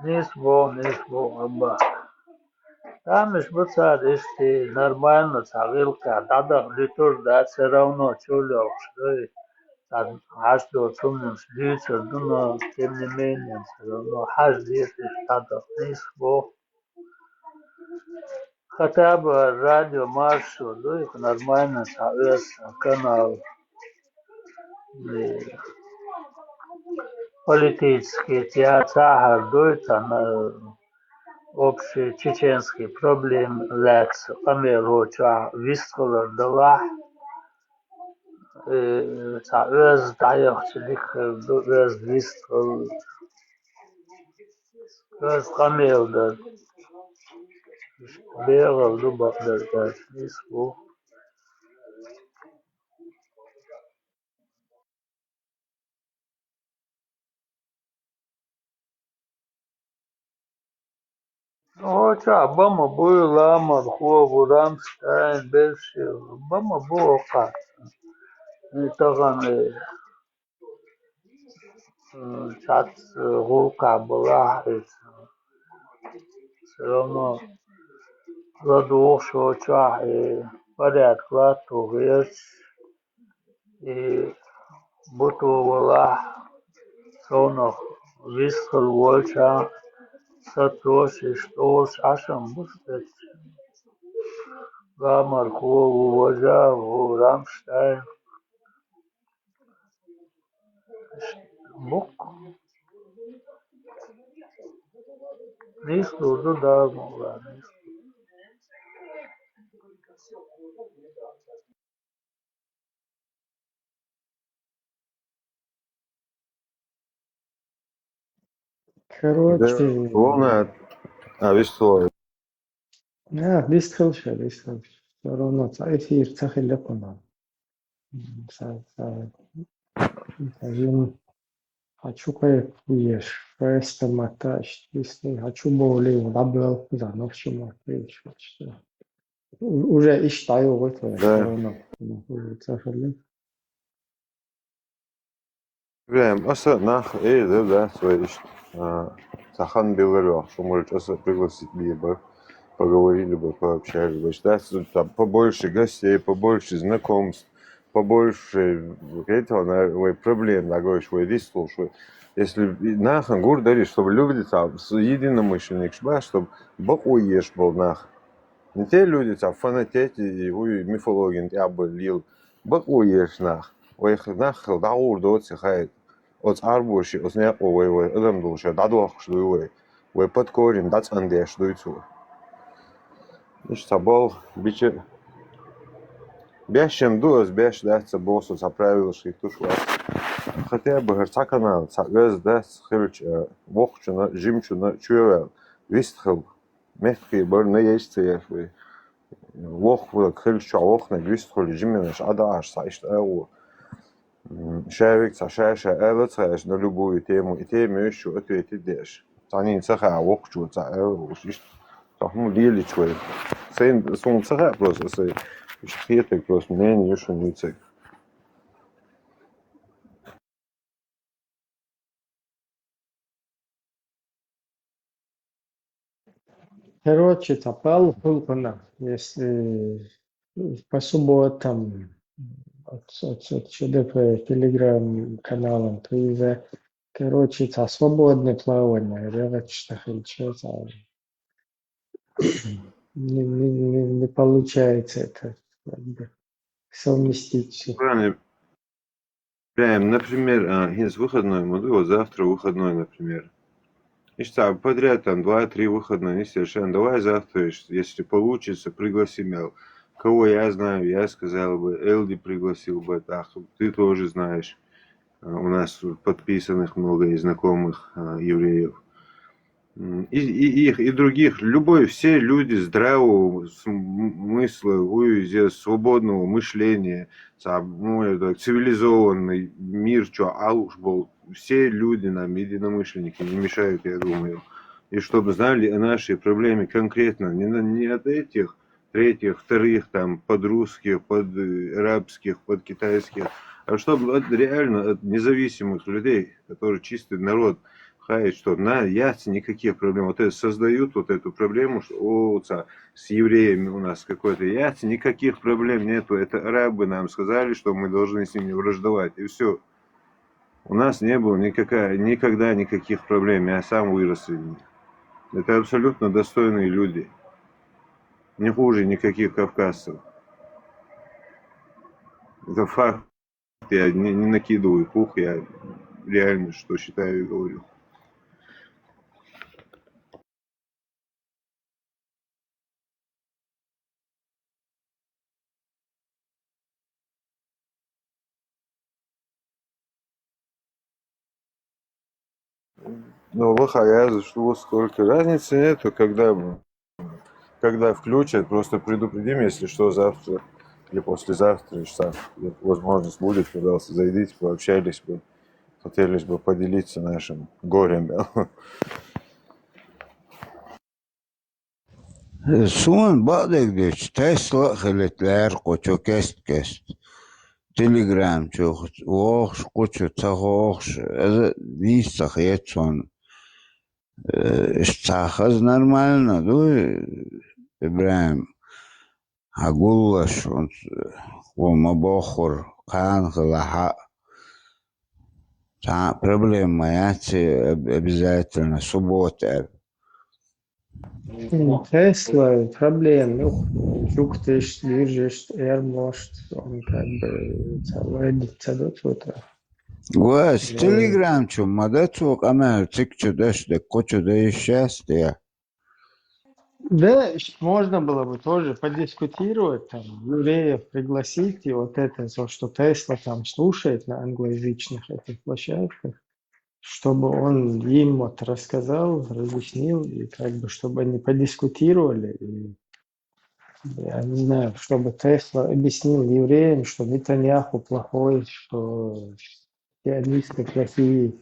Нийса боху, нийса боху, Абба. Тамаш бу цара иштта нормально цхьа гӀиллакхехь дӀадахьа дуьтур дац, всё равно чул йолуш дуй. Цхьа хьаш доцу хӀуманаш дуьйцур ду, но тем не менее, всё равно хьажа деза иштта дӀадахьа, нийса боху. Хотя бы радио Маршо дуй, нормально цхьа оьзда канал. Политический цхьа цхьа хӀара дуй, цхьа общий чеченский проблема лаьцна къамел хӀокху чохь вистхилар далахь, э, цхьа оьзда дӀаяхча дика хир ду, оьзда вистхила, оьзда къамел дар. БегӀал ду бакъдерг аьлча, нийса бу. Оцу бан ма буй, Ламархо ву, Рамштайн, Берши, бан ма бу оха. И тахана, э, цхьацца гӀуллакхехь балахь, иза всё равно ладугӀуш йолчохь, и порядок латто гӀерташ, и буту валахь, совнах вистхила волчохь, сатош, иштта олуш Ӏаш ма бу стаг. Ламархо ву, важа ву, Рамштайн. Буккха. Нийса ду, Дала мукъ лахь, нийса. Короче, волна, а, вистхила. А, вистхила ша, вистхила ша. Всё равно, цхьа эфир ца хилла кхунна. М, ца, ца, ца, жин, хочу кое-, еш, просто мотаешь, если хочу более, дабл, за ночью мотаешь, вот что. У-, уже иш даю, вот, да. Всё равно, ну, уже ца хилла. Прям, аса нах, э, да, да, свой иш, а, цхьа хан билар вахча, может, аса пригласить бийр бара, поговорили бы, пообщались бы. Да, с-, там, побольше гостей, побольше знакомств, побольше этого, на, вай проблем, да, говоришь, вай дистул, вай. Если и нахана гур дари, чтобы люди там, с-, единомышленникаш бац, чтобы бакъо еш болу нах. Не те люди, там, фанатети и вуй мифологин тӀе а бан лела. Бакъо еш нах. Вай х-, нах хила дӀагӀур доцу хай. Оцу Ӏарбоши, оцу некъо вай, вай адам долуш дӀадохкуш дуй вай. Вай под корень дӀацӀандеш дуй цо. Иштта цхьа болх бича. Беш ма ду аса, беш дац ца боху со, цхьа правилаш хих туш вац. Хотя бы хӀара цхьа канал, цхьа оьзда дац хилча, а, воккхачунна, жимачунна чоьваьлла, вистхила. Мехкахий бара, на еш ца еш вай. Воккханиг хилча чохь воккханиг вистхуьлу жименаш Ӏадахьаш цхьа иштта агӀо. М, ша вега цхьа ша-ша ала ца хьаьжна любую тему, и тема йоьшучу ответить деш. Цхьанийн ца хаьа воккхачо ца ала уьш иштта. Цхьа хӀума лелича вай. Сайн, суна ца хаьа просто, аса иштта хетарг просто мнение ю шуна вуьйцург. Короче, цхьа пал хӀуллакхана, если по субботам от, от, от ЧДП Telegram каналам прийза, короче, цхьа свободное плавание, регачта хилча, цхьа не, не, не, не получается это, как бы, совместить всё. Правильно. Прям, например, а, хӀинца выходной ма ду, вот завтра выходной, например. Иштта подряд там два-три выходной, не совершенно. Давай завтра, еш-, если получится, пригласим, я, кого я знаю, я сказал бы, Элди пригласил бы, так, ты тоже знаешь. А, у нас подписанных много и знакомых, а, евреев. М, и, и их, и других, любой, все люди здравого смысла, уй, здесь свободного мышления, ца-, ну, это цивилизованный мир, чё, алуш был, все люди нам единомышленники, не мешают, я думаю. И чтобы знали о нашей проблеме конкретно, не на, не от этих третьих, вторых, там, под русских, под, э, арабских, под китайских, а чтобы от, реально от независимых людей, которые чистый народ, Хай, что на яц никаких проблем. Вот это создают вот эту проблему, что о, ца, с евреями у нас какой-то яц, никаких проблем нету. Это арабы нам сказали, что мы должны с ними враждовать. И все. У нас не было никакая, никогда никаких проблем. Я сам вырос среди них. Это абсолютно достойные люди. Не хуже никаких кавказцев. Это факт. Я не, не накидываю пух, я реально что считаю и говорю. Ну, выходя, что сколько разницы нету, когда бы, когда включат, просто предупредим, если что, завтра или послезавтра, если там возможность будет, пожалуйста, зайдите, пообщались бы, хотелось бы поделиться нашим горем. Суна бакъдерг дечу, Тесла а хилийта лаьрра кху чу кест-кест. Телеграм чу вохуш, кху чу ца вохуш, аса нийса ца хета суна. Э, иштта ца хаза нормально ду, ИбрахӀим. Хьан гуллуш, хӀунца хӀума ма боххура, кхана хилахь а. Цхьа а проблема ма яц, об-, обязательно суббота аьлла. М, Тесла проблема, ну, жугташ, движеш, эр, может, он как бы, ца вайди, ца доцу. Ва, с Телеграм чу ма дац цо къамел, цигачу даш де, кху чу де йиш яц те. Да, можно было бы тоже подискутировать, там, евреев пригласить, и вот это, то, что Тесла там слушает на англоязычных этих площадках, чтобы он им вот рассказал, разъяснил, и как бы, чтобы они подискутировали, и, я не знаю, чтобы Тесла объяснил евреям, что Нетаньяху плохой, что сионисты плохие,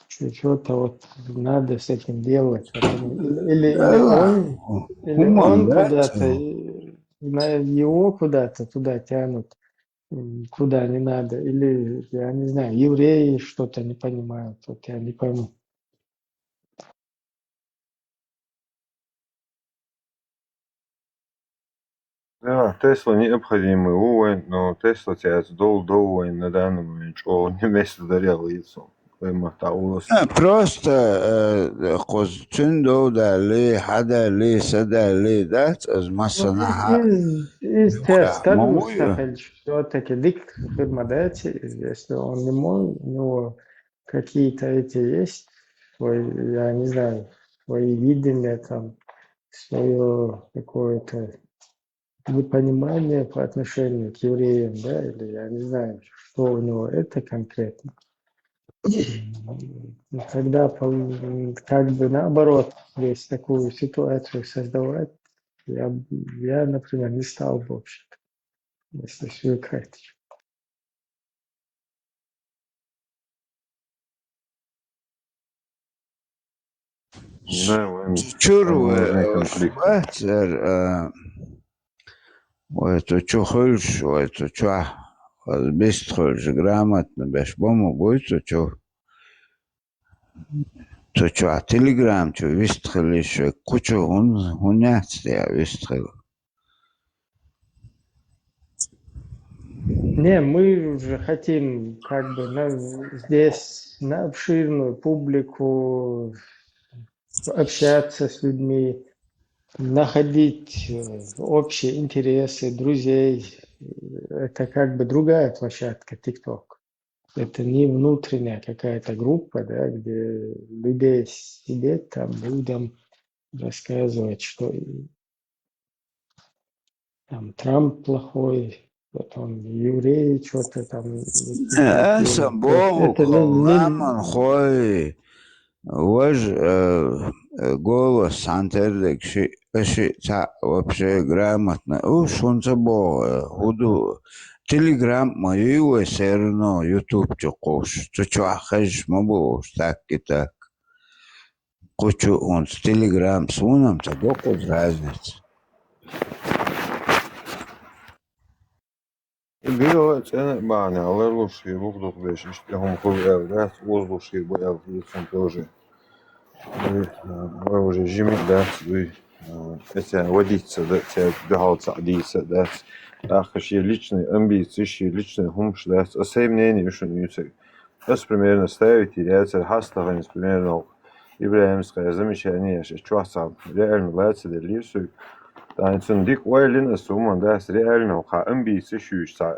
что что-то вот надо с этим делать. Или, или, или он, или он куда-то, э, на-, его куда-то туда тянут, м, куда не надо. Или, я не знаю, евреи что-то не понимают. Вот я не пойму. Да, Тесла необходимый ву вайн, но Тесла цец дол дов вайн на данный момент чӀогӀа не место дарьял йицу. Вай ма та улас. А, просто, э, кхуз цуьнан дов далли, хьа далли, са далли, дац, аз массанахьа. Из, из Тесла ма вуй. Всё-таки дик хир ма дац, если он не мой, у него какие-то эти есть, свой, я не знаю, свои видения там, своё какое-то непонимание по отношению к евреям, да, или я не знаю, что у него это конкретно. И тогда пол-, как бы наоборот, здесь такую ситуацию создавать, я, я, например, не стал бы вообще-то, если всё это. Да, вайн чур вай, э, конфликт. Бац, э, вай цу чу хуьлуш, вай цу чохь, э, бист хуьлуш, грамотно беш бу ма буй цу чу. Цу чохь Телеграм чу вист хилиш вай, кху чу хӀун, хӀун яц те вист хила? Не, мы же хотим как бы на, здесь на обширную публику общаться с людьми, находить, э, общие интересы, друзей. Это как бы другая площадка, TikTok. Это не внутренняя какая-то группа, да, где людей сидеть там, людям рассказывать, что там Трамп плохой, потом евреи что-то там. Э, это, сам Богу, это не, не ламан хой. Вож, э, э, голос, цхьаьна тера дерг ши, э, ши, цхьа, вообще грамотно. Уж хӀунца боху, э, хӀун ду? Телеграм ма юй вай, все равно YouTube чу кхуш. Цу чохь хезаш ма бу уж, так и так. Кху чу хӀунца Телеграм, суна-м ца го кхуза разница. И Билла цӀена бахьана ларлуш хир бу дукхаберш, иштта хӀума хул аьлла дац, озалуш хир бу аьлла хета суна тоже. Вай, а, вай уже жима дац, вай, а, эцен вадица да, цаьрга дуьхьал цхьаъ дийца дац. ТӀаккха шен личный амбици, шен личный хӀумаш дац. А сай мнение шуна юьйцург. Ас примерно ставить яцара хьастагӀанца примерно ИбрахӀимскӀа замечание еш, чохь цхьа реально лаца деллера соьга. ТӀаккха цунна дика ойла йина ас, хӀумма дац, реально кху амбици шуьйчу цхьа,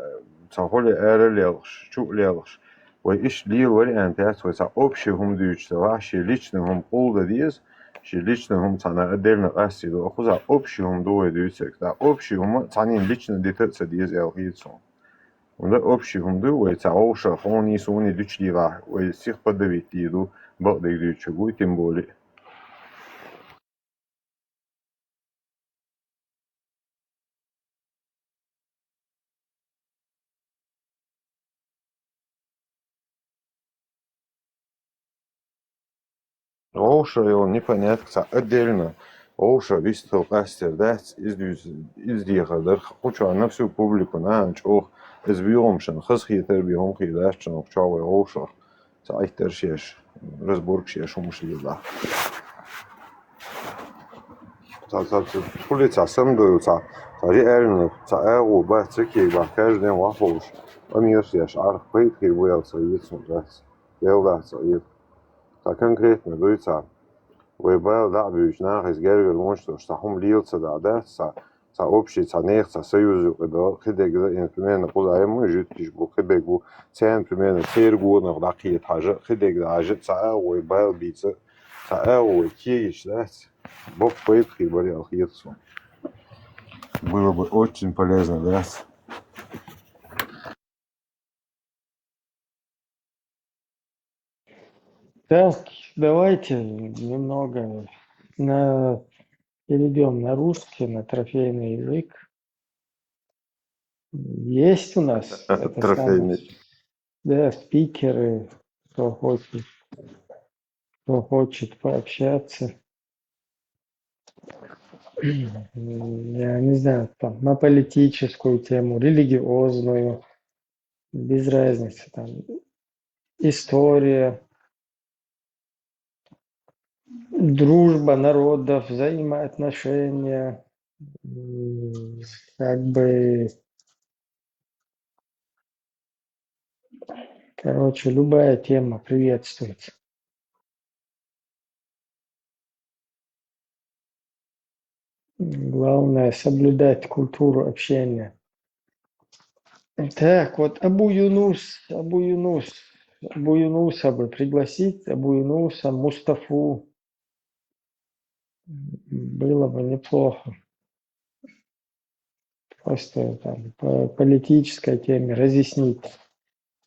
цхьа хӀуле ара лелхаш, чу а лелхаш. Вай иштта лела вариант яц, вай цхьа общий хӀума дуьйцуш ца вахь, шен личный хӀума къулда деза, шен личный хӀума цхьана отдельно къастийла. Кхузахь общий хӀума ду вай дуьйцург. ТӀаккха общий хӀума цхьаннен лично дита а ца деза аьлла хета суна. ХӀунда общий хӀума ду, вай цхьа вовшах, хьуний суний дуьчу дилахь, вай сих подавить дийр ду, бакъдерг дуьйцург вуй, тем более. Вовшах йолу непонятка цхьа отдельно. Вовшах вистхила къастор дац, иза дуьйцу, иза дехар дара. Кху чохь на всю публику, нахана чӀогӀа иза буьйгӀумашна хазахетар бен хӀума хир дац шуна кху чохь вай вовшах. Цхьа Ӏиттарш еш, разборкаш еш хӀумаш лелахь. Цхьа, цхьа, цхьа, хӀулле цхьа самадойла, цхьа, цхьа реально, цхьа агӀо бац, ца кегабахь, каждый день вахлуш, къамелаш еш, Ӏарх пайда хир бу аьлла ца хета суна дац. Дела дахь ца хета. Цхьа конкретно дуй цхьа. Вай бала дӀа а буьйцу, наха иза гергара вончу долуш, цхьа хӀума лела ца дахь дац, цхьа, цхьа общий, цхьа нехан, цхьа союз юкъа дала, кхидерг дан, примерно, кхузахь ма жуьгташ бу, кхиберг бу, царна, примерно, церан гонах дӀакхета хьажа, кхидерг дӀахьажа, цхьа агӀо вай бала бийца, цхьа агӀо вай кегийча дац, боккха пайда хир бара аьлла хета суна. Было бы очень полезно, дац. Так, давайте немного на, перейдём на русский, на трофейный язык. Есть у нас это самое, трофейный, да, спикеры, кто хочет, кто хочет пообщаться. Я не знаю, там, на политическую тему, религиозную, без разницы, там, история, дружба народов, взаимоотношения, м, как бы, короче, любая тема приветствуется. Главное соблюдать культуру общения. Так, вот Абу Юнус, Абу Юнус, Абу Юнуса бы пригласить, Абу Юнуса, Мустафу. Было бы неплохо. Просто там по политической теме разъяснить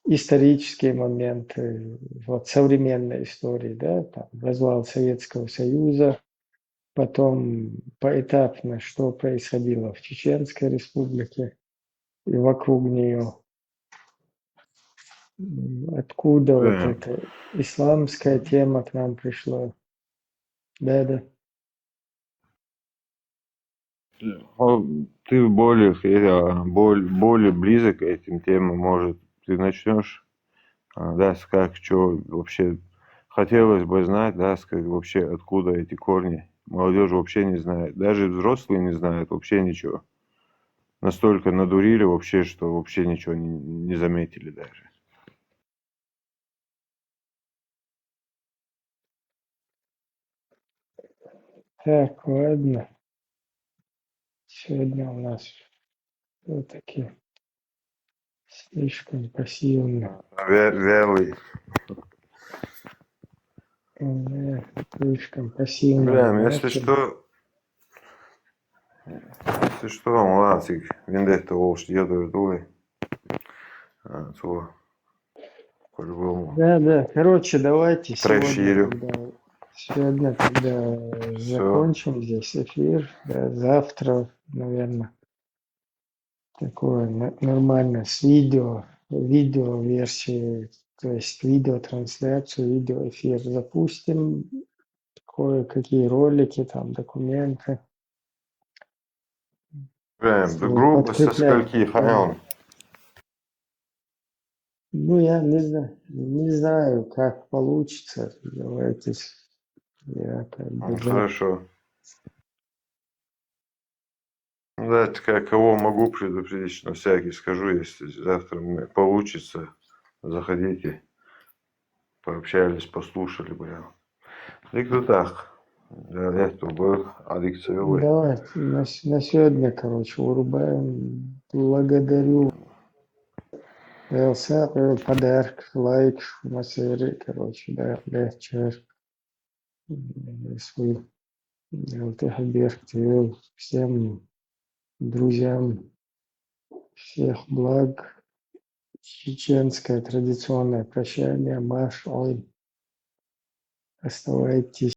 исторические моменты, вот современной истории, да, там, развал Советского Союза, потом поэтапно, что происходило в Чеченской Республике и вокруг нее. М, откуда вот, да, эта исламская тема к нам пришла? Да, да. О, ты более, э, боль-, более близок к этим темам, может, ты начнёшь, а, да, с-, как, чё вообще, хотелось бы знать, да, с-, как, вообще, откуда эти корни. Молодёжь вообще не знает, даже взрослые не знают вообще ничего. Настолько надурили вообще, что вообще ничего не, не заметили даже. Так, ладно. Сегодня у нас всё-таки слишком пассивно. Вя-, вялый. Да, слишком пассивно. Бля, если что, если что, ладно, циг, вендетта волуш дедур дуй. А, цо. По-любому. Да, да. Короче, давайте сегодня, трэш-ерю, тогда, сегодня тогда, всё, закончим здесь эфир. Да, завтра, наверное, такое н-, нормально с видео, видеоверсией, то есть видеотрансляцию, видеоэфир запустим. Кое-какие ролики, там, документы. Прям, вот, группа со подкрепляем, скольки, да, хаям? Ну, я не знаю, не знаю, как получится. Давайте с- я как бы... Ну, хорошо. Знаете, как кого могу предупредить, на всякий скажу, если завтра мне получится, заходите. Пообщались, послушали, бля. Дик ду так. Я это был Алексей. Давайте на, с- на сегодня, короче, вырубаем. Благодарю. Элса, э, подарок, лайк, масери, короче, да, легче. М, свой. Элтеха Беркутел. Всем друзьям всех благ. Чеченское традиционное прощание. Маш ой. Оставайтесь.